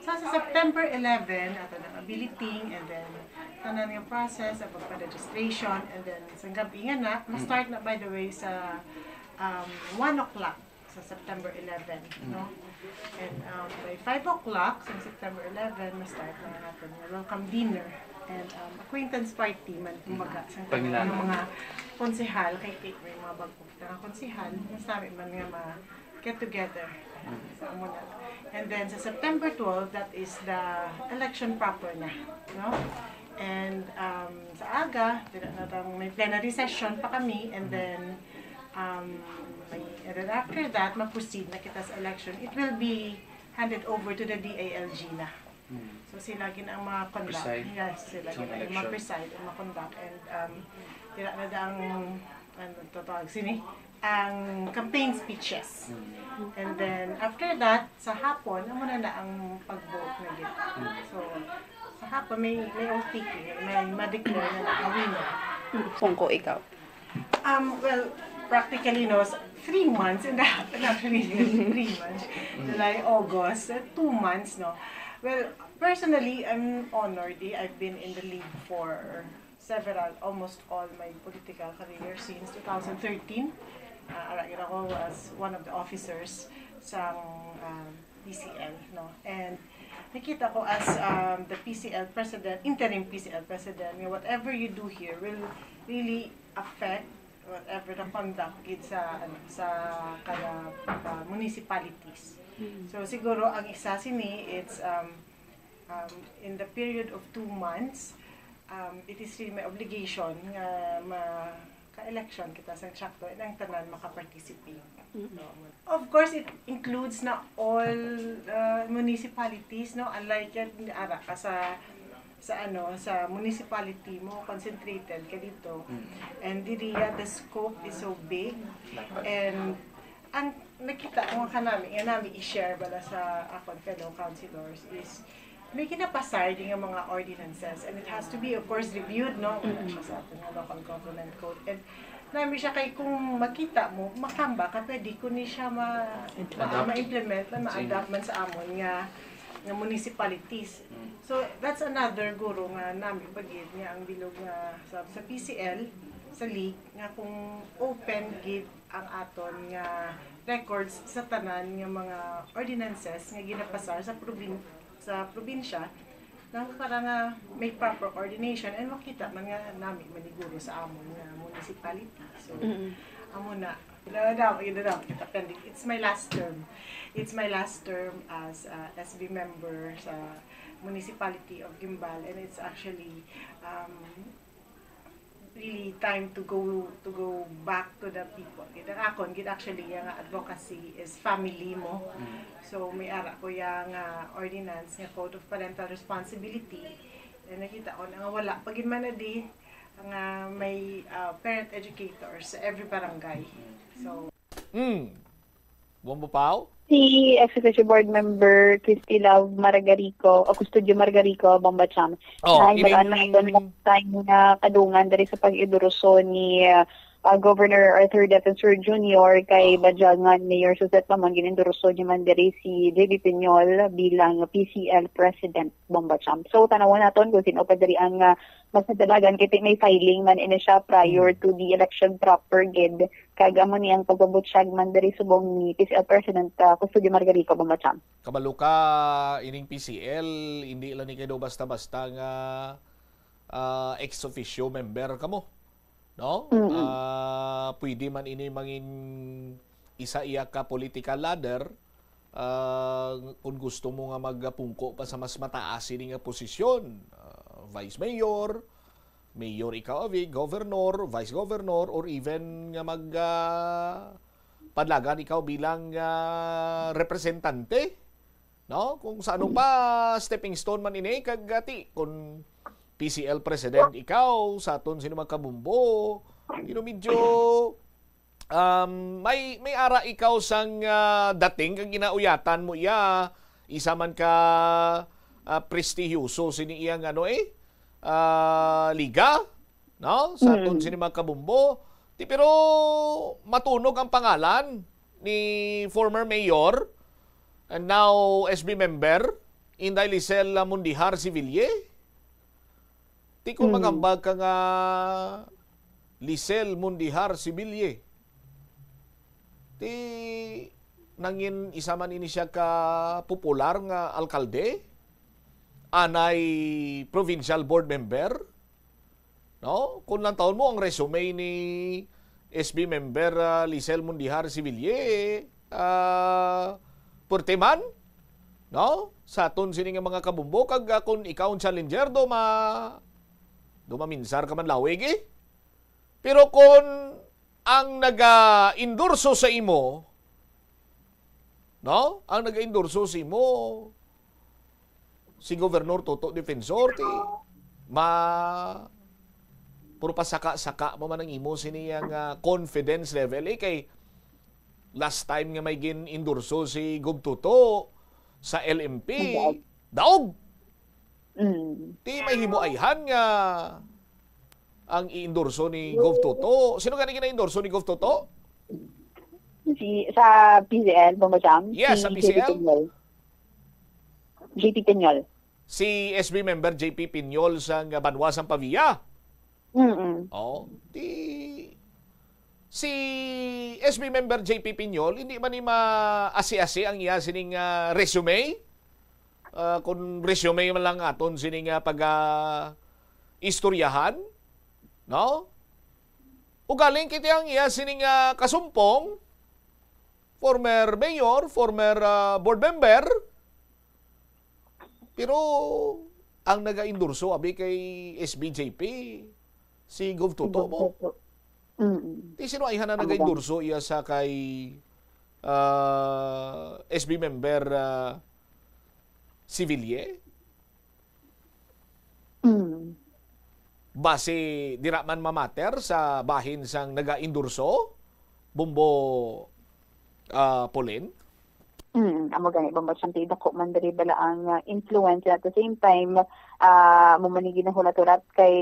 So, sa September eleven, ato na ang billeting, and then tanan nga process sa pagpa-registration, and then sa gabi nga na, Mm. ma-start na, by the way, sa, um, one o'clock sa September eleven, Mm. no? And, um, by five o'clock sa September eleven, ma-start na natin yung welcome dinner and, um, acquaintance party man, Mm. kumbaga, sa Pangilala. Mga konsehal, kay, kay may mga bagong na konsehal, mas dami man nga ma-get together. Mm. Sa amo na. And then sa September twelve, that is the election proper na, no? And um, sa aga, dira na tang may plenary session pa kami, and then um, may, and then after that, mag-proceed na kita sa election. It will be handed over to the D I L G na. So sila gid ang mga conduct. Preside Yes, sila sa gid ang election. Mag-preside and mag-conduct. And um, dira na da ang, ano to tawag sini, ang campaign speeches. And then after that, sa hapon, amo na na ang pag-vote na gid. So sa hapon may may O T P, may ma-declare na na ang winner. Pungko, ikaw. Um, well, practically, no, s- three months and a half, not really, three months, July, August, uh, two months, no. Well, personally, I'm honored. Eh. I've been in the league for several, almost all my political career since two thousand thirteen. Uh, ara gid ako as one of the officers sa um, P C L, no. And nakita ko as um, the P C L president, interim P C L president, nga whatever you do here will really affect whatever the conduct gid sa ano, sa kada uh, municipalities. So siguro ang isa sini, it's um, um, in the period of two months, um, it is really my obligation nga ma ka-election kita sa sakto and ang tanan maka-participate. So, of course, it includes na all uh, municipalities, no? Unlike yan, ara ka sa sa ano, sa municipality mo, concentrated ka dito. And diriya, the scope is so big. And ang nakita ko nga kanami, nga nami i-share bala sa akon fellow councilors is may ginapasar din nga mga ordinances, and it has to be, of course, reviewed, no? Wala siya sa aton nga local government code. And nami siya kay kung makita mo, makamba ka, pwede ko ni siya ma, ma, ma-implement man, ma-adapt man sa amon nga nga municipalities. So that's another guro nga nami pa gid nga ang bilog nga sa, sa P C L, sa league, nga kung open gid ang aton nga records sa tanan nga mga ordinances nga ginapasar sa probin sa probinsya, nang para nga may proper coordination and makita man nga nami maniguro sa amon nga municipality. So amo na. Dadam, dadam kita pending. It's my last term. It's my last term as uh, S B member sa municipality of Guimbal, and it's actually um, really time to go to go back to the people. Gid ang akon gid actually, ang advocacy is family mo. So may ara ko yang uh, ordinance nga code of parental responsibility. And nakita ko na nga wala pa gid man na di nga may uh, parent educators sa every barangay. So Mm. Buang Bupao? Si Executive Board Member Christy Love Maragarico o Custodio Maragarico, Bombacham. Oh, Ay, ining- magaan na ito na time na kadungan diri sa pag-endorso ni uh, uh, Governor Arthur Defensor Junior kay Badyangan Mayor Suzette Mamon, gin-endorso niya man diri si J B Piñol bilang P C L President, Bombacham. So, tanawon naton kung sino pa diri ang uh, mas nadalagan kay may filing man ini siya prior to the election proper gid. Kag amo ni ang pagpabutyag man diri subong ni P C L President uh, Custodio Margarico, Bombacham. Kabalo ka, ining P C L, hindi lang ni kayo basta-basta nga ah, ex officio member kamo, no? Ah, pwede man ini mangin isa iya ka political ladder ah, kung gusto mo nga magpungko pa sa mas mataas ini nga posisyon, ah, vice mayor, mayor ikaw, abi, governor, vice governor, or even nga mag ah, padlagan ikaw bilang ah, representante, no? Kung sa ano pa stepping stone man ini, kag ati kung P C L president ikaw sa aton sino man kabumbo, you know, medyo um, may may ara ikaw sang ah, dating kag ginauyatan mo iya, isa man ka ah, prestihiyoso sini iyang ano eh, ah, liga, no? Sa aton sini man kabumbo. Ti pero matunog ang pangalan ni former mayor and now S B member, Inday Lisel Mundihar Seville. Ti kung magambag ka nga Lisel Mundihar Seville, ti nangin isa man ini siya ka popular nga alkalde, anay provincial board member, no? Kung lantawon mo ang resume ni S B member ah, Lisel Mundihar Seville, ah, puwerte man, no? Sa aton sini nga mga kabumbo, kag ah, kung ikaw ang challenger do, ma Dumaminsar ka man lawig eh. Pero kung ang naga-endorso sa imo, no? Ang naga-endorso sa imo, si Governor Toto Defensor, ti ma-, puro pasaka-saka mo man ang imo sini ang, ah, confidence level. Eh, kay last time nga may gin-endorso si Gov Toto sa L M P, daog. Mm. Ti may himuayhan nga ang i-endorso ni Gov Toto. Sino gani gina-endorso ni Gov Toto? Si, sa P C L, Bombo Jam? Yes, Si sa J P P C L. Piñol. J P Piñol. Si S B member J P Piñol sang Banwa sang Pavia. Mm-mm. Oh, ti si S B member J P Piñol, hindi man ni maasi-asi ang iya sining, ah, resume. Ah, kung resume man lang aton sining, ah, pag, ah, istoryahan, no? Ugaling kita ang iya sining, ah, kasumpong, former mayor, former, ah, board member, pero ang naga-endorso abi kay S B J P, si Gov Toto mo. Mm. Ti sino ay hana naga-endorso iya sa kay, ah, S B member, ah, Civilier? Mm. Base dira man mamater sa bahin sang naga-endorso, Bombo, ah, Pauline? Mm, amo gani, Bombo Jam, ti dako man diri bala ang, ah, influence. At the same time, ah, mo man ni ginahulat-hulat kay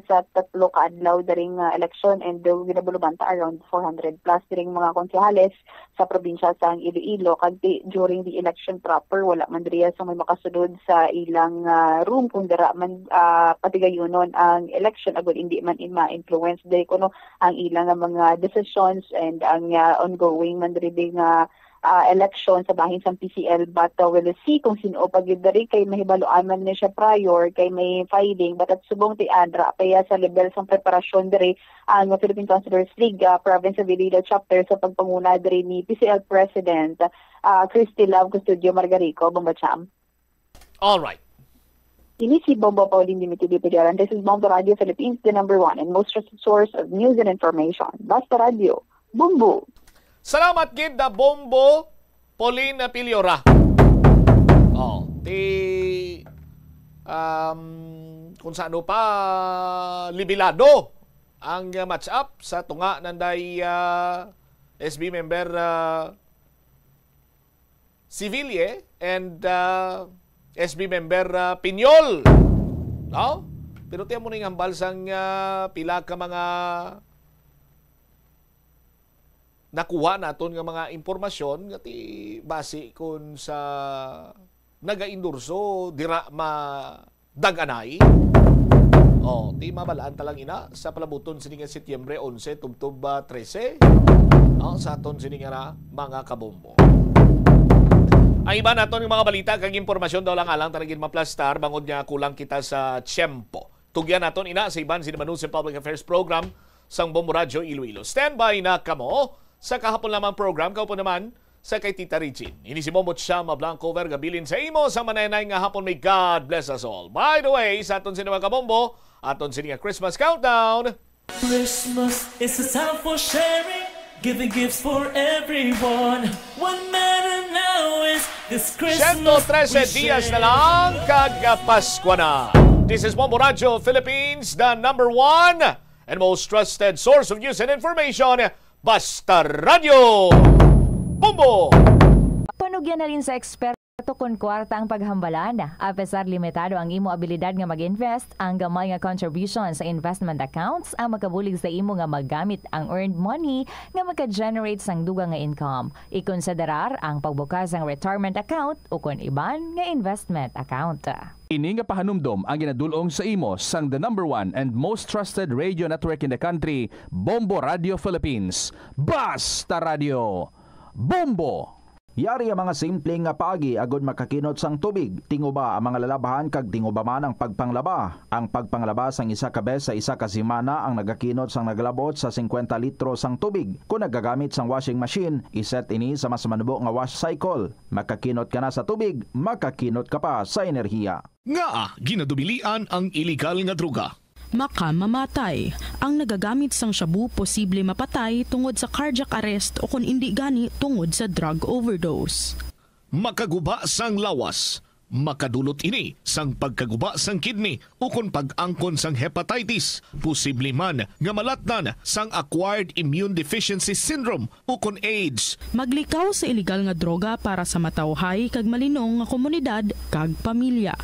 sa tatlo ka adlaw daring, ah, election and, uh, ginabulubanta around four hundred plus diring mga konsehales sa probinsya sang Iloilo. Kag ti, during the election proper, wala man diriya sa may makasulod sa ilang, ah, room kung dira man, ah, patigayunon ang election, agud hindi man in ma-influence diri kuno ang ilang nga mga decisions and ang, ah, ongoing man diri nga, ah, election sa bahin sang P C L. But, ah, we'll see kung sino pa gyud diri kay mahibaluan man ni siya prior kay may filing. But at subong ti, andra pa iya sa level sang preparasyon diri ang Philippine Councilors League, ah, Province of Iloilo Chapter sa pagpanguna diri ni P C L President, ah, Christy Love Custodio Margarico, Bombo Jam. All right. Ini si Bombo Pauline Dimitri Pidaran. This is Bombo Radio Philippines, the number one and most trusted source of news and information. Basta Radio, Bombo. Salamat gid na Bombo Pauline Piliora. Oh, ti um, kung sa ano pa libilado ang, uh, match up sa tunga nanday, uh, S B member, uh, Civilier and, uh, S B member, uh, Piñol. No? Pero tiyan mo na yung hambal sang, uh, pila ka mga nakuha naton nga mga impormasyon nga ti basi kun sa naga-endorso dira ma dag-anay. Oh, ti mabalaan ta lang ina sa palabuton sini nga Setyembre onse tubtob, ah, trese. Oh, sa aton sini nga na, mga kabombo. Ang iba naton nga mga balita kag impormasyon daw lang alang ta na gid maplastar bangod nga kulang kita sa tiyempo. Tugyan naton ina sa iban sini Manusi Public Affairs Program sang Bombo Radyo Iloilo. Standby na kamo sa kahapon lamang program, kaupo naman sa kay Tita Regine. Ini si Bombo Chama Blanco Verga bilin sa imo sa manenay nga hapon. May God bless us all. By the way, sa aton sini mga kabombo, aton sini nga Christmas countdown. Christmas is a time for sharing, giving gifts for everyone. What matter now is this Christmas Siyento trese we dias na share. Lang kag, ah, Paskwa na. This is Bombo Radyo Philippines, the number one and most trusted source of news and information. Basta Radyo Bombo! Panugyan na rin sa eksperto kon kwarta ang paghambalan. Apesar limitado ang imo abilidad nga mag-invest, ang gamay nga contribution sa investment accounts ang makabulig sa imo nga magamit ang earned money nga maka-generate sang dugang nga income. Ikonsiderar ang pagbukas sang retirement account o kon iban nga investment account. Ini nga pahanumdom ang ginadul-ong sa imo sang the number one and most trusted radio network in the country, Bombo Radio Philippines. Basta Radio! Bombo! Yari ang mga simple nga paagi agud makakinot sang tubig. Tinguba ang mga lalabhan kag tinguba man ang pagpanglaba. Ang pagpanglaba sang isa ka bes sa isa ka semana ang nagakinot sang nagalabot sa singkwenta litro sang tubig. Kon nagagamit sang washing machine, iset ini sa mas manubo nga wash cycle. Makakinot ka na sa tubig, makakinot ka pa sa enerhiya. Ngaa ginadubilian ang iligal nga droga? Makamamatay. Ang nagagamit sang shabu posible mapatay tungod sa cardiac arrest o kon indi gani tungod sa drug overdose. Makaguba sang lawas. Makadulot ini sang pagkaguba sang kidney ukon pag-angkon sang hepatitis, posible man nga malatnan sang acquired immune deficiency syndrome ukon AIDS. Maglikaw sa iligal nga droga para sa matawhay kag malinong nga komunidad kag pamilya.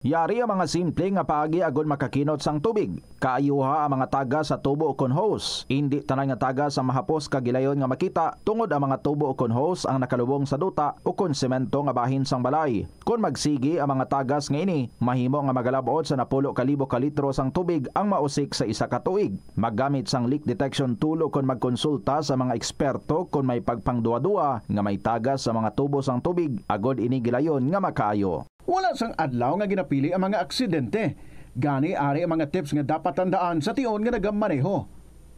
Yari ang mga simple nga paagi agod makakinot sang tubig. Kaayuha ang mga tagas sa tubo ukon hose. Indi tanan nga tagas ang mahapos kag gilayon nga makita, tungod ang mga tubo ukon hose ang nakalubong sa duta ukon semento nga bahin sang balay. Kon magsigi ang mga tagas nga ini, mahimo nga magalab-ot sa napulo ka libo ka litro sang tubig ang mausik sa isa ka tuig. Maggamit sang leak detection tool ukon magkonsulta sa mga eksperto kon may pagpangduwa-duwa nga may tagas sa mga tubo sang tubig agod ini gilayon nga makaayo. Wala sang adlaw nga ginapili ang mga aksidente. Gani, ari ang mga tips nga dapat tandaan sa tion nga nagamaneho.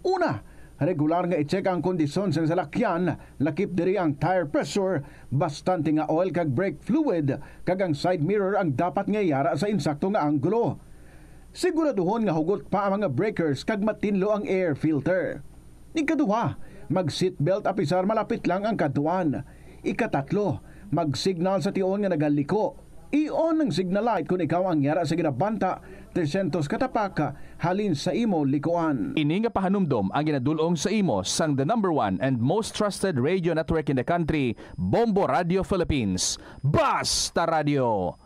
Una, regular nga i-check ang kondisyon sang salakyan, lakip diri ang tire pressure, bastante nga oil kag brake fluid, kag ang side mirror ang dapat nga yara sa insakto nga anggulo. Siguraduhon nga hugot pa ang mga breakers kag matinlo ang air filter. Ikaduha, mag-seatbelt apisar malapit lang ang kadtuan. Ikatatlo, mag-signal sa tion nga nagaliko. I-on ang signal light kon ikaw ang yara sa ginabanta tresyentos ka tapak halin sa imo likuan. Ini nga pahanumdom ang ginadul-ong sa imo sang the number one and most trusted radio network in the country, Bombo Radio Philippines. Basta Radio!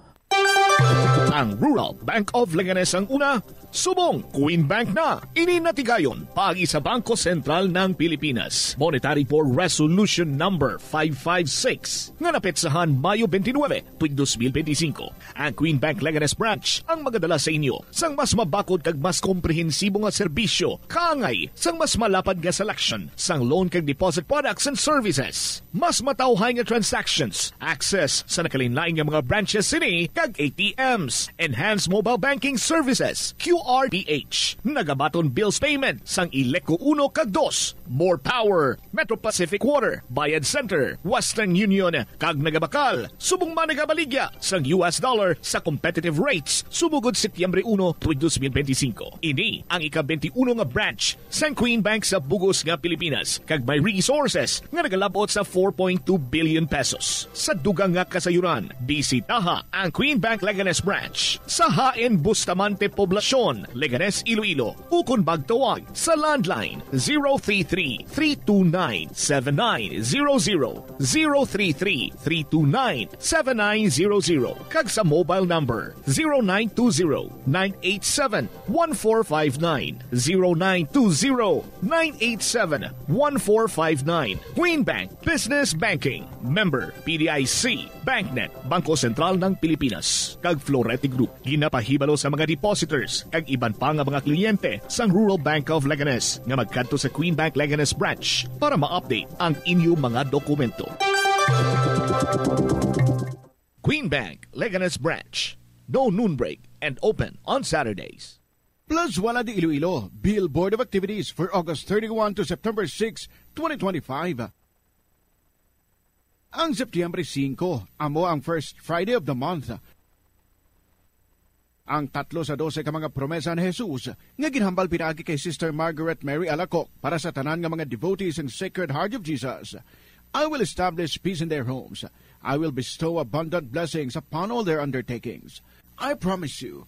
Ang Rural Bank of Leganes ang una, subong Queen Bank na. Ini natigayon paagi sa Bangko Sentral ng Pilipinas. Monetary Board Resolution Number five five six nga napetsahan Mayo twenty-nine, tuig dos mil benti singko. Ang Queen Bank Leganes Branch ang magadala sa inyo sang mas mabakod kag mas komprehensibo nga serbisyo, kaangay sang mas malapad nga selection sang loan kag deposit products and services, mas matawhay nga transactions, access sa nagkalainlain nga mga branches sini kag A T Ms, enhanced mobile banking services, Q R P H, nagabaton bills payment sang Ileco uno kag dos, more power, Metro Pacific Water, Bayad Center, Western Union, kag nagabakal subong man nagabaligya sang U S dollar sa competitive rates sumugod Setyembre uno, tuig dos mil benti singko. Ini ang ika-benti uno nga branch sang Queen Bank sa bug-os nga Pilipinas kag may resources nga nagalab-ot sa four point two billion pesos. Sa dugang nga kasayuran, bisitaha ang Queen Bank Leganes Branch sa Hain Bustamante Poblacion, Leganes, Iloilo, ukon magtawag sa landline zero three three, three two nine, seven nine zero zero, zero three three, three two nine, seven nine zero zero, kag sa mobile number zero nine two zero, nine eight seven, one four five nine, zero nine two zero, nine eight seven, one four five nine. Queen Bank Business Banking. Member P D I C. BancNet, Bangko Sentral ng Pilipinas, kag Florete Group. Ginapahibalo sa mga depositors kag iban pa nga mga kliyente sang Rural Bank of Leganes nga magkadto sa Queen Bank Leganes Branch para ma-update ang inyo mga dokumento. Queen Bank Leganes Branch. No noon break and open on Saturdays. Plus Wala de Iloilo, Bill Board of Activities for August thirty-one to September six, twenty twenty-five. Ang Septyembre singko, amo ang first Friday of the month. Ang tatlo sa dose ka mga promesa ni Jesus nga ginhambal pinaagi kay Sister Margaret Mary Alacoc para sa tanan nga mga devotees sang Sacred Heart of Jesus. I will establish peace in their homes. I will bestow abundant blessings upon all their undertakings. I promise you,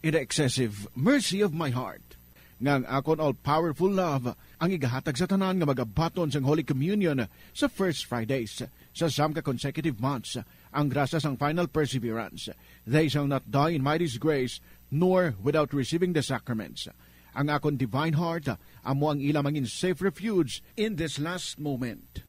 in the excessive mercy of my heart, nga ang akon all-powerful love ang igahatag sa tanan nga magabaton sang Holy Communion sa first Fridays sa siyam ka consecutive months, ang grasya sang final perseverance. They shall not die in my disgrace, nor without receiving the sacraments. Ang akon divine heart amo ang ila mangin safe refuge in this last moment.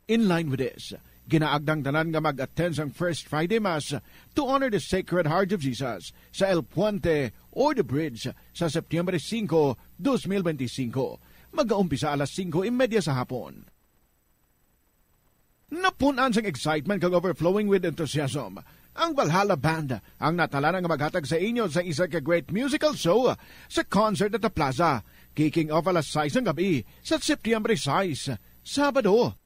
In line with this, ginaagda ang tanan nga mag-attend sang First Friday Mass to honor the Sacred Heart of Jesus sa El Puente or the Bridge sa Septyembre singko, dos mil benti singko. Mag-aumpisa alas singko y media sa hapon. Napun-an sang excitement kag overflowing with enthusiasm, ang Valhalla Band ang natalana nga maghatag sa inyo sa isa ka great musical show sa Concert at the Plaza, kicking off alas sais sang gab-i sa Septyembre sais, Sabado.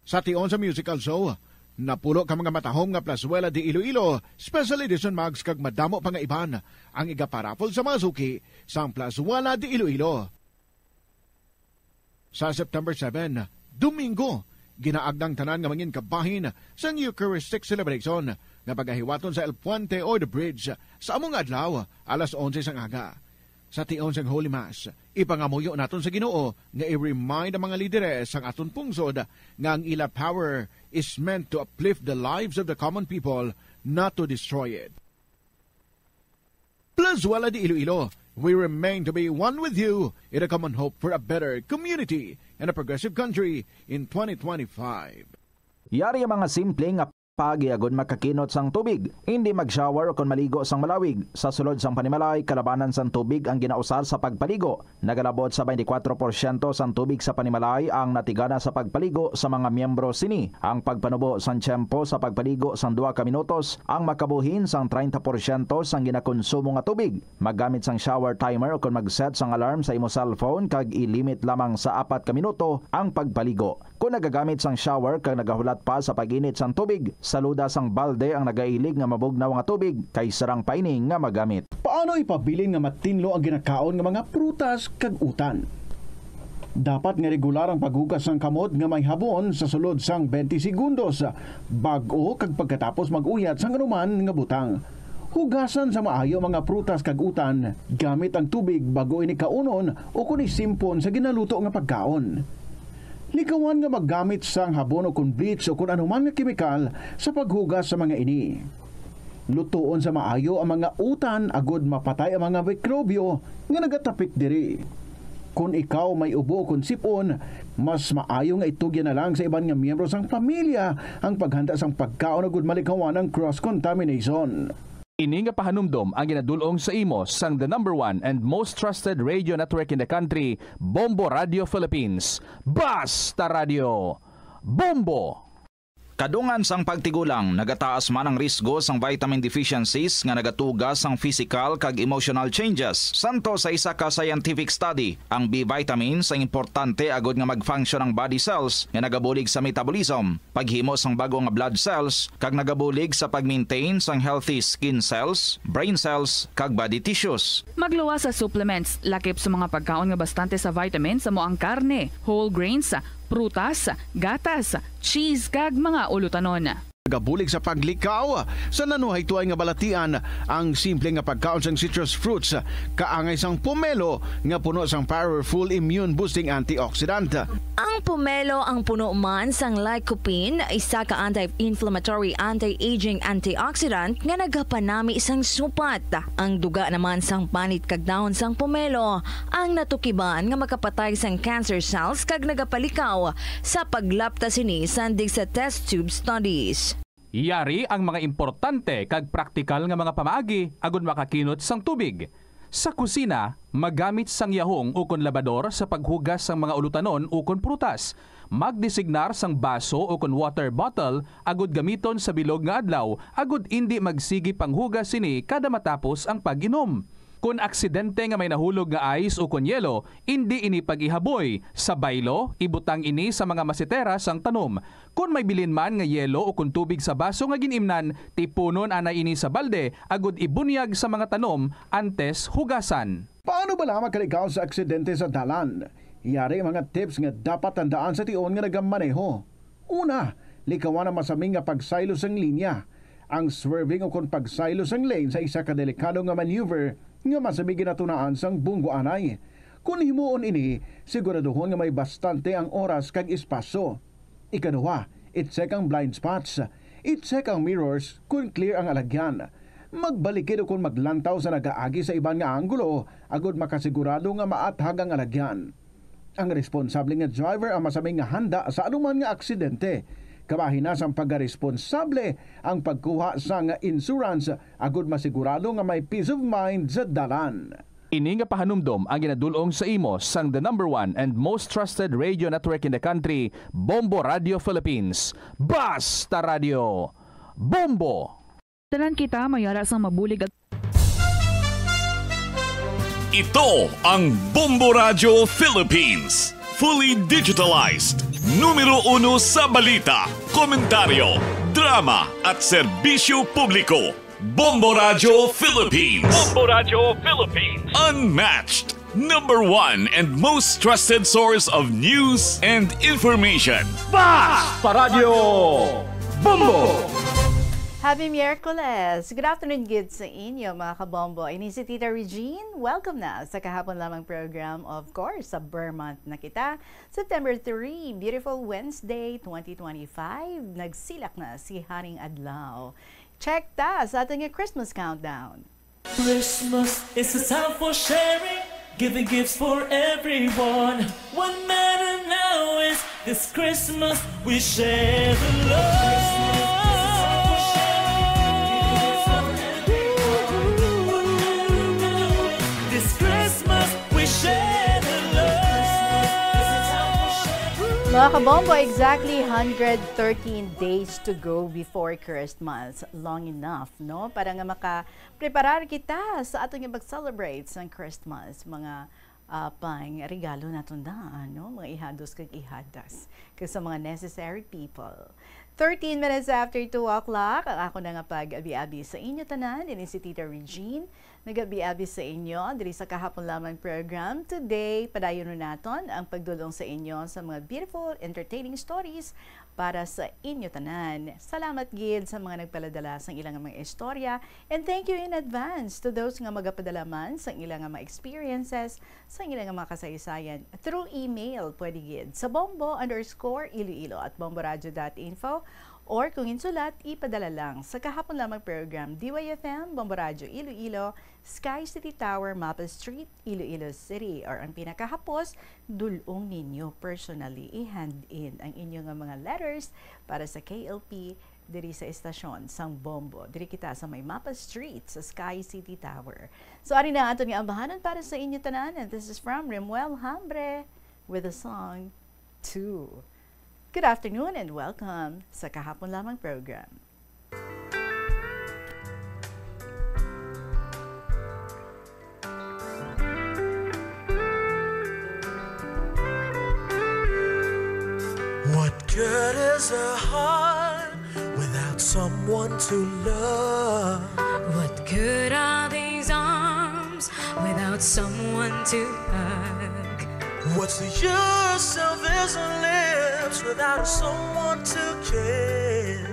Sa tion sa musical show, Napulo ka mga matahom nga plazuela de Iloilo, special edition mugs kag madamo pa nga iban ang igaparaffle sa mga suki sang plazuela de Iloilo. Sa September seven, Domingo, ginaagda ang tanan nga mangin kabahin sang Eucharistic celebration nga pagahiwaton sa El Puente or the Bridge sa amo nga adlaw, alas onse sang aga. Sa tion sang Holy Mass, ipangamuyo naton sa Ginoo nga i-remind ang mga lideres sang aton pungsod nga ang ila power is meant to uplift the lives of the common people, not to destroy it. Plazuela de Iloilo, we remain to be one with you in a common hope for a better community and a progressive country in twenty twenty-five. Yari ang mga simple nga pagi agod makakinot sang tubig. Indi mag-shower ukon maligo sang malawig. Sa sulod sang panimalay, kalabanan sang tubig ang ginausar sa pagpaligo. Nagalabot sa twenty-four porsyento sang tubig sa panimalay ang natigana sa pagpaligo sa mga miyembro sini. Ang pagpanubo sang tiyempo sa pagpaligo sang duha ka minutos ang makabuhin sang treinta porsyento sang ginakonsumo nga tubig. Maggamit sang shower timer ukon mag-set sang alarm sa imo cellphone kag i-limit lamang sa apat ka minuto ang pagpaligo. Kon nagagamit sang shower kag nagahulat pa sa pag-init sang tubig, saluda sang balde ang nagailig nga mabugnaw nga tubig kay sarang pa ini nga magamit. Paano ipabilin nga matinlo ang ginakaon nga mga prutas kag utan? Dapat nga regular ang paghugas sang kamot nga may habon sa sulod sang twenty segundos bag-o kag pagkatapos mag-uyat sang anuman nga butang. Hugasan sa maayo ang mga prutas kag utan gamit ang tubig bag-o ini kaunon ukon isimpon sa ginaluto nga pagkaon. Likawan nga maggamit sang habon ukon bleach ukon anuman nga kemikal sa paghugas sa mga ini. Lutoon sa maayo ang mga utan agod mapatay ang mga mikrobyo nga nagatapik diri. Kon ikaw may ubo ukon sip-on, mas maayo nga itugyan na lang sa iban nga miyembro sang pamilya ang paghanda sang pagkaon agud malikawan ang cross-contamination. Ini nga pahanumdom ang ginadul-ong sa imo sang the number one and most trusted radio network in the country, Bombo Radio Philippines. Basta Radio! Bombo! Kadungan sang pagtigulang, nagataas man ang risgo sang vitamin deficiencies nga nagatuga sang physical kag emotional changes. Santo sa isa ka scientific study, ang B vitamins ang importante agud nga mag-function ang body cells nga nagabulig sa metabolism, paghimo sang bag-o nga blood cells, kag nagabulig sa pag-maintain sang healthy skin cells, brain cells, kag body tissues. Magluwas sa supplements, lakip sa mga pagkaon nga bastante sa vitamins amo ang karne, whole grains, prutas, gatas, cheese, kag mga ulutanon. Nagabulig sa paglikaw sa nanuhaytoay nga balatian ang simple nga pagkaon sang citrus fruits, kaangay sang pomelo nga puno sang powerful immune-boosting antioxidant. Ang pomelo ang puno man sang lycopene, isa ka anti-inflammatory, anti-aging antioxidant nga nagapanami sang supat. Ang duga naman sang panit kag dahon sang pomelo ang natukiban nga makapatay sang cancer cells kag nagapalikaw sa paglapta sini sandig sa test tube studies. Yari ang mga importante kag praktikal nga mga pamaagi agud makakinot sang tubig. Sa kusina, magamit sang yahong ukon labador sa paghugas sang mga ulutanon ukon prutas. Magdesignar sang baso ukon water bottle agud gamiton sa bilog nga adlaw agud indi magsigi panghugas sini kada matapos ang pag-inom. Kon aksidente nga may nahulog nga ice ukon yelo, indi ini pag-ihaboy. Sa baylo, ibutang ini sa mga masetera sang tanom. Kon may bilin man nga yelo ukon tubig sa baso nga gin-imnan, tipunon anay ini sa balde agud ibunyag sa mga tanom antes hugasan. Paano bala makalikaw sa aksidente sa dalan? Yari ang mga tips nga dapat tandaan sa tion nga nagamaneho. Una, likawan ang masami nga pagsaylo sang linya. Ang swerving ukon pagsaylo sang lane sa isa ka delikado nga maneuver nga masami ginatunaan sang bunggo anay. Kon himuon ini, siguraduhon nga may bastante ang oras kag espasyo. Ikaduha, i-check ang blind spots. I-check ang mirrors kon clear ang alagyan. Magbalikid ukon maglantaw sa nagaagi sa iban nga anggulo agud makasigurado nga maathag ang alagyan. Ang responsable nga driver ang masami nga handa sa anuman nga aksidente. Kabahin na sang pagkaresponsable ang pagkuha sang insurance agud masigurado nga may peace of mind sa dalan. Ini nga pahanumdom ang ginadul-ong sa imo sang the number one and most trusted radio network in the country, Bombo Radio Philippines. Basta Radio! Bombo! Tanan kita may ara sang mabulig ag- Ito ang Bombo Radio Philippines. Fully digitalized. Numero uno sa balita, komentaryo, Drama at serbisyo publiko. Bombo Radyo Philippines. Bombo Radyo Philippines. Unmatched, number one and most trusted source of news and information. Bas pa Radyo Bombo! Happy Miyerkules! Good afternoon gid sa inyo, mga kabombo. Ini si Tita Regine. Welcome na sa Kahapon Lamang program. Of course, sa Ber month na kita. September three, beautiful Wednesday, twenty twenty-five. Nagsilak na si Haring Adlaw. Check ta sa aton nga Christmas countdown. Christmas is a time for sharing, giving gifts for everyone. What matter now is this Christmas we share the love. This Christmas we share the love. Mga kabombo, exactly hundred thirteen days to go before Christmas. Long enough, no? Para nga maka-preparar kita sa aton nga mag-celebrate sang Christmas. Mga, ah, pang regalo naton daan, no? Mga ihados kag ihadas. Kag sa mga necessary people. Thirteen minutes after two o'clock, ang ako na nga pag-abi-abi sa inyo tanan. Ini si Tita Regine. Nagabi-abi sa inyo diri sa Kahapon Lamang program. Today, padayon naton ang pagdulong sa inyo sa mga beautiful, entertaining stories para sa inyo tanan. Salamat gid sa mga nagpaladala sang ilang mga istorya, and thank you in advance to those nga magapadala man sang ilang mga experiences, sang ilang mga kasaysayan. Through email, pwede gid sa bombo underscore iloilo at bomboradio dot info, or kung insulat, ipadala lang sa Kahapon Lamang program, D Y F M, Bombo Radyo Iloilo, Sky City Tower, Mapa Street, Iloilo City, or ang pinakahapos, dulong ninyo personally, i-hand in ang inyo nga mga letters para sa K L P diri sa estasyon sang Bombo. Diri kita sa may Mapa Street sa Sky City Tower. So, ari na aton nga ambahanon para sa inyo tanan, and this is from Rimuel Hambre with the song Two. Good afternoon and welcome sa Kahapon Lamang program. What good is a heart without someone to love? What good are these arms without someone to hug? What's the use of his lips without someone to kiss?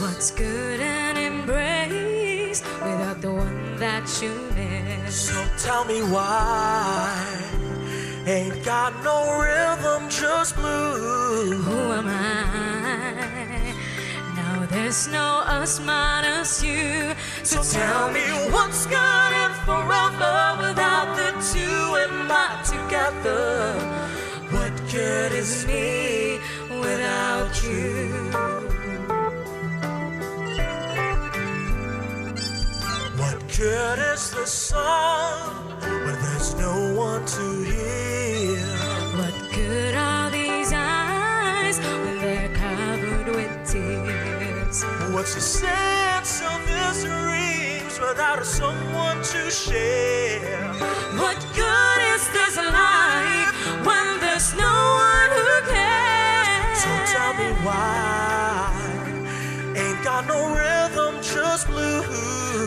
What's good an embrace without the one that you miss? So tell me why ain't got no rhythm, just blues. Who am I? Now there's no us minus you. So tell me what's good and forever without the two and not together. What good is me without you? What good is the sun when there's no one to hear? What good are these eyes when they're covered with tears? What's the sense of this dreams without someone to share? What good is this life when there's no one who cares? So tell me why ain't got no rhythm, just blues.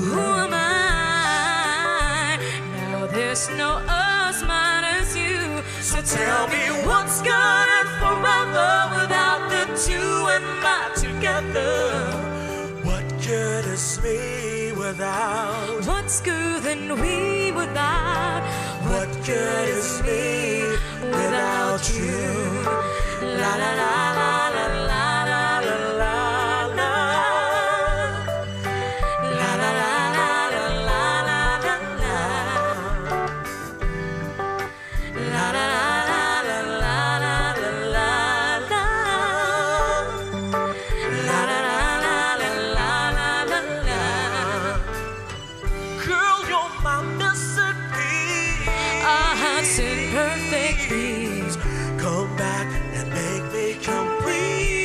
Who am I? Now there's no us minus you. So tell me what's good and forever without the two and not together. What good is me without? What's good and we without? What good is me without you? La la la la la la la la la. La la la la la la la la la. La la la la la la la la. La la la la la la la la. Girl, you're my missing piece. Our hearts in perfect peace. Come back and make me complete.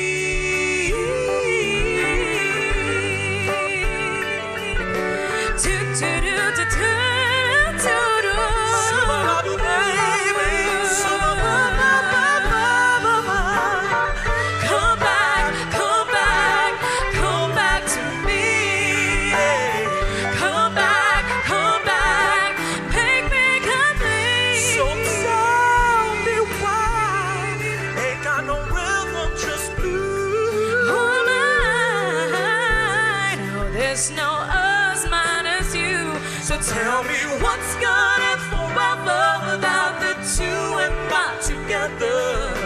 It's now us minus you. So tell me what's good and forever without the two and not together.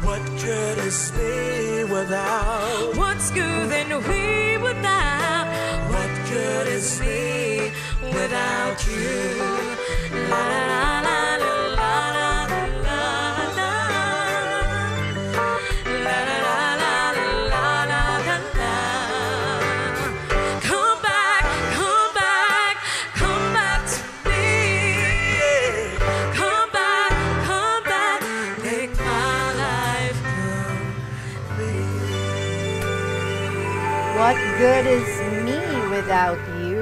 What good is me without? What's good and we without? What good is me without you? La la la la la la la la. La la la la la la la la. Come back, come back, come back to me. Come back, come back, make my life complete. What good is me without you?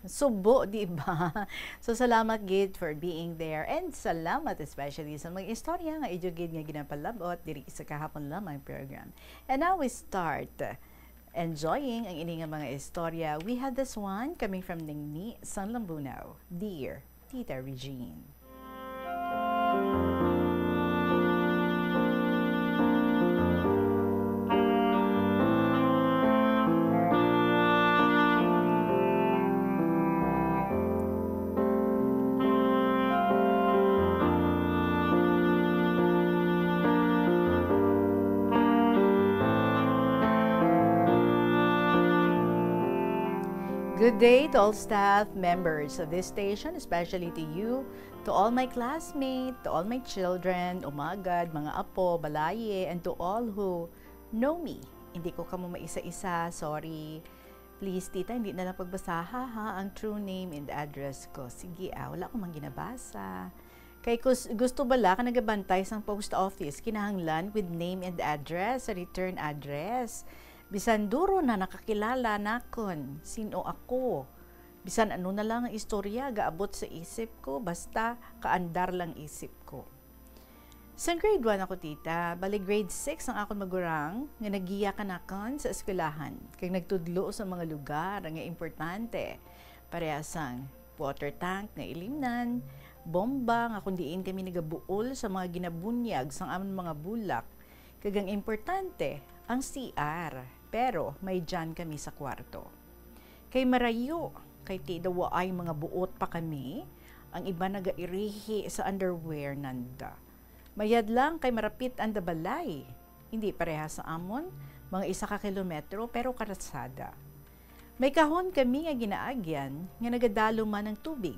Subo, di ba? So, salamat gid for being there. And salamat especially sa mga istorya nga inyo gid nga ginapalabot diri sa kahapon lamang program. And now we start enjoying ang ini nga mga istorya. We have this one coming from Ningni Sanlambunaw. Dear Tita Regine. Good day to all staff members of this station, especially to you, to all my classmates, to all my children, umagad, mga apo, balaye, and to all who know me. Hindi ko kamo maisa-isa, sorry. Please, tita, hindi na lang pagbasaha, ha, ang true name and address ko. Sige, ah, wala ko mang ginabasa. Kay kus-, gusto bala ka nagabantay sang post office, kinahanglan with name and address, return address. Bisan duro na nakakilala nakon sino ako. Bisan ano na lang ang istorya gaabot sa isip ko, basta kaandar lang isip ko. Sang grade one ako, tita, bali grade six ang akon magurang nga naggiya kanakon sa eskwelahan kag nagtudlo sa mga lugar nga importante, pareha sang water tank nga ilimnan, bomba nga kung diin kami nagabuol sa mga ginabunyag sang amon mga bulak, kag ang importante, ang C R, pero may dyan kami sa kwarto. Kay marayo, kay ti daw waay mga buot pa kami, ang iban nagairihi sa underwear nanda. Mayad lang kay marapit anda balay. Hindi pareha sa amon, mga isa ka kilometro, pero karasada. May kahon kami nga ginaagyan nga nagadalo man ang tubig.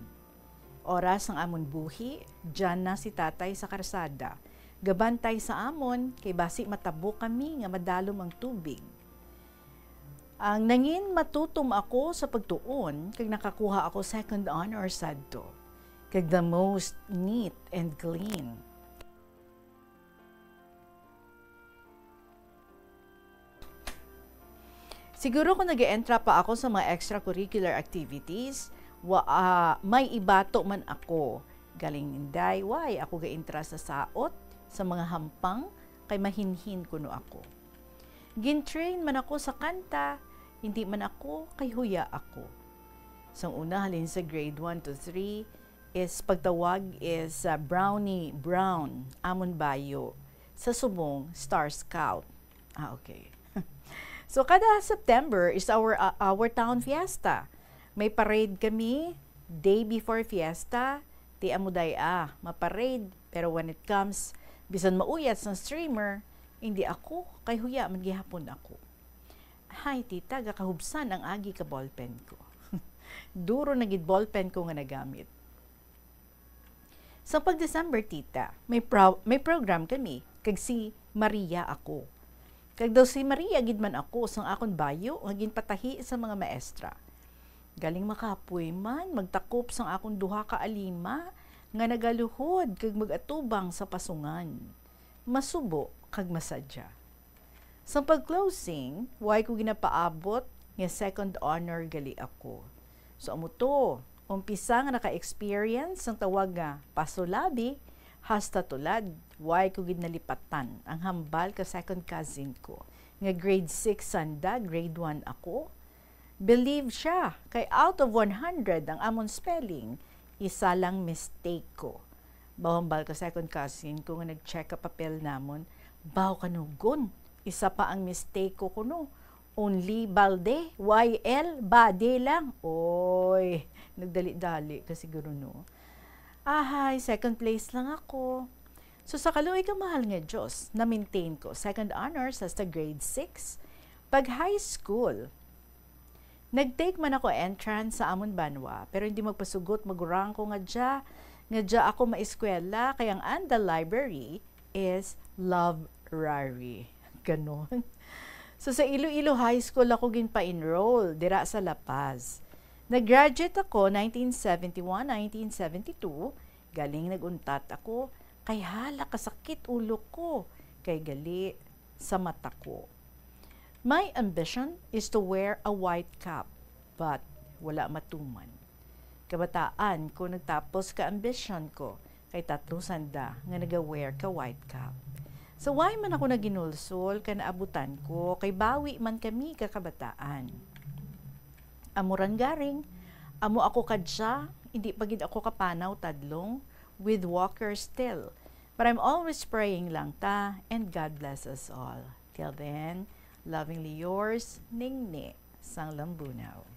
Oras ang amon buhi, dyan na si tatay sa karsada. Gabantay sa amon, kay basi matabo kami nga madalom ang tubig. Ang nangin matutom ako sa pagtuon, kag nakakuha ako second honor sadto. Kag the most neat and clean. Siguro kung nag-entra pa ako sa mga extracurricular activities, wa, ah, may ibato man ako. Galing Inday, why ako ga-entra sa saot, sa mga hampang, kay mahinhin kuno ako. Gin-train man ako sa kanta, hindi man ako, kay huya ako. Sang una, halin sa grade one to three, is pagtawag is, ah, Brownie Brown, amon bayo. Sa subong, Star Scout. Ah, okay. So, kada September is our, ah, our town fiesta. May parade kami, day before fiesta. Ti amo day, ah, maparade. Pero when it comes, bisan mauyat sang streamer, hindi ako, kay huya man gihapon ako. Hay, tita, gakahubsan ang agi ka ballpen ko. Duro na gid ballpen ko nga nagamit. Sa pag-December, tita, may pro-, may program kami, kag si Maria ako. Kag daw si Maria gid man ako sang akon bayo nga ginpatahi sa mga maestra. Galing makapoy man magtakop sang akon duha ka alima nga nagaluhod kag mag-atubang sa pasungan. Masubo kag masadya. Sang pag-closing, way ko ginapaabot nga second honor gali ako. So, amo to, umpisa nga naka-experience sang tawag nga pasulabi, hasta tulad, way ko gid nalipatan ang hambal ka second cousin ko, nga grade six sanda, grade one ako. Believe siya, kay out of one hundred ang amon spelling, isa lang mistake ko. Baw hambal ka second cousin ko nga nag-check ka papel namon, baw kanugon, isa pa ang mistake ko kuno. Only balde? Y L? Bade lang? Oy, nagdali-dali ka siguro, no? Ahay, second place lang ako. So, sa kaluoy ka, mahal nga Diyos, na-maintain ko second honors hasta grade six. Pag high school, nag-take man ako entrance sa amon banwa, pero hindi magpasugot, magurang ko nga dya, nga dya ako maeskwela, kay ang anda library is library. Ganon. So, sa Iloilo High School ako ginpa-enroll, dira sa La Paz. Nag-graduate ako nineteen seventy-one, nineteen seventy-two. Galing nag-untat ako, kay hala kasakit ulo ko, kay gali sa mata ko. My ambition is to wear a white cap, but wala matuman. Kabataan ko nagtapos ka ambition ko, kay tatlo sanda nga naga-wear ka white cap. So why man ako naginulsol ka naabutan ko, kay bawi man kami ka kabataan. Amo rang garing, amo ako kadya, hindi pa gid ako kapanaw tadlong, with walker still. But I'm always praying lang ta, and God bless us all. Till then, lovingly yours, Ningni sang Lambunao.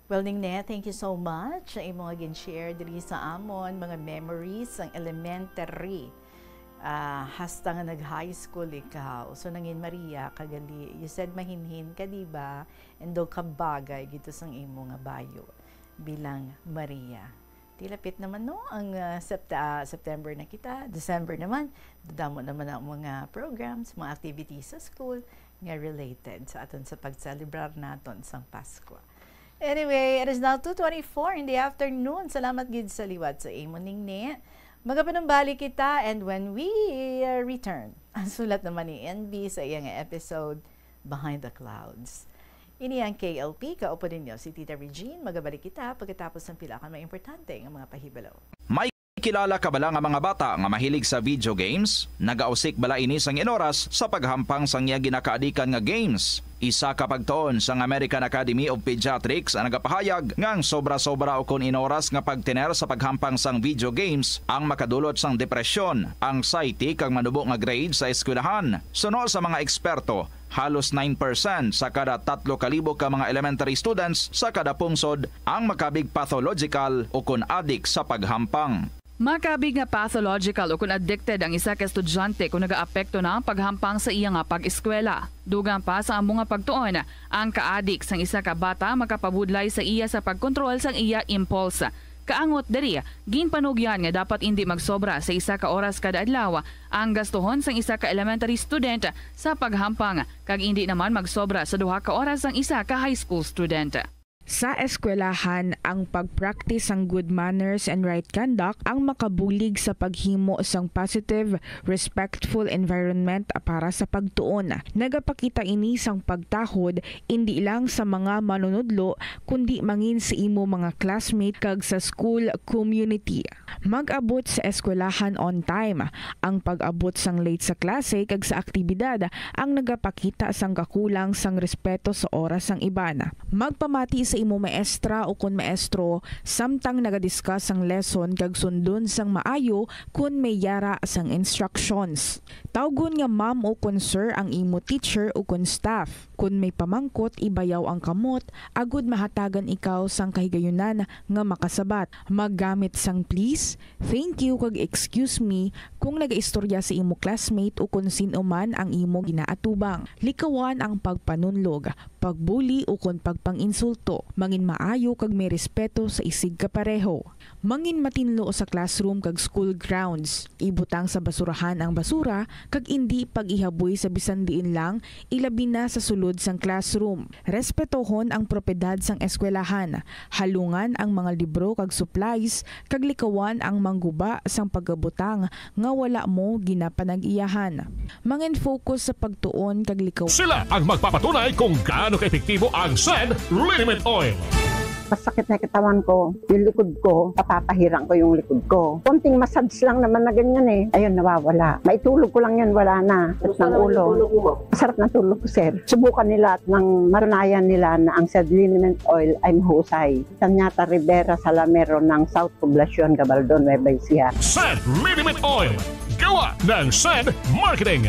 Well, Ningni, thank you so much sa imo nga gin-share diri sa amon, mga memories sang elementary. Ah, hasta nga nag-high school ikaw. So, nangin Maria ka gali. You said mahinhin ka, di ba? And daw kabagay gito sang imo nga bayo bilang Maria. Tilapit naman, no, ang, ah, Sept-, ah, September na kita, December naman, damo naman ang mga programs, mga activities sa school nga related sa aton sa pagselebrar naton sang Pasko. Anyway, it is now two twenty-four in the afternoon. Salamat gid sa liwat sa imo, Ningni. Magapanumbalik kita, and when we, uh, return, ang sulat naman ni N B sa iyang episode, Behind the Clouds. Ini ang K L P, kaupo ninyo si Tita Regine. Magabalik kita pagkatapos ng pila ka mga importante nga mga pahibalo. May kilala ka bala nga mga bata nga mahilig sa video games? Nagausik bala ini sang inoras sa paghampang sang iya ginakaadikan nga games? Isa ka pagtuon sang American Academy of Pediatrics ang nagapahayag nga ang sobra-sobra ukon inoras nga pagtener sa paghampang sang video games ang makadulot sang depresyon, anxiety, kag manubo nga grade sa eskwelahan. Suno sa mga eksperto, halos nine percent sa kada tatlo ka libo ka mga elementary students sa kada pungsod ang makabig pathological ukon adik sa paghampang. Makabig nga pathological ukon addicted ang isa ka estudyante kon nagaapekto na ang paghampang sa iya nga pag-eskwela. Dugang pa sa amo nga pagtuon, ang kaadik sang isa ka bata makapabudlay sa iya sa pagkontrol sang iya impulse. Kaangot diri, ginpanugyan nga dapat indi magsobra sa isa ka oras kada adlaw ang gastuhon sang isa ka elementary student sa paghampang, kag indi naman magsobra sa duha ka oras ang isa ka high school student. Sa eskwelahan, ang pag-practice sang good manners and right conduct ang makabulig sa paghimo sang positive, respectful environment para sa pagtuon. Nagapakita ini sang pagtahod indi lang sa mga manunudlo, kundi mangin sa imo mga classmate kag sa school community. Mag-abot sa eskwelahan on time. Ang pag-abot sang late sa klase kag sa aktibidad ang nagapakita sang kakulang sang respeto sa oras sang iban. Magpamati sa imo maestra ukon maestro samtang nagadiscuss ang lesson kag sundon sang maayo kon may yara sang instructions. Tawgon nga ma'am ukon sir ang imo teacher ukon staff. Kon may pamangkot, ibayaw ang kamot agud mahatagan ikaw sang kahigayunan nga makasabat. Maggamit sang please, thank you, kag excuse me kung nagaistorya sa imo classmate o kon sin-o man ang imo ginaatubang. Likawan ang pagpanunlog, pagbuli, o kon pagpang-insulto. Mangin maayo kag may respeto sa isigkapareho. Mangin matinlo sa classroom kag school grounds. Ibutang sa basurahan ang basura kag indi pag-ihaboy sa bisan diin lang, ilabi na sa sulod sang classroom. Respetohon ang propiedad sang eskwelahan. Halungan ang mga libro kag supplies, kag likawan ang mangguba sang pagabutang nga wala mo ginapanag-iyahan. Mangin-focus sa pagtuon kag likaw. Sila ang magpapatunay kung gaano kaepektibo ang Send Liniment Oil. Masakit na katawan ko, yung likod ko, papapahiran ko yung likod ko. Konting massage lang naman na ganyan eh. Ayun, nawawala. Maitulog ko lang yan, wala na. Sakit ng ulo. Masarap ng tulog ko, sir. Subukan nila at nang matunayan nila na ang Send Liniment Oil ay mahusay. Sanyata Rivera Salamero ng South Poblacion, Gabaldon, Nueva Ecija. Send Liniment Oil. Gawa ng Send Marketing.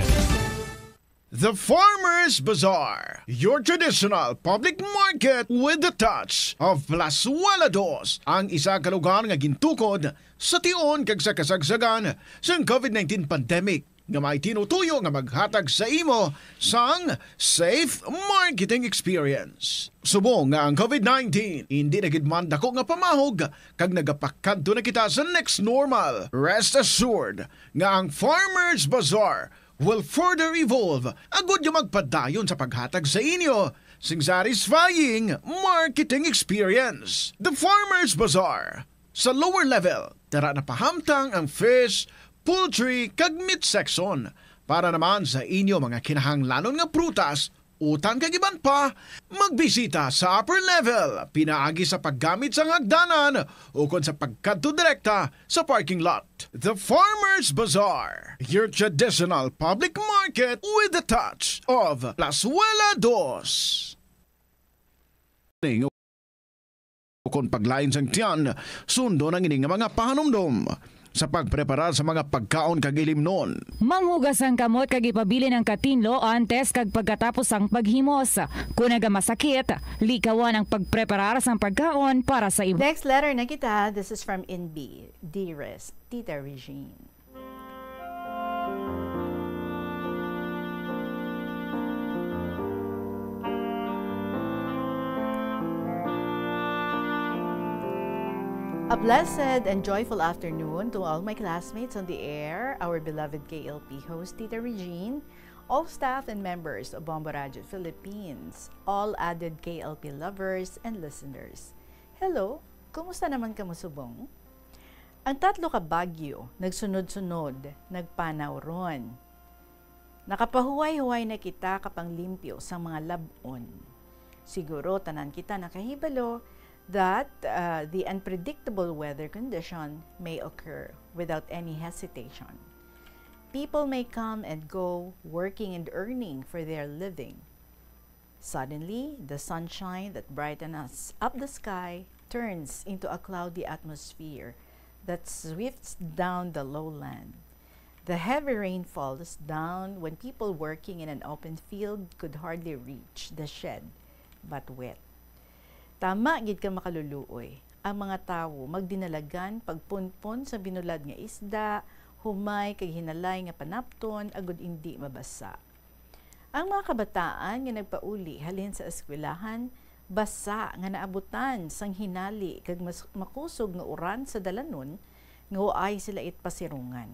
The Farmers Bazaar, your traditional public market with the touch of Plazuela Dos, ang isa ka lugar nga gintukod sa tion kag sa kasagsagan sang COVID nineteen pandemic, nga may tinutuyo nga maghatag sa imo sang safe marketing experience. Subong nga ang COVID nineteen hindi na gid man dako nga pamahog kag nagapakadto na kita sa next normal, rest assured nga ang Farmers Bazaar will further evolve agud nga magpadayon sa paghatag sa inyo sing satisfying marketing experience. The Farmers Bazaar, sa lower level, tara na pahamtang ang fish, poultry, kag meat section. Para naman sa inyo mga kinahanglanon nga prutas, utan kag iban pa, magbisita sa upper level pinaagi sa paggamit sang hagdanan ukon sa pagkadto direkta sa parking lot. The Farmers Bazaar, your traditional public market with the touch of Plazuela Dos. Ning ukon paglain sang tiyan, sundon ang ini nga mga pahanumdom sa pagpreparar sa mga pagkaon kag ilimnon. Manghugas ang kamot kag ipabilin ang katinlo antes kag pagkatapos sang paghimos. Kon nagamasakit, likawan ang pagpreparar sang pagkaon para sa iba. Next letter na kita. This is from N B. Dearest Tita Regine. A blessed and joyful afternoon to all my classmates on the air, our beloved K L P host, Tita Regine, all staff and members of Bombo Radio Philippines, all avid K L P lovers and listeners. Hello, kumusta naman kamo subong? Ang tatlo ka bagyo nagsunod-sunod, nagpanaw ron. Nakapahuway-huway na kita kapanglimpyo sa mga lab-on. Siguro tanan kita nakahibalo that, uh, the unpredictable weather condition may occur without any hesitation. People may come and go, working and earning for their living. Suddenly, the sunshine that brightens up the sky turns into a cloudy atmosphere that sweeps down the lowland. The heavy rain falls down when people working in an open field could hardly reach the shed but wet. Tama gid ka, makaluluoy. Ang mga tawo magdinalagan pagpunpon sa binulad nga isda, humay kag hinalay nga panapton agud indi mabasa. Ang mga kabataan nga nagpauli halin sa eskwelahan basa nga naabutan sang hinali kag mas makusog nga uran sa dalanon nga waay sila it pasirungan.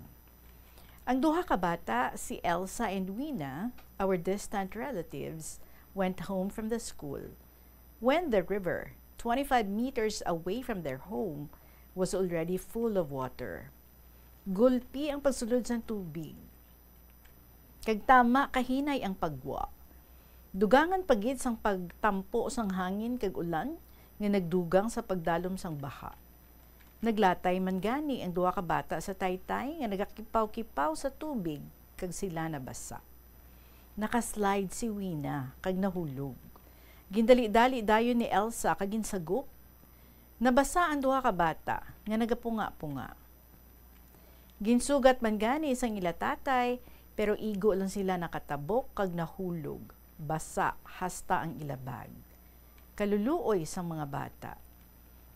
Ang duha ka bata, si Elsa and Wina, our distant relatives, went home from the school when the river, twenty-five meters away from their home, was already full of water. Gulpi ang pagsulod sang tubig, kag tama kahinay ang pagwa. Dugangan pa gid sang pagtampo sang hangin kag ulan nga nagdugang sa pagdalom sang baha. Naglatay man gani ang duha ka bata sa taytay nga nagakipaw-kipaw sa tubig, kag sila nabasa. Nakaslide si Wina kag nahulog. Gindali-dali dayon ni Elsa kag ginsagop. Nabasa ang duha ka bata nga nagapunga-punga. Ginsugat man gani sang ila tatay, pero igo lang sila nakatabok kag nahulog, basa hasta ang ila bag. Kaluluoy sang mga bata.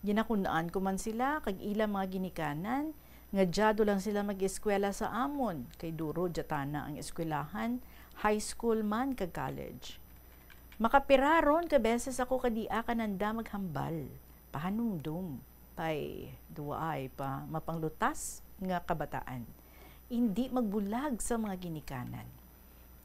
Ginakun-an ko man sila kag ila mga ginikanan nga dyado lang sila mag-eskwela sa amon, kay duro dyatana ang eskwelahan, high school man kag college. Makapiraron ka beses ako kadia kananda maghambal, pahanumdom, pay duwaay pa mapanglutas nga kabataan. Indi magbulag sa mga ginikanan.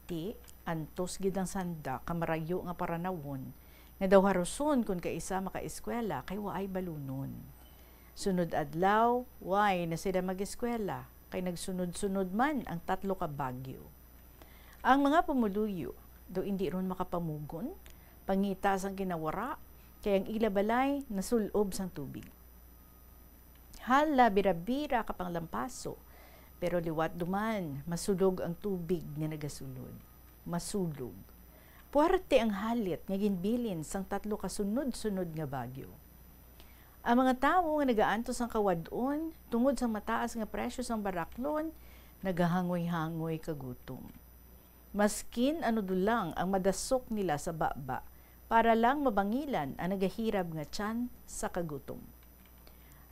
Ti, antos gid ang sanda ka marayo nga paranawon, nga daw haruson kon kaisa makaeskwela kay waay balunon. Sunod adlaw, way na sila mag-eskwela, kay nagsunod-sunod man ang tatlo ka bagyo. Ang mga pumuluyo, daw indi ron makapamugon, pangita sang kinawara, kay ang ila balay nasul-ob sang tubig. Hala, bira-bira ka panglampaso, pero liwat duman, masulog ang tubig nga nagasulod. Masulog. Puwerte ang halit nga ginbilin sang tatlo ka sunod-sunod nga bagyo. Ang mga tawo nga nagaantos sang kawad-on tungod sa mataas nga presyo sang baraklon nagahangoy-hangoy ka gutom. maskin ano dulang ang madasok nila sa baba, para lang mabangilan ang nagahirab nga tiyan sa kagutom.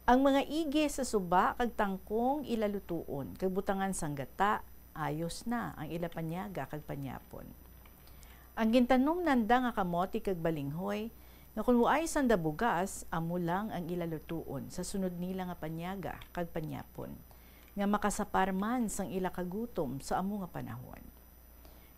Ang mga igi sa suba kag tangkong ila lutuon, kag butangan sang gata, ayos na ang ila panyaga kag panyapon. Ang gintanom nanda nga kamote kag balinghoy, nga kon waay sanda bugas, amo lang ang ila lutuon sa sunod nila nga panyaga kag panyapon, nga makasapar man sang ila kagutom sa amo nga panahon.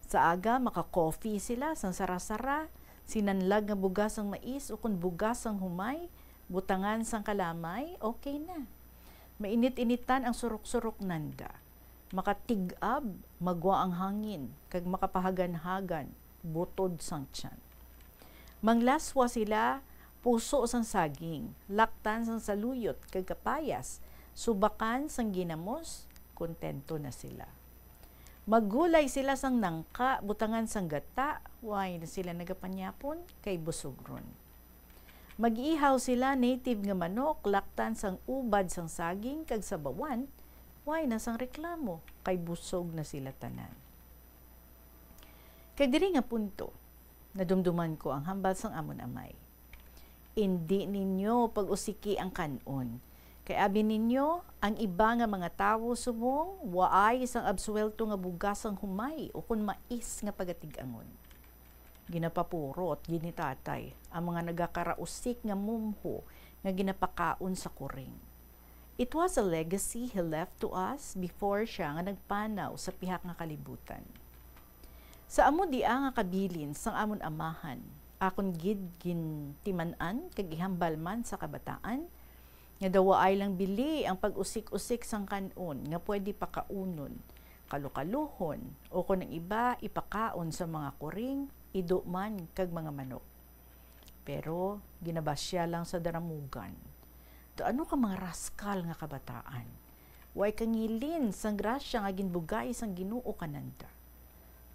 Sa aga, maka-coffee sila sang sara-sara, sinanlag nga bugas sang mais ukon bugas sang humay, butangan sang kalamay, okay na. Mainit-initan ang surok-surok nanda. Makatig-ab, magwa ang hangin, kag makapahagan-hagan, butod sang tiyan. Manglaswa sila, puso sang saging, laktan sang saluyot kag kapayas, subakan sang ginamos, kontento na sila. Maggulay sila sang nangka, butangan sang gata, way na sila nagapanyapon, kay busog ron. Mag-ihaw sila native nga manok, laktan sang ubad sang saging kag sabawan, way na sang reklamo, kay busog na sila tanan. Kag diri nga punto, nadumduman ko ang hambal sang amon amay. Indi ninyo pag-usiki ang kan-on. Kay abi ninyo, ang iba nga mga tawo subong waay sang absuwelto nga bugas sang humay ukon mais nga pagatig-angon. Ginapapurot gid ni tatay ang mga nagakarausik nga mumho nga ginapakaon sa kuring. It was a legacy he left to us before siya nga nagpanaw sa pihak nga kalibutan. Sa amo dia nga kabilin sang amon amahan, akon gid gintiman-an kag ihambal man sa kabataan, nga daw waay lang bili ang pag-usik-usik sang kan-on nga pwede pakaunon, kalukaluhon, o kon ang iba ipakaon sa mga kuring, ido man kag mga manok. Pero ginabasya lang sa daramugan. Daw ano ka mga raskal nga kabataan. Way kangilin sang grasya nga ginbugay sang Ginoo kananda.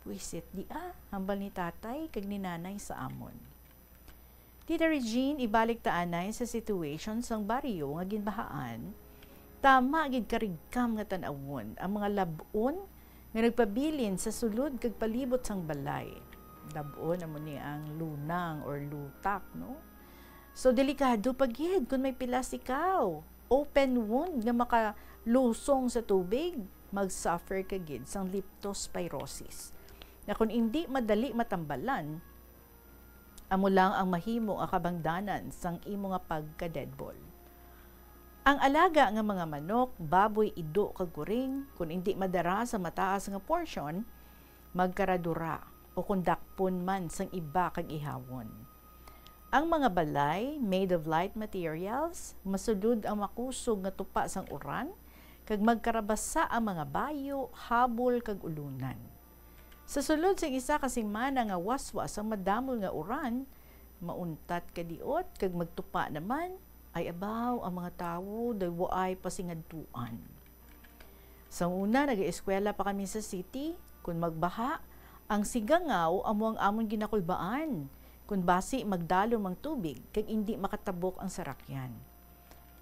Buisit di ah, hambal ni tatay kag ni nanay sa amon. Tita Regine, ibalik ta anay sa situation sang baryo nga ginbahaan. Tama gid ka rigkam nga tan-awon ang mga lab-on nga nagpabilin sa sulod kag palibot sang balay. Lab-on amo ni ang lunang or lutak, no? So, delikado pa gid kon may pilas ikaw. Open wound nga makalusong sa tubig, mag-suffer ka gid sang leptospirosis. Na kon indi madali matambalan, amo lang ang mahimo nga kabangdanan sang imo nga pagka-deadball. Ang alaga nga mga manok, baboy, ido, kag kuring, kon indi madara sa mataas nga porsyon, magkaradura, o kon dakpon man sang iba kag ihawon. Ang mga balay made of light materials, masulod ang makusog nga tupa sang uran, kag magkarabasa ang mga bayo, habol, kag ulunan. Sa sulod sing isa ka semana nga waswas ang madamol nga uran, mauntat ka diot kag magtupa naman, ay abaw, ang mga tawo daw waay pasingadtuan. Sa una, nag-eskwela pa kami sa city. Kon magbaha, ang sigangaw amo ang amon ginakulbaan, kon basi magdalom ang tubig kag indi makatabok ang sarakyan.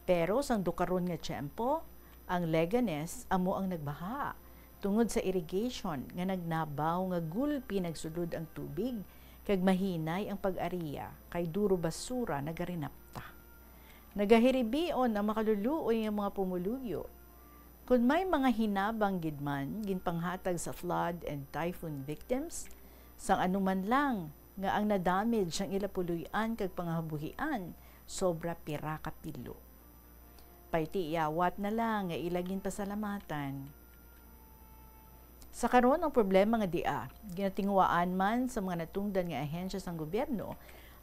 Pero sang dukaron nga tiyempo, ang Leganes amo ang nagbaha, tungod sa irrigation nga nagnabaw nga gulpi nagsulod ang tubig, kag mahinay ang pag-aria kay duro basura nagarinapta. Nagahiribion ang makaluluoy nga mga pumuluyo. Kon may mga hinabang gid man ginpanghatag sa flood and typhoon victims, sang anuman lang nga ang na-damage ang ila puloy-an kag pangabuhian, sobra pira ka pilo. Paitiiyawat na lang nga ila ginpasalamatan. Sa karon, ang problema nga dia ginatinguhaan man sa mga natungdan nga ahensya sang gobyerno,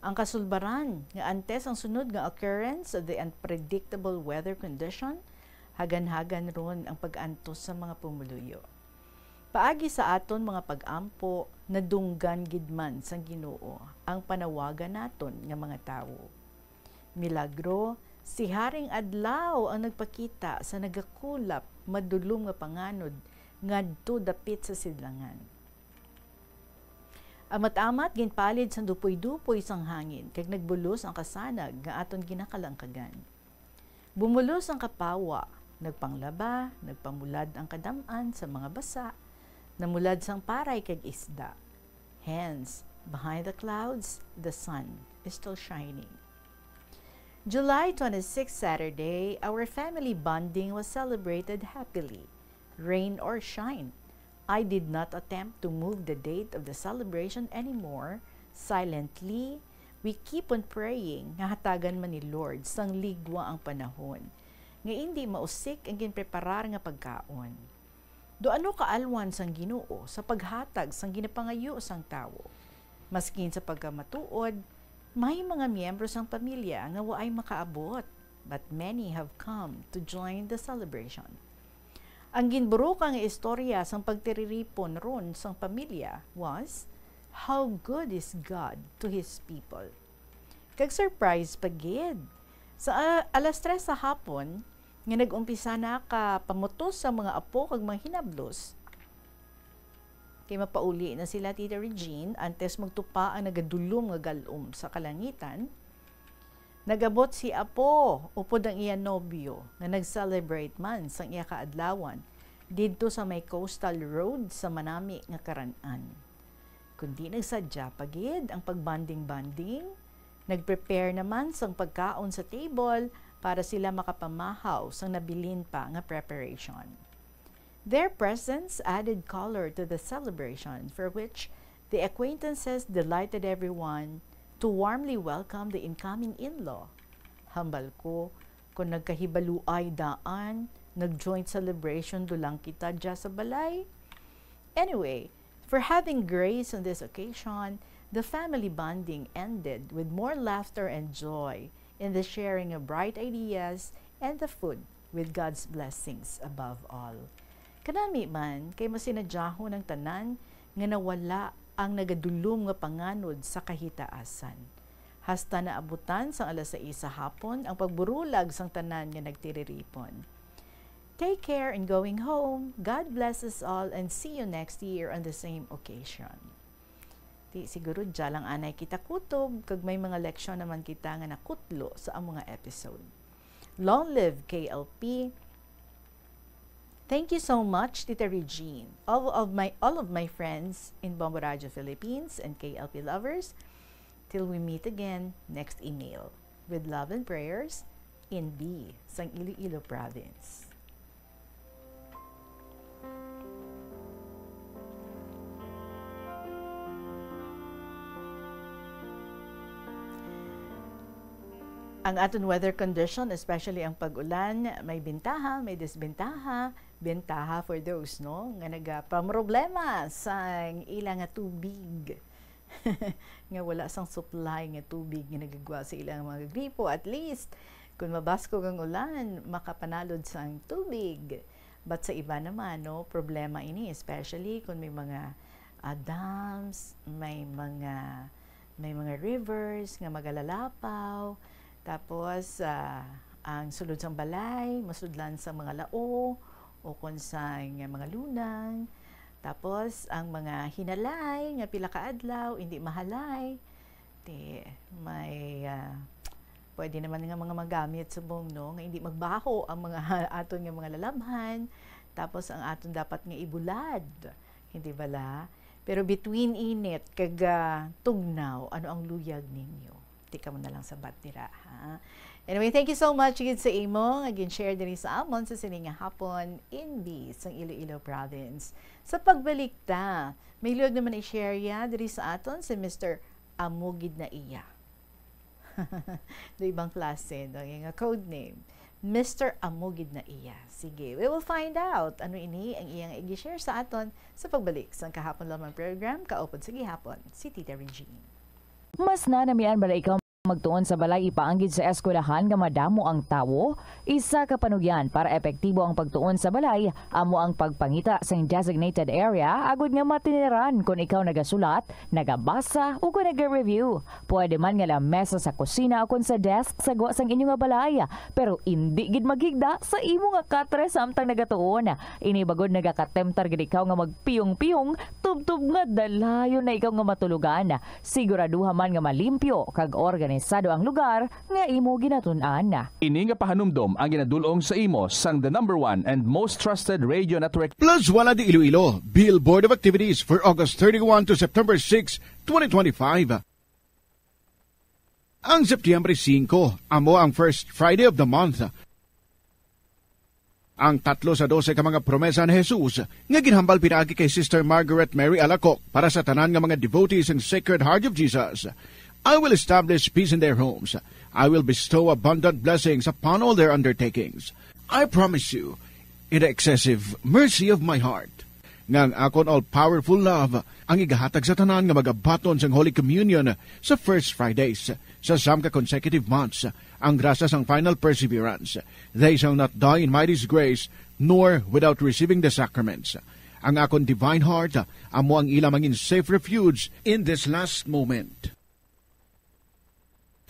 ang kasulbaran nga antes ang sunod nga occurrence of the unpredictable weather condition, hagan-hagan ron ang pag-antos sa mga pumuluyo. Paagi sa aton mga pag-ampo, nadunggan gid man sang Ginoo ang panawagan naton nga mga tawo. Milagro, si Haring Adlaw ang nagpakita sa nagakulap, madulom nga panganod ngadto dapit sa sidlangan. Amat-amat ginpalid sang dupoy-dupoy sang hangin, kag nagbulos ang kasanag nga aton ginakalangkagan. Bumulos ang kapawa, nagpanglaba, nagpamulad ang kadam-an sa mga basa, namulad sang paray kag isda. Hence, behind the clouds, the sun is still shining. July twenty-six, Saturday, our family bonding was celebrated happily, rain or shine. I did not attempt to move the date of the celebration anymore. Silently, we keep on praying nga hatagan man ni Lord sang ligwa ang panahon, nga indi mausik ang ginpreparar nga pagkaon. Do ano kaalwan sang Ginoo sa paghatag sang ginapangayo sang tawo? Maskin sa pagkamatuod, may mga miyembro sang pamilya nga waay makaabot, but many have come to join the celebration. Ang ginburuka nga istorya sang pagtiriripon ron sang pamilya was, "How good is God to His people." Kag surprise pa gid. Sa, ah, alas tres sa hapon, nga nag-umpisa na ka pamutos sa mga apo kag mga hinablos, kay mapauli na sila, Tita Regine, antes magtupa ang nagadulom nga galom sa kalangitan, nagabot si apo upod ang iya nobyo nga nag-celebrate man sang iya kaadlawan didto sa may coastal road sa manami nga karan-an. Kundi nagsadya pa gid ang pagbonding-bonding, nag-prepare naman sang pagkaon sa table para sila makapamahaw sang nabilin pa nga preparation. Their presence added color to the celebration, for which the acquaintances delighted everyone to warmly welcome the incoming in-law. Hambal ko, kung nagkahibaluay daan, nag-joint celebration do lang kita dya sa balay. Anyway, for having grace on this occasion, the family bonding ended with more laughter and joy in the sharing of bright ideas and the food with God's blessings above all. Kanami man, kay masinadyahon ang tanan nga nawala ang nagadulom nga panganod sa kahitaasan. Hasta naabutan sang alas sais sa hapon ang pagburulag sang tanan nga nagtiriripon. Take care and going home. God bless us all and see you next year on the same occasion. Ti siguro dya lang anay kita kutob, kag may mga leksyon naman kita nga nakutlo sa among mga episode. Long live K L P. Thank you so much, Tita Regine. All of my, all of my friends in Bombo Radio Philippines and K L P lovers. Till we meet again next email. With love and prayers, Inbi, sang Iloilo Province. Ang aton weather condition, especially ang pag-ulan, may bintaha, may disbintaha. Bintaha for those, no, nga nagapamroblema sang ila nga tubig. Nga wala sang supply nga tubig nga nagagwa sa ilang mga gripo. At least, kung mabaskog ang ulan, makapanalod sang tubig. But sa iba naman, no, problema ini, especially kung may mga, ah, dams, may mga, may mga rivers nga magalalapaw. Tapos, ah, ang sulod sang balay, masudlan sa mga lao, o kon sa mga lunang. Tapos, ang mga hinalay nga pila ka adlaw, hindi mahalay. Ti, may, ah, pwede naman nga mga magamit subong, no, nga hindi magbaho ang mga aton nga mga lalabhan. Tapos, ang aton dapat nga ibulad, hindi bala? Pero between init kag, ah, tugnaw, ano ang luyag ninyo? Ti kamo na lang sabat dira, ha? Anyway, thank you so much gid sa imo nga gin-share diri sa amon sa sini nga hapon, Inbi, sang Iloilo Province. Sa pagbalik ta, may luyag naman i-share ya diri sa aton si Mister Amugid na Iya. Do ibang klase, no? Yung nga code name. Mister Amugid na Iya. Sige, we will find out ano ini ang iyang i-share sa aton sa pagbalik sang kahapon lamang program, Kaupod sa Gihapon, si Tita Regine. Mas nanamian bala ikaw magtuon sa balay ipaanggid sa eskwelahan nga madamo ang tawo? Isa ka panugyan para epektibo ang pagtuon sa balay amo ang pagpangita sing designated area agud nga matiniran kon ikaw nagasulat, nagabasa, o kon naga-review. Pwede man nga lamesa sa kusina o kon sa desk sa gwa sang inyo nga balay, pero indi gid maghigda sa imo nga katre samtang nagatuon. Ini bagod nagakatemtar gid ikaw nga magpiyong-piyong, tubtob nga dalayon na ikaw nga matulogan. Siguraduha man nga malimpyo kag organized Sado ang lugar nga imo ginatun-an. Ini nga pahanumdom ang ginadul-ong sa imo sang the number one and most trusted radio network. Plus Wala de Iloilo, Billboard of Activities for August thirty-one to September six, twenty twenty-five. Ang Setyembre singko amo ang first Friday of the month. Ang tatlo sa dose ka mga promesa ni Jesus nga ginhambal pinaagi kay Sister Margaret Mary Alacoque para sa tanan nga mga devotees sang Sacred Heart of Jesus. "I will establish peace in their homes. I will bestow abundant blessings upon all their undertakings. I promise you, in the excessive mercy of my heart, nga ang akon all-powerful love ang igahatag sa tanan nga magabaton sang Holy Communion sa first Fridays sa siyam ka consecutive months, ang grasya sang final perseverance. They shall not die in my disgrace, nor without receiving the sacraments. Ang akon divine heart amo ang ila mangin safe refuge in this last moment."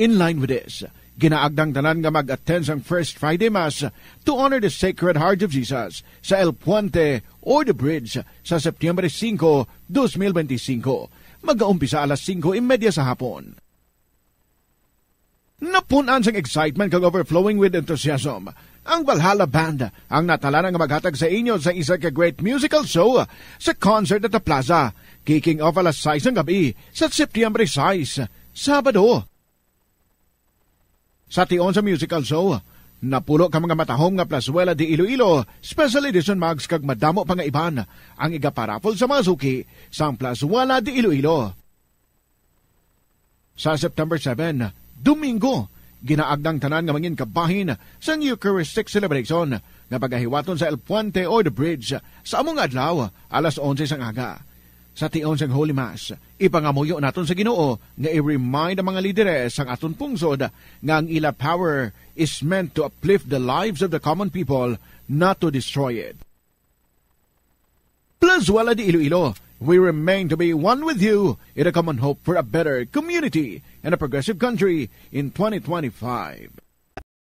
In line with this, ginaagdang tanan nga mag-attend sang First Friday Mass to honor the Sacred Heart of Jesus sa El Puente or the Bridge sa Septyembre singko, dos mil benti singko. Mag-aumpisa alas singko y media sa hapon. Napun-an sang excitement kag overflowing with enthusiasm, ang Valhalla Band ang natalana nga maghatag sa inyo sa isa ka great musical show sa Concert at the Plaza, kicking off alas sais sang gab-i sa Septyembre sais, Sabado. Sa tion sa musical show, napulo ka mga matahom nga Plazuela de Iloilo Special Edition mugs kag madamo pa nga iban ang igaparaffle sa mga suki sang Plazuela de Iloilo. Sa September seven, Domingo, ginaagdang tanan nga mangin kabahin sang Eucharistic Celebration nga pagahiwaton sa El Puente or the Bridge sa amo nga adlaw, alas onse sang aga. Sa tion sang Holy Mass, ipangamuyo naton sa Ginoo nga i-remind ang mga lideres sang aton pungsod nga ang ila power is meant to uplift the lives of the common people, not to destroy it. Plazuela de Iloilo, we remain to be one with you in a common hope for a better community and a progressive country in twenty twenty-five.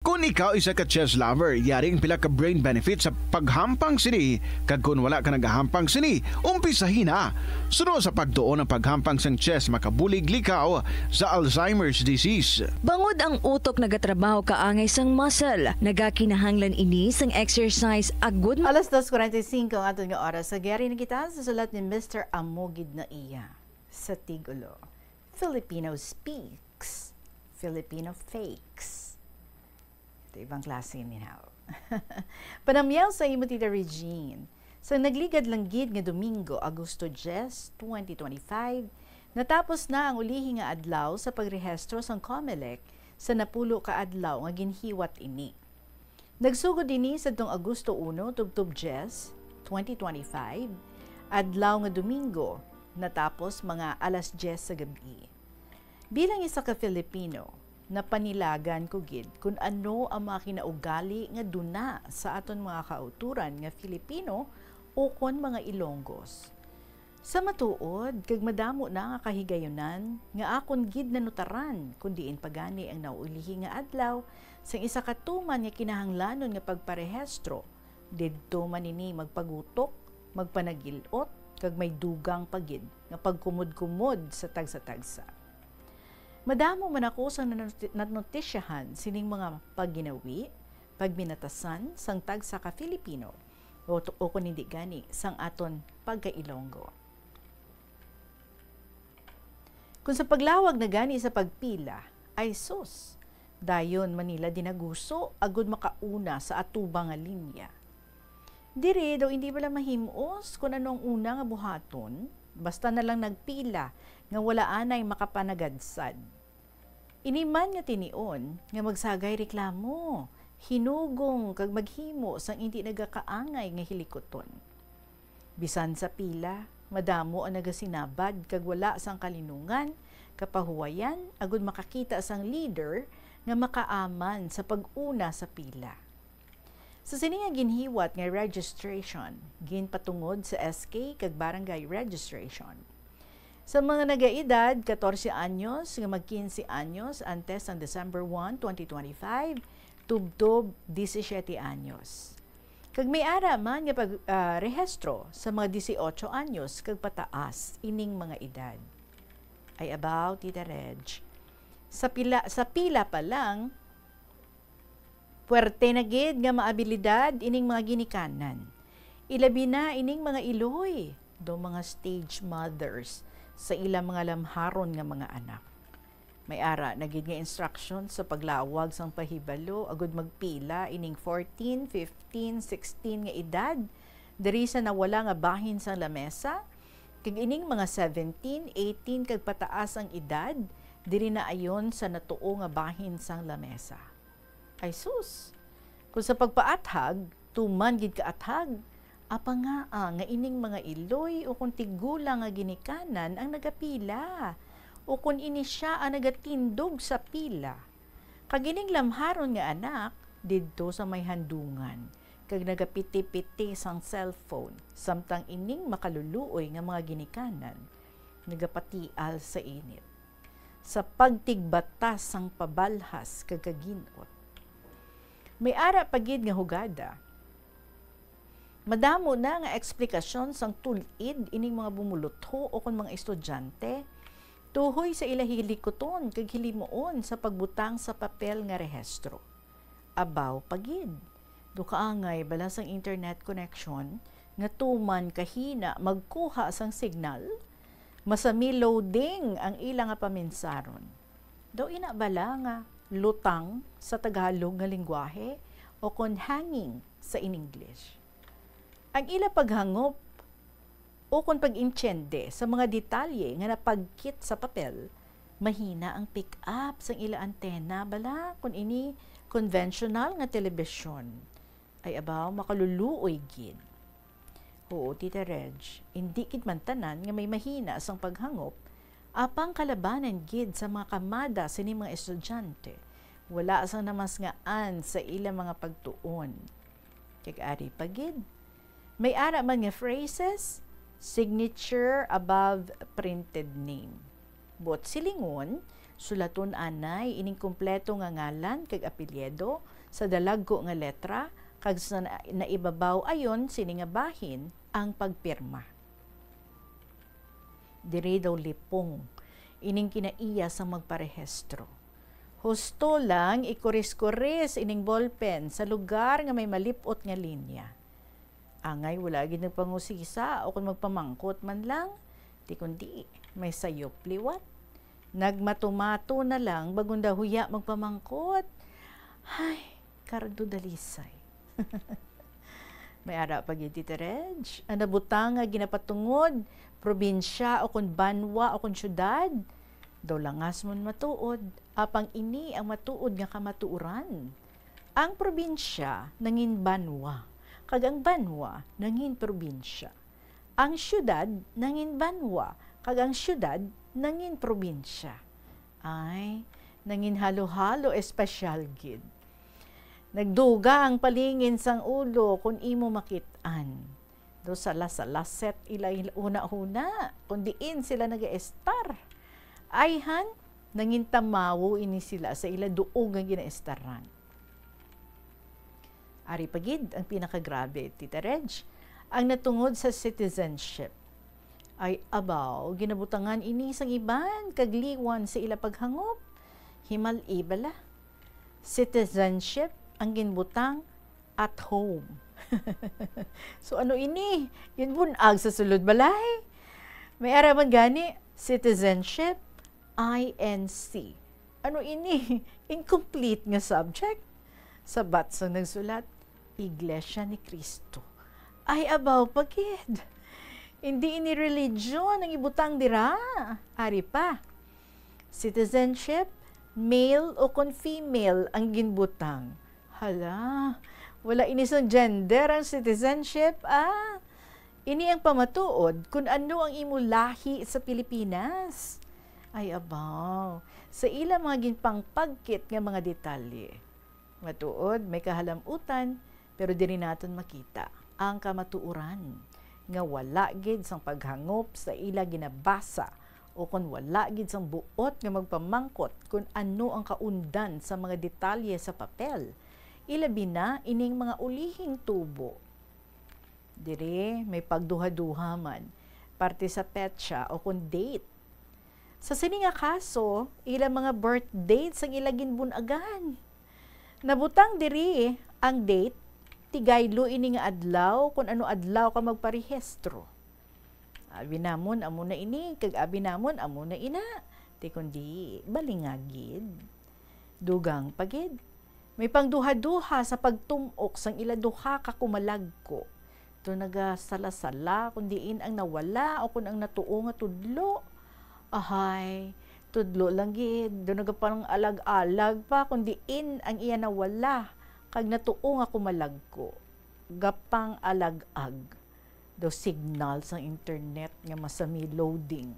Kon ikaw isa ka chess lover, yari ang pila ka brain benefits sa paghampang sini, kag kon wala ka nagahampang sini, umpisahi na. Suno sa pagtuon, ang paghampang sang chess makabulig likaw sa Alzheimer's disease. Bangod ang utok nagatrabaho kaangay sang muscle, nagakinahanglan ini sang exercise agud ma- Alas dos cuarenta y cinco ang aton nga oras. Sa gari na kita sa sulat ni Mister Amugid na iya sa Tigulo. Filipino speaks, Filipino fakes. Ito ibang klase ni now. Panamyaw sa imo, Tita Regine. Sa nagligad lang gid nga Domingo, Agosto diyes, twenty twenty-five, natapos na ang ulihi nga adlaw sa pagrehistro sang Comelec sa napulo ka adlaw nga ginhiwat ini. Nagsugod ini sadtong Agosto uno tubtob diyes, twenty twenty-five, adlaw nga Domingo, natapos mga alas diyes sa gab-i. Bilang isa ka Filipino, napanilagan ko gid kon ano ang mga kinaugali nga duna sa aton mga kautoran nga Filipino ukon mga Ilonggos. Sa matuod, kag madamo na nga kahigayunan nga akon gid nanutaran kon diin pa gani ang nauulihi nga adlaw sang isa ka tuman nga kinahanglanon nga pagparehistro, didto man ini magpagutok, magpanagil-ot, kag may dugang pa gid nga pagkumod-kumod sa tagsa-tagsa. Madamo man ako sang nanoti-, nanotisyahan sining mga pagginawi, pagminatasan sang tagsa ka Filipino, o, o kon hindi gani, sang aton pagka-Ilonggo. Kon sa paglawag na gani sa pagpila, ay sus, dayon man nila dinaguso agud makauna sa atubang nga linya. Diri daw hindi bala mahim-os kon ano ang una nga buhaton, basta na lang nagpila nga wala anay makapanagadsad. Ini man nga tinion nga magsagay reklamo, hinugong kag maghimo sang indi nagakaangay nga hilikuton. Bisan sa pila, madamo ang nagasinabad kag wala sang kalinungan, kapahuwayan, agud makakita sang leader nga makaaman sa pag-una sa pila. Sa sini nga ginhiwat nga registration, ginpatungod sa S K kag barangay registration. Sa mga nagaedad katorse anyos nga mag quince anyos antes sang December one, twenty twenty-five, tubtob disisiete anyos. Kag may ara man nga pag, ah, rehistro sa mga dieciocho anyos kag pataas ining mga edad. Ay abaw, Tita Reg. Sa pila, sa pila pa lang, puwerte na gid nga maabilidad ining mga ginikanan. Ilabi na ining mga iloy, daw mga stage mothers, sa ilang mga lamharon nga mga anak. May ara na gid nga instruction sa paglawag sang pahibalo agud magpila ining fourteen, fifteen, sixteen nga edad diri sa nawala nga bahin sang lamesa, kag ining mga seventeen, eighteen kag pataas ang edad diri na ayon sa natuo nga bahin sang lamesa. Ay sus! Kung sa pagpaathag, tuman gid kaathag, apa ngaa nga ining mga iloy ukon tigulang nga ginikanan ang nagapila, ukon ini sia ang nagatindog sa pila? Kag ining lamharon nga anak didto sa may handungan, kag nagapiti-piti sang cellphone, samtang ining makaluluoy nga mga ginikanan nagapatial sa init, sa pagtigbatas sang pabalhas kag kagin-ot. May ara pa gid nga hugada. Madamo na nga eksplikasyon sang tul-id ining mga bumulutho ukon mga estudyante tuhoy sa ila hilikuton kag hilimuon sa pagbutang sa papel nga rehistro. Abaw pa gid, do kaangay bala sang internet connection nga tuman kahina magkuha sang signal, masami loading ang ila nga paminsaron. Daw ina bala nga lutang sa Tagalog nga linggwahe o kon hanging sa in English? Ang ila paghangop o kon pag-intiende sa mga detalye nga napagkit sa papel, mahina ang pick-up sang ila antena bala kon ini conventional nga telebisyon. Ay abaw, makaluluoy gid. Oo, Tita Reg, indi gid man tanan nga may mahina sang paghangop, apang kalabanan gid sa mga kamada sini mga estudyante, wala sang namasngaan sa ila mga pagtuon. Kag ari pa gid, may ara man nga phrases, signature above printed name. Buot silingon, sulaton anay ining kompleto nga ngalan kag apelyido sa dalagko nga letra, kag sa na-, naibabaw ayon sini nga bahin ang pagpirma. Diri daw lipong ining kinaiya sang magparehistro. Husto lang ikuris-kuris ining ballpen sa lugar nga may malip-ot nga linya. Angay wala gid nagpangusisa o kon magpamangkot man lang, di kundi may sayop liwat. Nagmatumato na lang bagon daw huya magpamangkot. Ay, kardo dalisay. May ara pa gid, Tita Reg, ang nabutang nga ginapatungod, probinsya o kon banwa o kon syudad, daw langas man matuod, apang ini ang matuod nga kamatuoran. Ang probinsya nangin banwa, kag ang banwa nangin probinsya. Ang syudad nangin banwa, kag ang syudad nangin probinsya. Ay, nangin halo-halo espesyal gid. Nagduga ang palingin sang ulo kon imo makit-an. Do sala-salaset ila hunahuna kon diin sila nagaestar. Ayhan, nangin tamawo ini sila sa ila duog nga ginaestaran. Ari pa gid ang pinakagrabe, Tita Reg, ang natungod sa citizenship. Ay abaw, ginabutangan ini sang iban kag liwan sa ila paghangop. Himali bala. Citizenship ang ginbutang at home. So ano ini? Ginbun-ag sa sulod balay? May ara man gani, citizenship, I N C. Ano ini? Incomplete nga subject? Sabat sang nagsulat, Iglesia ni Cristo. Ay, abaw pa gid. Hindi ini religion ang ibutang dira. Ari pa, citizenship, male o kon female ang ginbutang. Hala, wala ini sang gender ang citizenship, ah. Ini ang pamatuod kon ano ang imo lahi sa Pilipinas. Ay, abaw, sa ila mga ginpangpagkit nga mga detalye. Matuod, may kahalam-utan, pero diri naton makita ang kamatuoran nga wala gid sang paghangop sa ila ginabasa o kon wala gid sang buot nga magpamangkot kon ano ang kaundan sa mga detalye sa papel, ilabi na ining mga ulihing tubo. Diri may pagduhaduha man parte sa petsa o kon date. Sa sini nga kaso, ila mga birth dates ang ila ginbun-agan. Nabutang diri ang date, tigaylo ini nga adlaw, kun ano adlaw ka magparehistro. Abi namon, amo na ini, kag abi namon, amo na ina. Ti kundi, balingagid. Dugang pa gid. May pangduha-duha sa pagtum-ok sang ila duha ka kumalagko. Daw nagasala-sala kon diin ang nawala o kon ang natuo nga tudlo. Ahay, tudlo lang gid. Daw nagapang-alag-alag pa kon diin ang iya nawala kag natuo nga kumalagko. Gapang-alag-ag. Daw signal sang internet nga masami loading.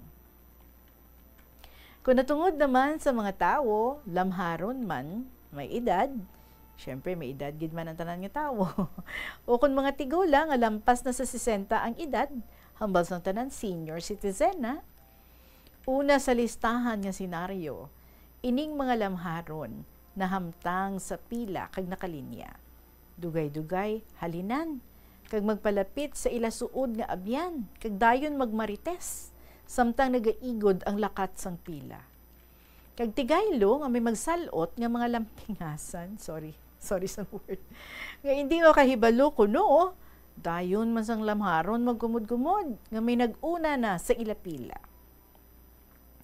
Kung natungod naman sa mga tawo, lamharon man, may edad, syempre, may edad gid man ang tanan nga tawo, o kung mga tigulang nga lampas na sa sesenta ang edad, hambal sang tanan senior citizen na, una sa listahan nga senaryo, ining mga lamharon nahamtang sa pila kag nakalinya. Dugay-dugay, halinan, kag magpalapit sa ila suod nga abyan, kag dayon magmarites, samtang nagaigod ang lakat sang pila. Kag tigaylo nga may magsal-ot nga mga lampingasan, sorry, sorry sa word, nga indi makahibalo kuno, dayon man sang lamharon magkumod-kumod nga may nag-una na sa ila pila.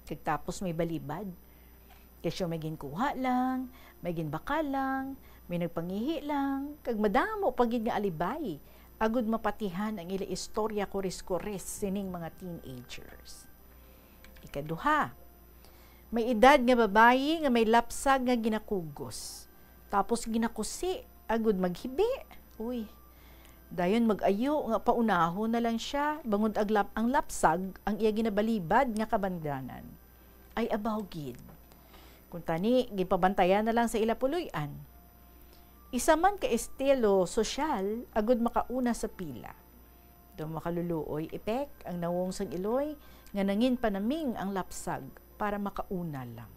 Kag tapos may balibad. Kesyo may ginkuha lang, may ginbakal lang, may nagpangihi lang, kag madamo pa gid nga alibay, agud mapatihan ang ila istorya kuris-kuris sining mga teenagers. Ikaduha, may edad nga babayi nga may lapsag nga ginakugos, tapos ginakusi agud maghibi. Uy, dayon mag-ayo nga paunahon na lang sia, bangod aglap-, ang lapsag ang iya ginabalibad nga kabangdanan. Ay, abaw gid. Kuntani, gipabantayan na lang sa ila puloy-an. Isa man ka estilo sosyal agud makauna sa pila. Daw makaluluoy epek ang nawong sang iloy nga nangin panaming ang lapsag para makauna lang.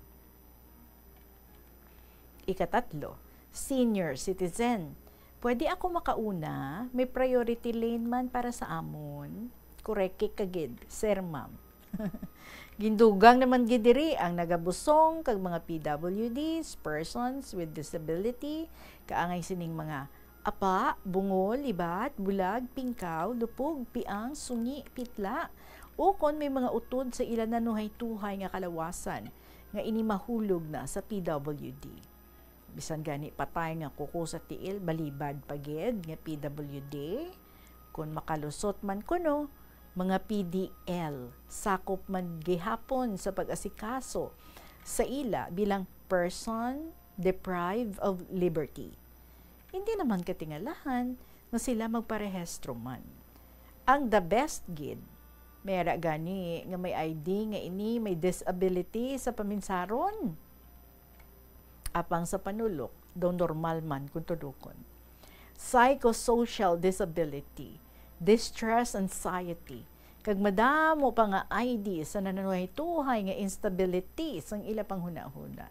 Ikatatlo, senior citizen. Pwede ako makauna? May priority lane man para sa amon. Korek ka gid, sir, ma'am. Gindugang naman gid diri ang nagabusong kag mga P W Ds, persons with disability, kaangay sining mga apa, bungol, libat, bulag, pingkaw, lupog, piang, sungi, pitla, ukon may mga utod sa ila nanuhay-tuhay nga kalawasan nga ini mahulog na sa P W D. Bisan gani patay nga kuko sa tiil, balibad pa gid nga P W D. Kon makalusot man kuno, mga P D L, sakop man gihapon sa pag-asikaso sa ila bilang person deprived of liberty. Hindi naman katingalahan nga sila magparehistro man. Ang the best gid, may ara gani nga may I D nga ini may disability sa paminsaron. Apang sa panulok, daw normal man kung tulokon. Psychosocial disability, distress anxiety, kag madamo pa nga I D sa nanuhay-tuhay nga instability sang ila panghunahuna.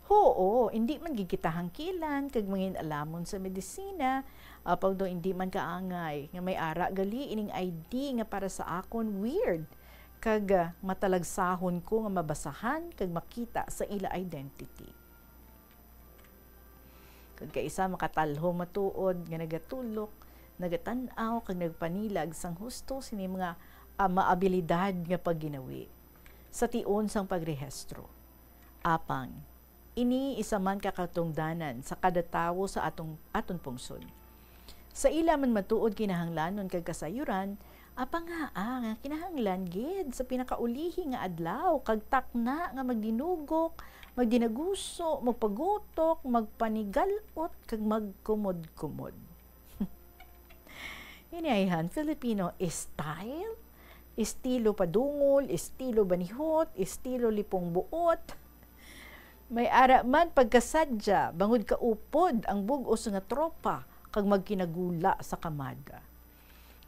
Huo, indi man gid kita hangkilan kag mangin-alamon sa medisina, apang daw indi man kaangay nga may ara gali ining I D nga para sa akon weird, kag, ah, matalagsahon ko nga mabasahan kag makita sa ila identity. Kag kaisa makatalhom matuod nga nagatulok, nagatan-aw kag nagpanilag sang husto sini mga, ah, maabilidad nga pagginawi sa tion sang pagrehistro. Apang, ini isa man ka katungdanan sa kada tawo sa atong, aton pungsod. Sa ila man matuod kinahanglanon kag kasayuran, apang haa nga kinahanglan gid sa pinakaulihi nga adlaw kag takna nga magdinugok, magdinaguso, magpagutok, magpanigal-ot, kag magkumod-kumod. Ini ayhan Filipino style, estilo padungol, estilo banihot, estilo lipong buot. May ara man pagkasadya, bangod kaupod ang bug-os nga tropa kag magkinagula sa kamaga.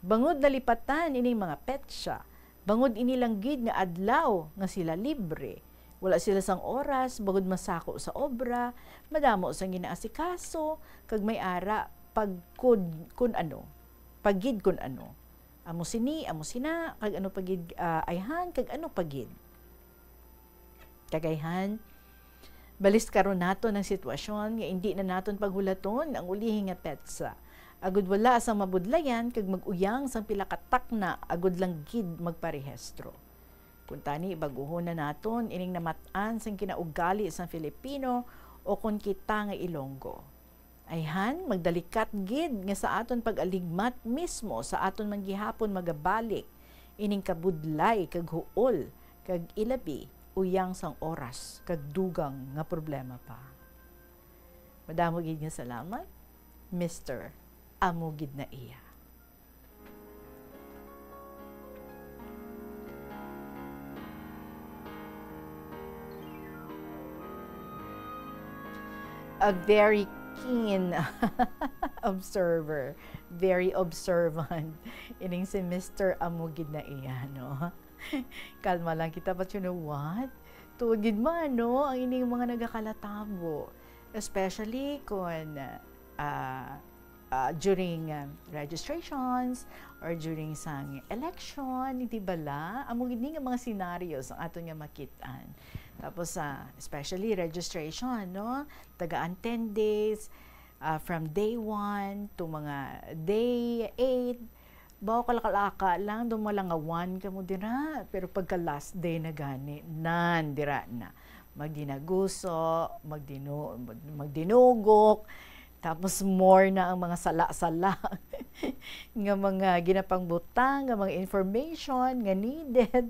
Bangod nalipatan ining mga petsa, bangod ini lang gid nga adlaw nga sila libre, wala sila sang oras, bangod masako sa obra, madamo sang ginaasikaso, kag may ara pagkud kun ano, pagid kun ano. Amo sini, amo sina, kag ano pagid, ah, ayhan, kag ano pagid. Kagayhan, baliskaron naton ang sitwasyon nga indi na naton paghulaton ang ulihi nga petsa, agud wala sang mabudlayan kag mag-uyang sang pila ka takna agud lang gid magparehistro. Kuntani, baguhon na naton ining namat-an sang kinaugali sang Filipino o kon kita nga Ilonggo. Ayhan, magdalikat gid nga sa aton pag-aligmat mismo sa aton man gihapon magabalik ining kabudlay kag huol kag ilabi uyang sang oras kag dugang nga problema pa. Madamo gid nga salamat, Mister Amo Gid Na Iya. A very keen observer, very observant. Ining si Mister Amo Gid Na Iya, no? Kalma lang kita, but you know what? Tuod gid man, no? Ang ining mga nagakalatabo. Especially kung, ah, ah, during, ah, registrations or during sang election, di bala? Amo gid ni nga mga scenarios ang aton nga makit-an. Tapos, ah, especially registration, no? Tagaan ten days, ah, from day one to mga day eight. Baw, kalaka-laka lang, daw malangawan kamo dira. Pero pagka last day na gani, nan, dira na. Magdinaguso, magdinu-, magdinugok, tapos more na ang mga sala-sala nga mga ginapangbutang, nga mga information nga needed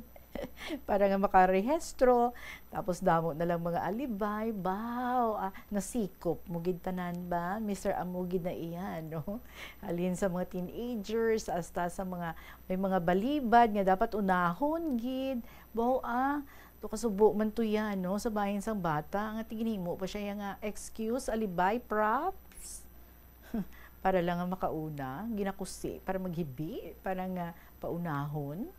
para nga makarehistro. Tapos damo na lang mga alibay. Baw, ah, nasikop mo gid tanan ba, Mister Amo Gid Na Iya, no? Halin sa mga teenagers hasta sa mga, may mga balibad nga dapat unahon gid. Baw, ah, to kasubo man to yan, no? Sa bahin sang bata, nga tiginhimo pa siya nga excuse, alibay, props. Para lang nga makauna, ginakusi, para maghibi, para nga paunahon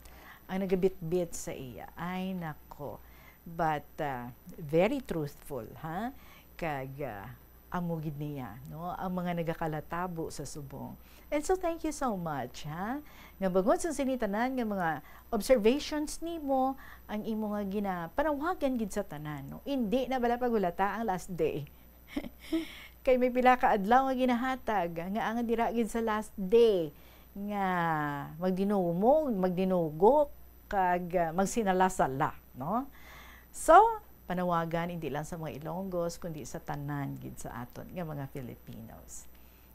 ang nagabitbit sa iya. Ay, nako. But, ah, very truthful, ha? Kag, ah, amo gid niya, no? Ang mga nagakalatabo sa subong. And so, thank you so much, ha? Nga bangod sa sini tanan nga mga observations nimo, ang imo nga gina-, panawagan gid sa tanan, no? Indi na bala paghulata ang last day. Kay may pila ka adlaw nga ginahatag nga ang dira gid sa last day nga magdinumog, magdinugok, kag, ah, magsinala-sala, no? So, panawagan indi lang sa mga Ilonggos, kundi sa tanan gid sa aton nga mga Filipinos.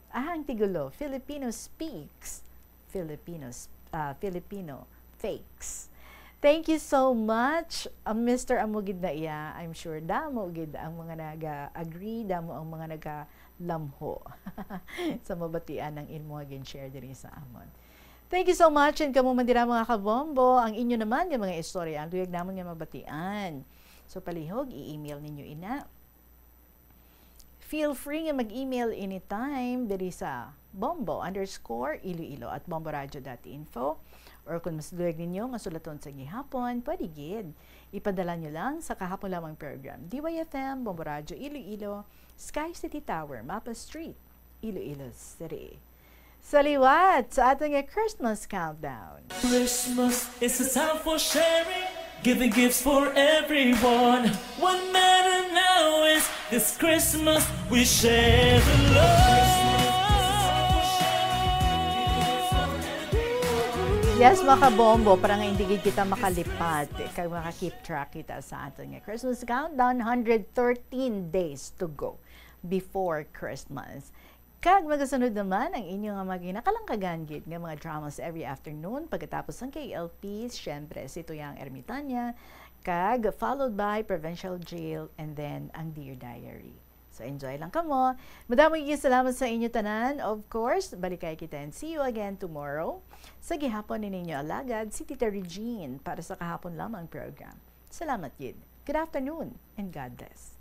Ah, ang tigulo, Filipino speaks, Filipinos, ah, Filipino fakes. Thank you so much, ah, Mister Amo Gid Na Iya. I'm sure damo gid ang mga naga-agree, damo ang mga nagalamho sa mabatian ang imo nga gin-share diri sa amon. Thank you so much, and kamo man dira, mga kabombo, ang inyo naman nga mga istorya, ang luyag namon nga mabatian. So, palihog, i-email ninyo ina. Feel free nga mag-email anytime diri sa bombo underscore iloilo at bomboradio dot info. Or kung mas luyag ninyo nga sulaton sa gihapon, pwede gid. Ipadala nyo lang sa Kahapon Lamang Program, D Y F M, Bombo Radio Iloilo, Sky City Tower, Mapa Street, Iloilo City. Sa liwat sa aton nga Christmas countdown. Christmas is a time for sharing, giving gifts for everyone. What matter now is this Christmas we share the love. Yes, mga kabombo, para nga hindi gid kita makalipat, kag maka-keep track kita sa aton nga Christmas countdown, hundred thirteen days to go before Christmas. Kag magasunod naman ang inyo nga mga ginakalangkagan gid nga mga dramas every afternoon pagkatapos sang K L P, siyempre si Tuyang Ermitanya, kag followed by Provincial Jail and then ang Dear Diary. So enjoy lang kamo. Madamo gyud salamat sa inyo tanan. Of course, balikay kita and see you again tomorrow. Sa gihapon ni ninyo alagad, si Tita Regine para sa Kahapon Lamang program. Salamat gid. Good afternoon and God bless.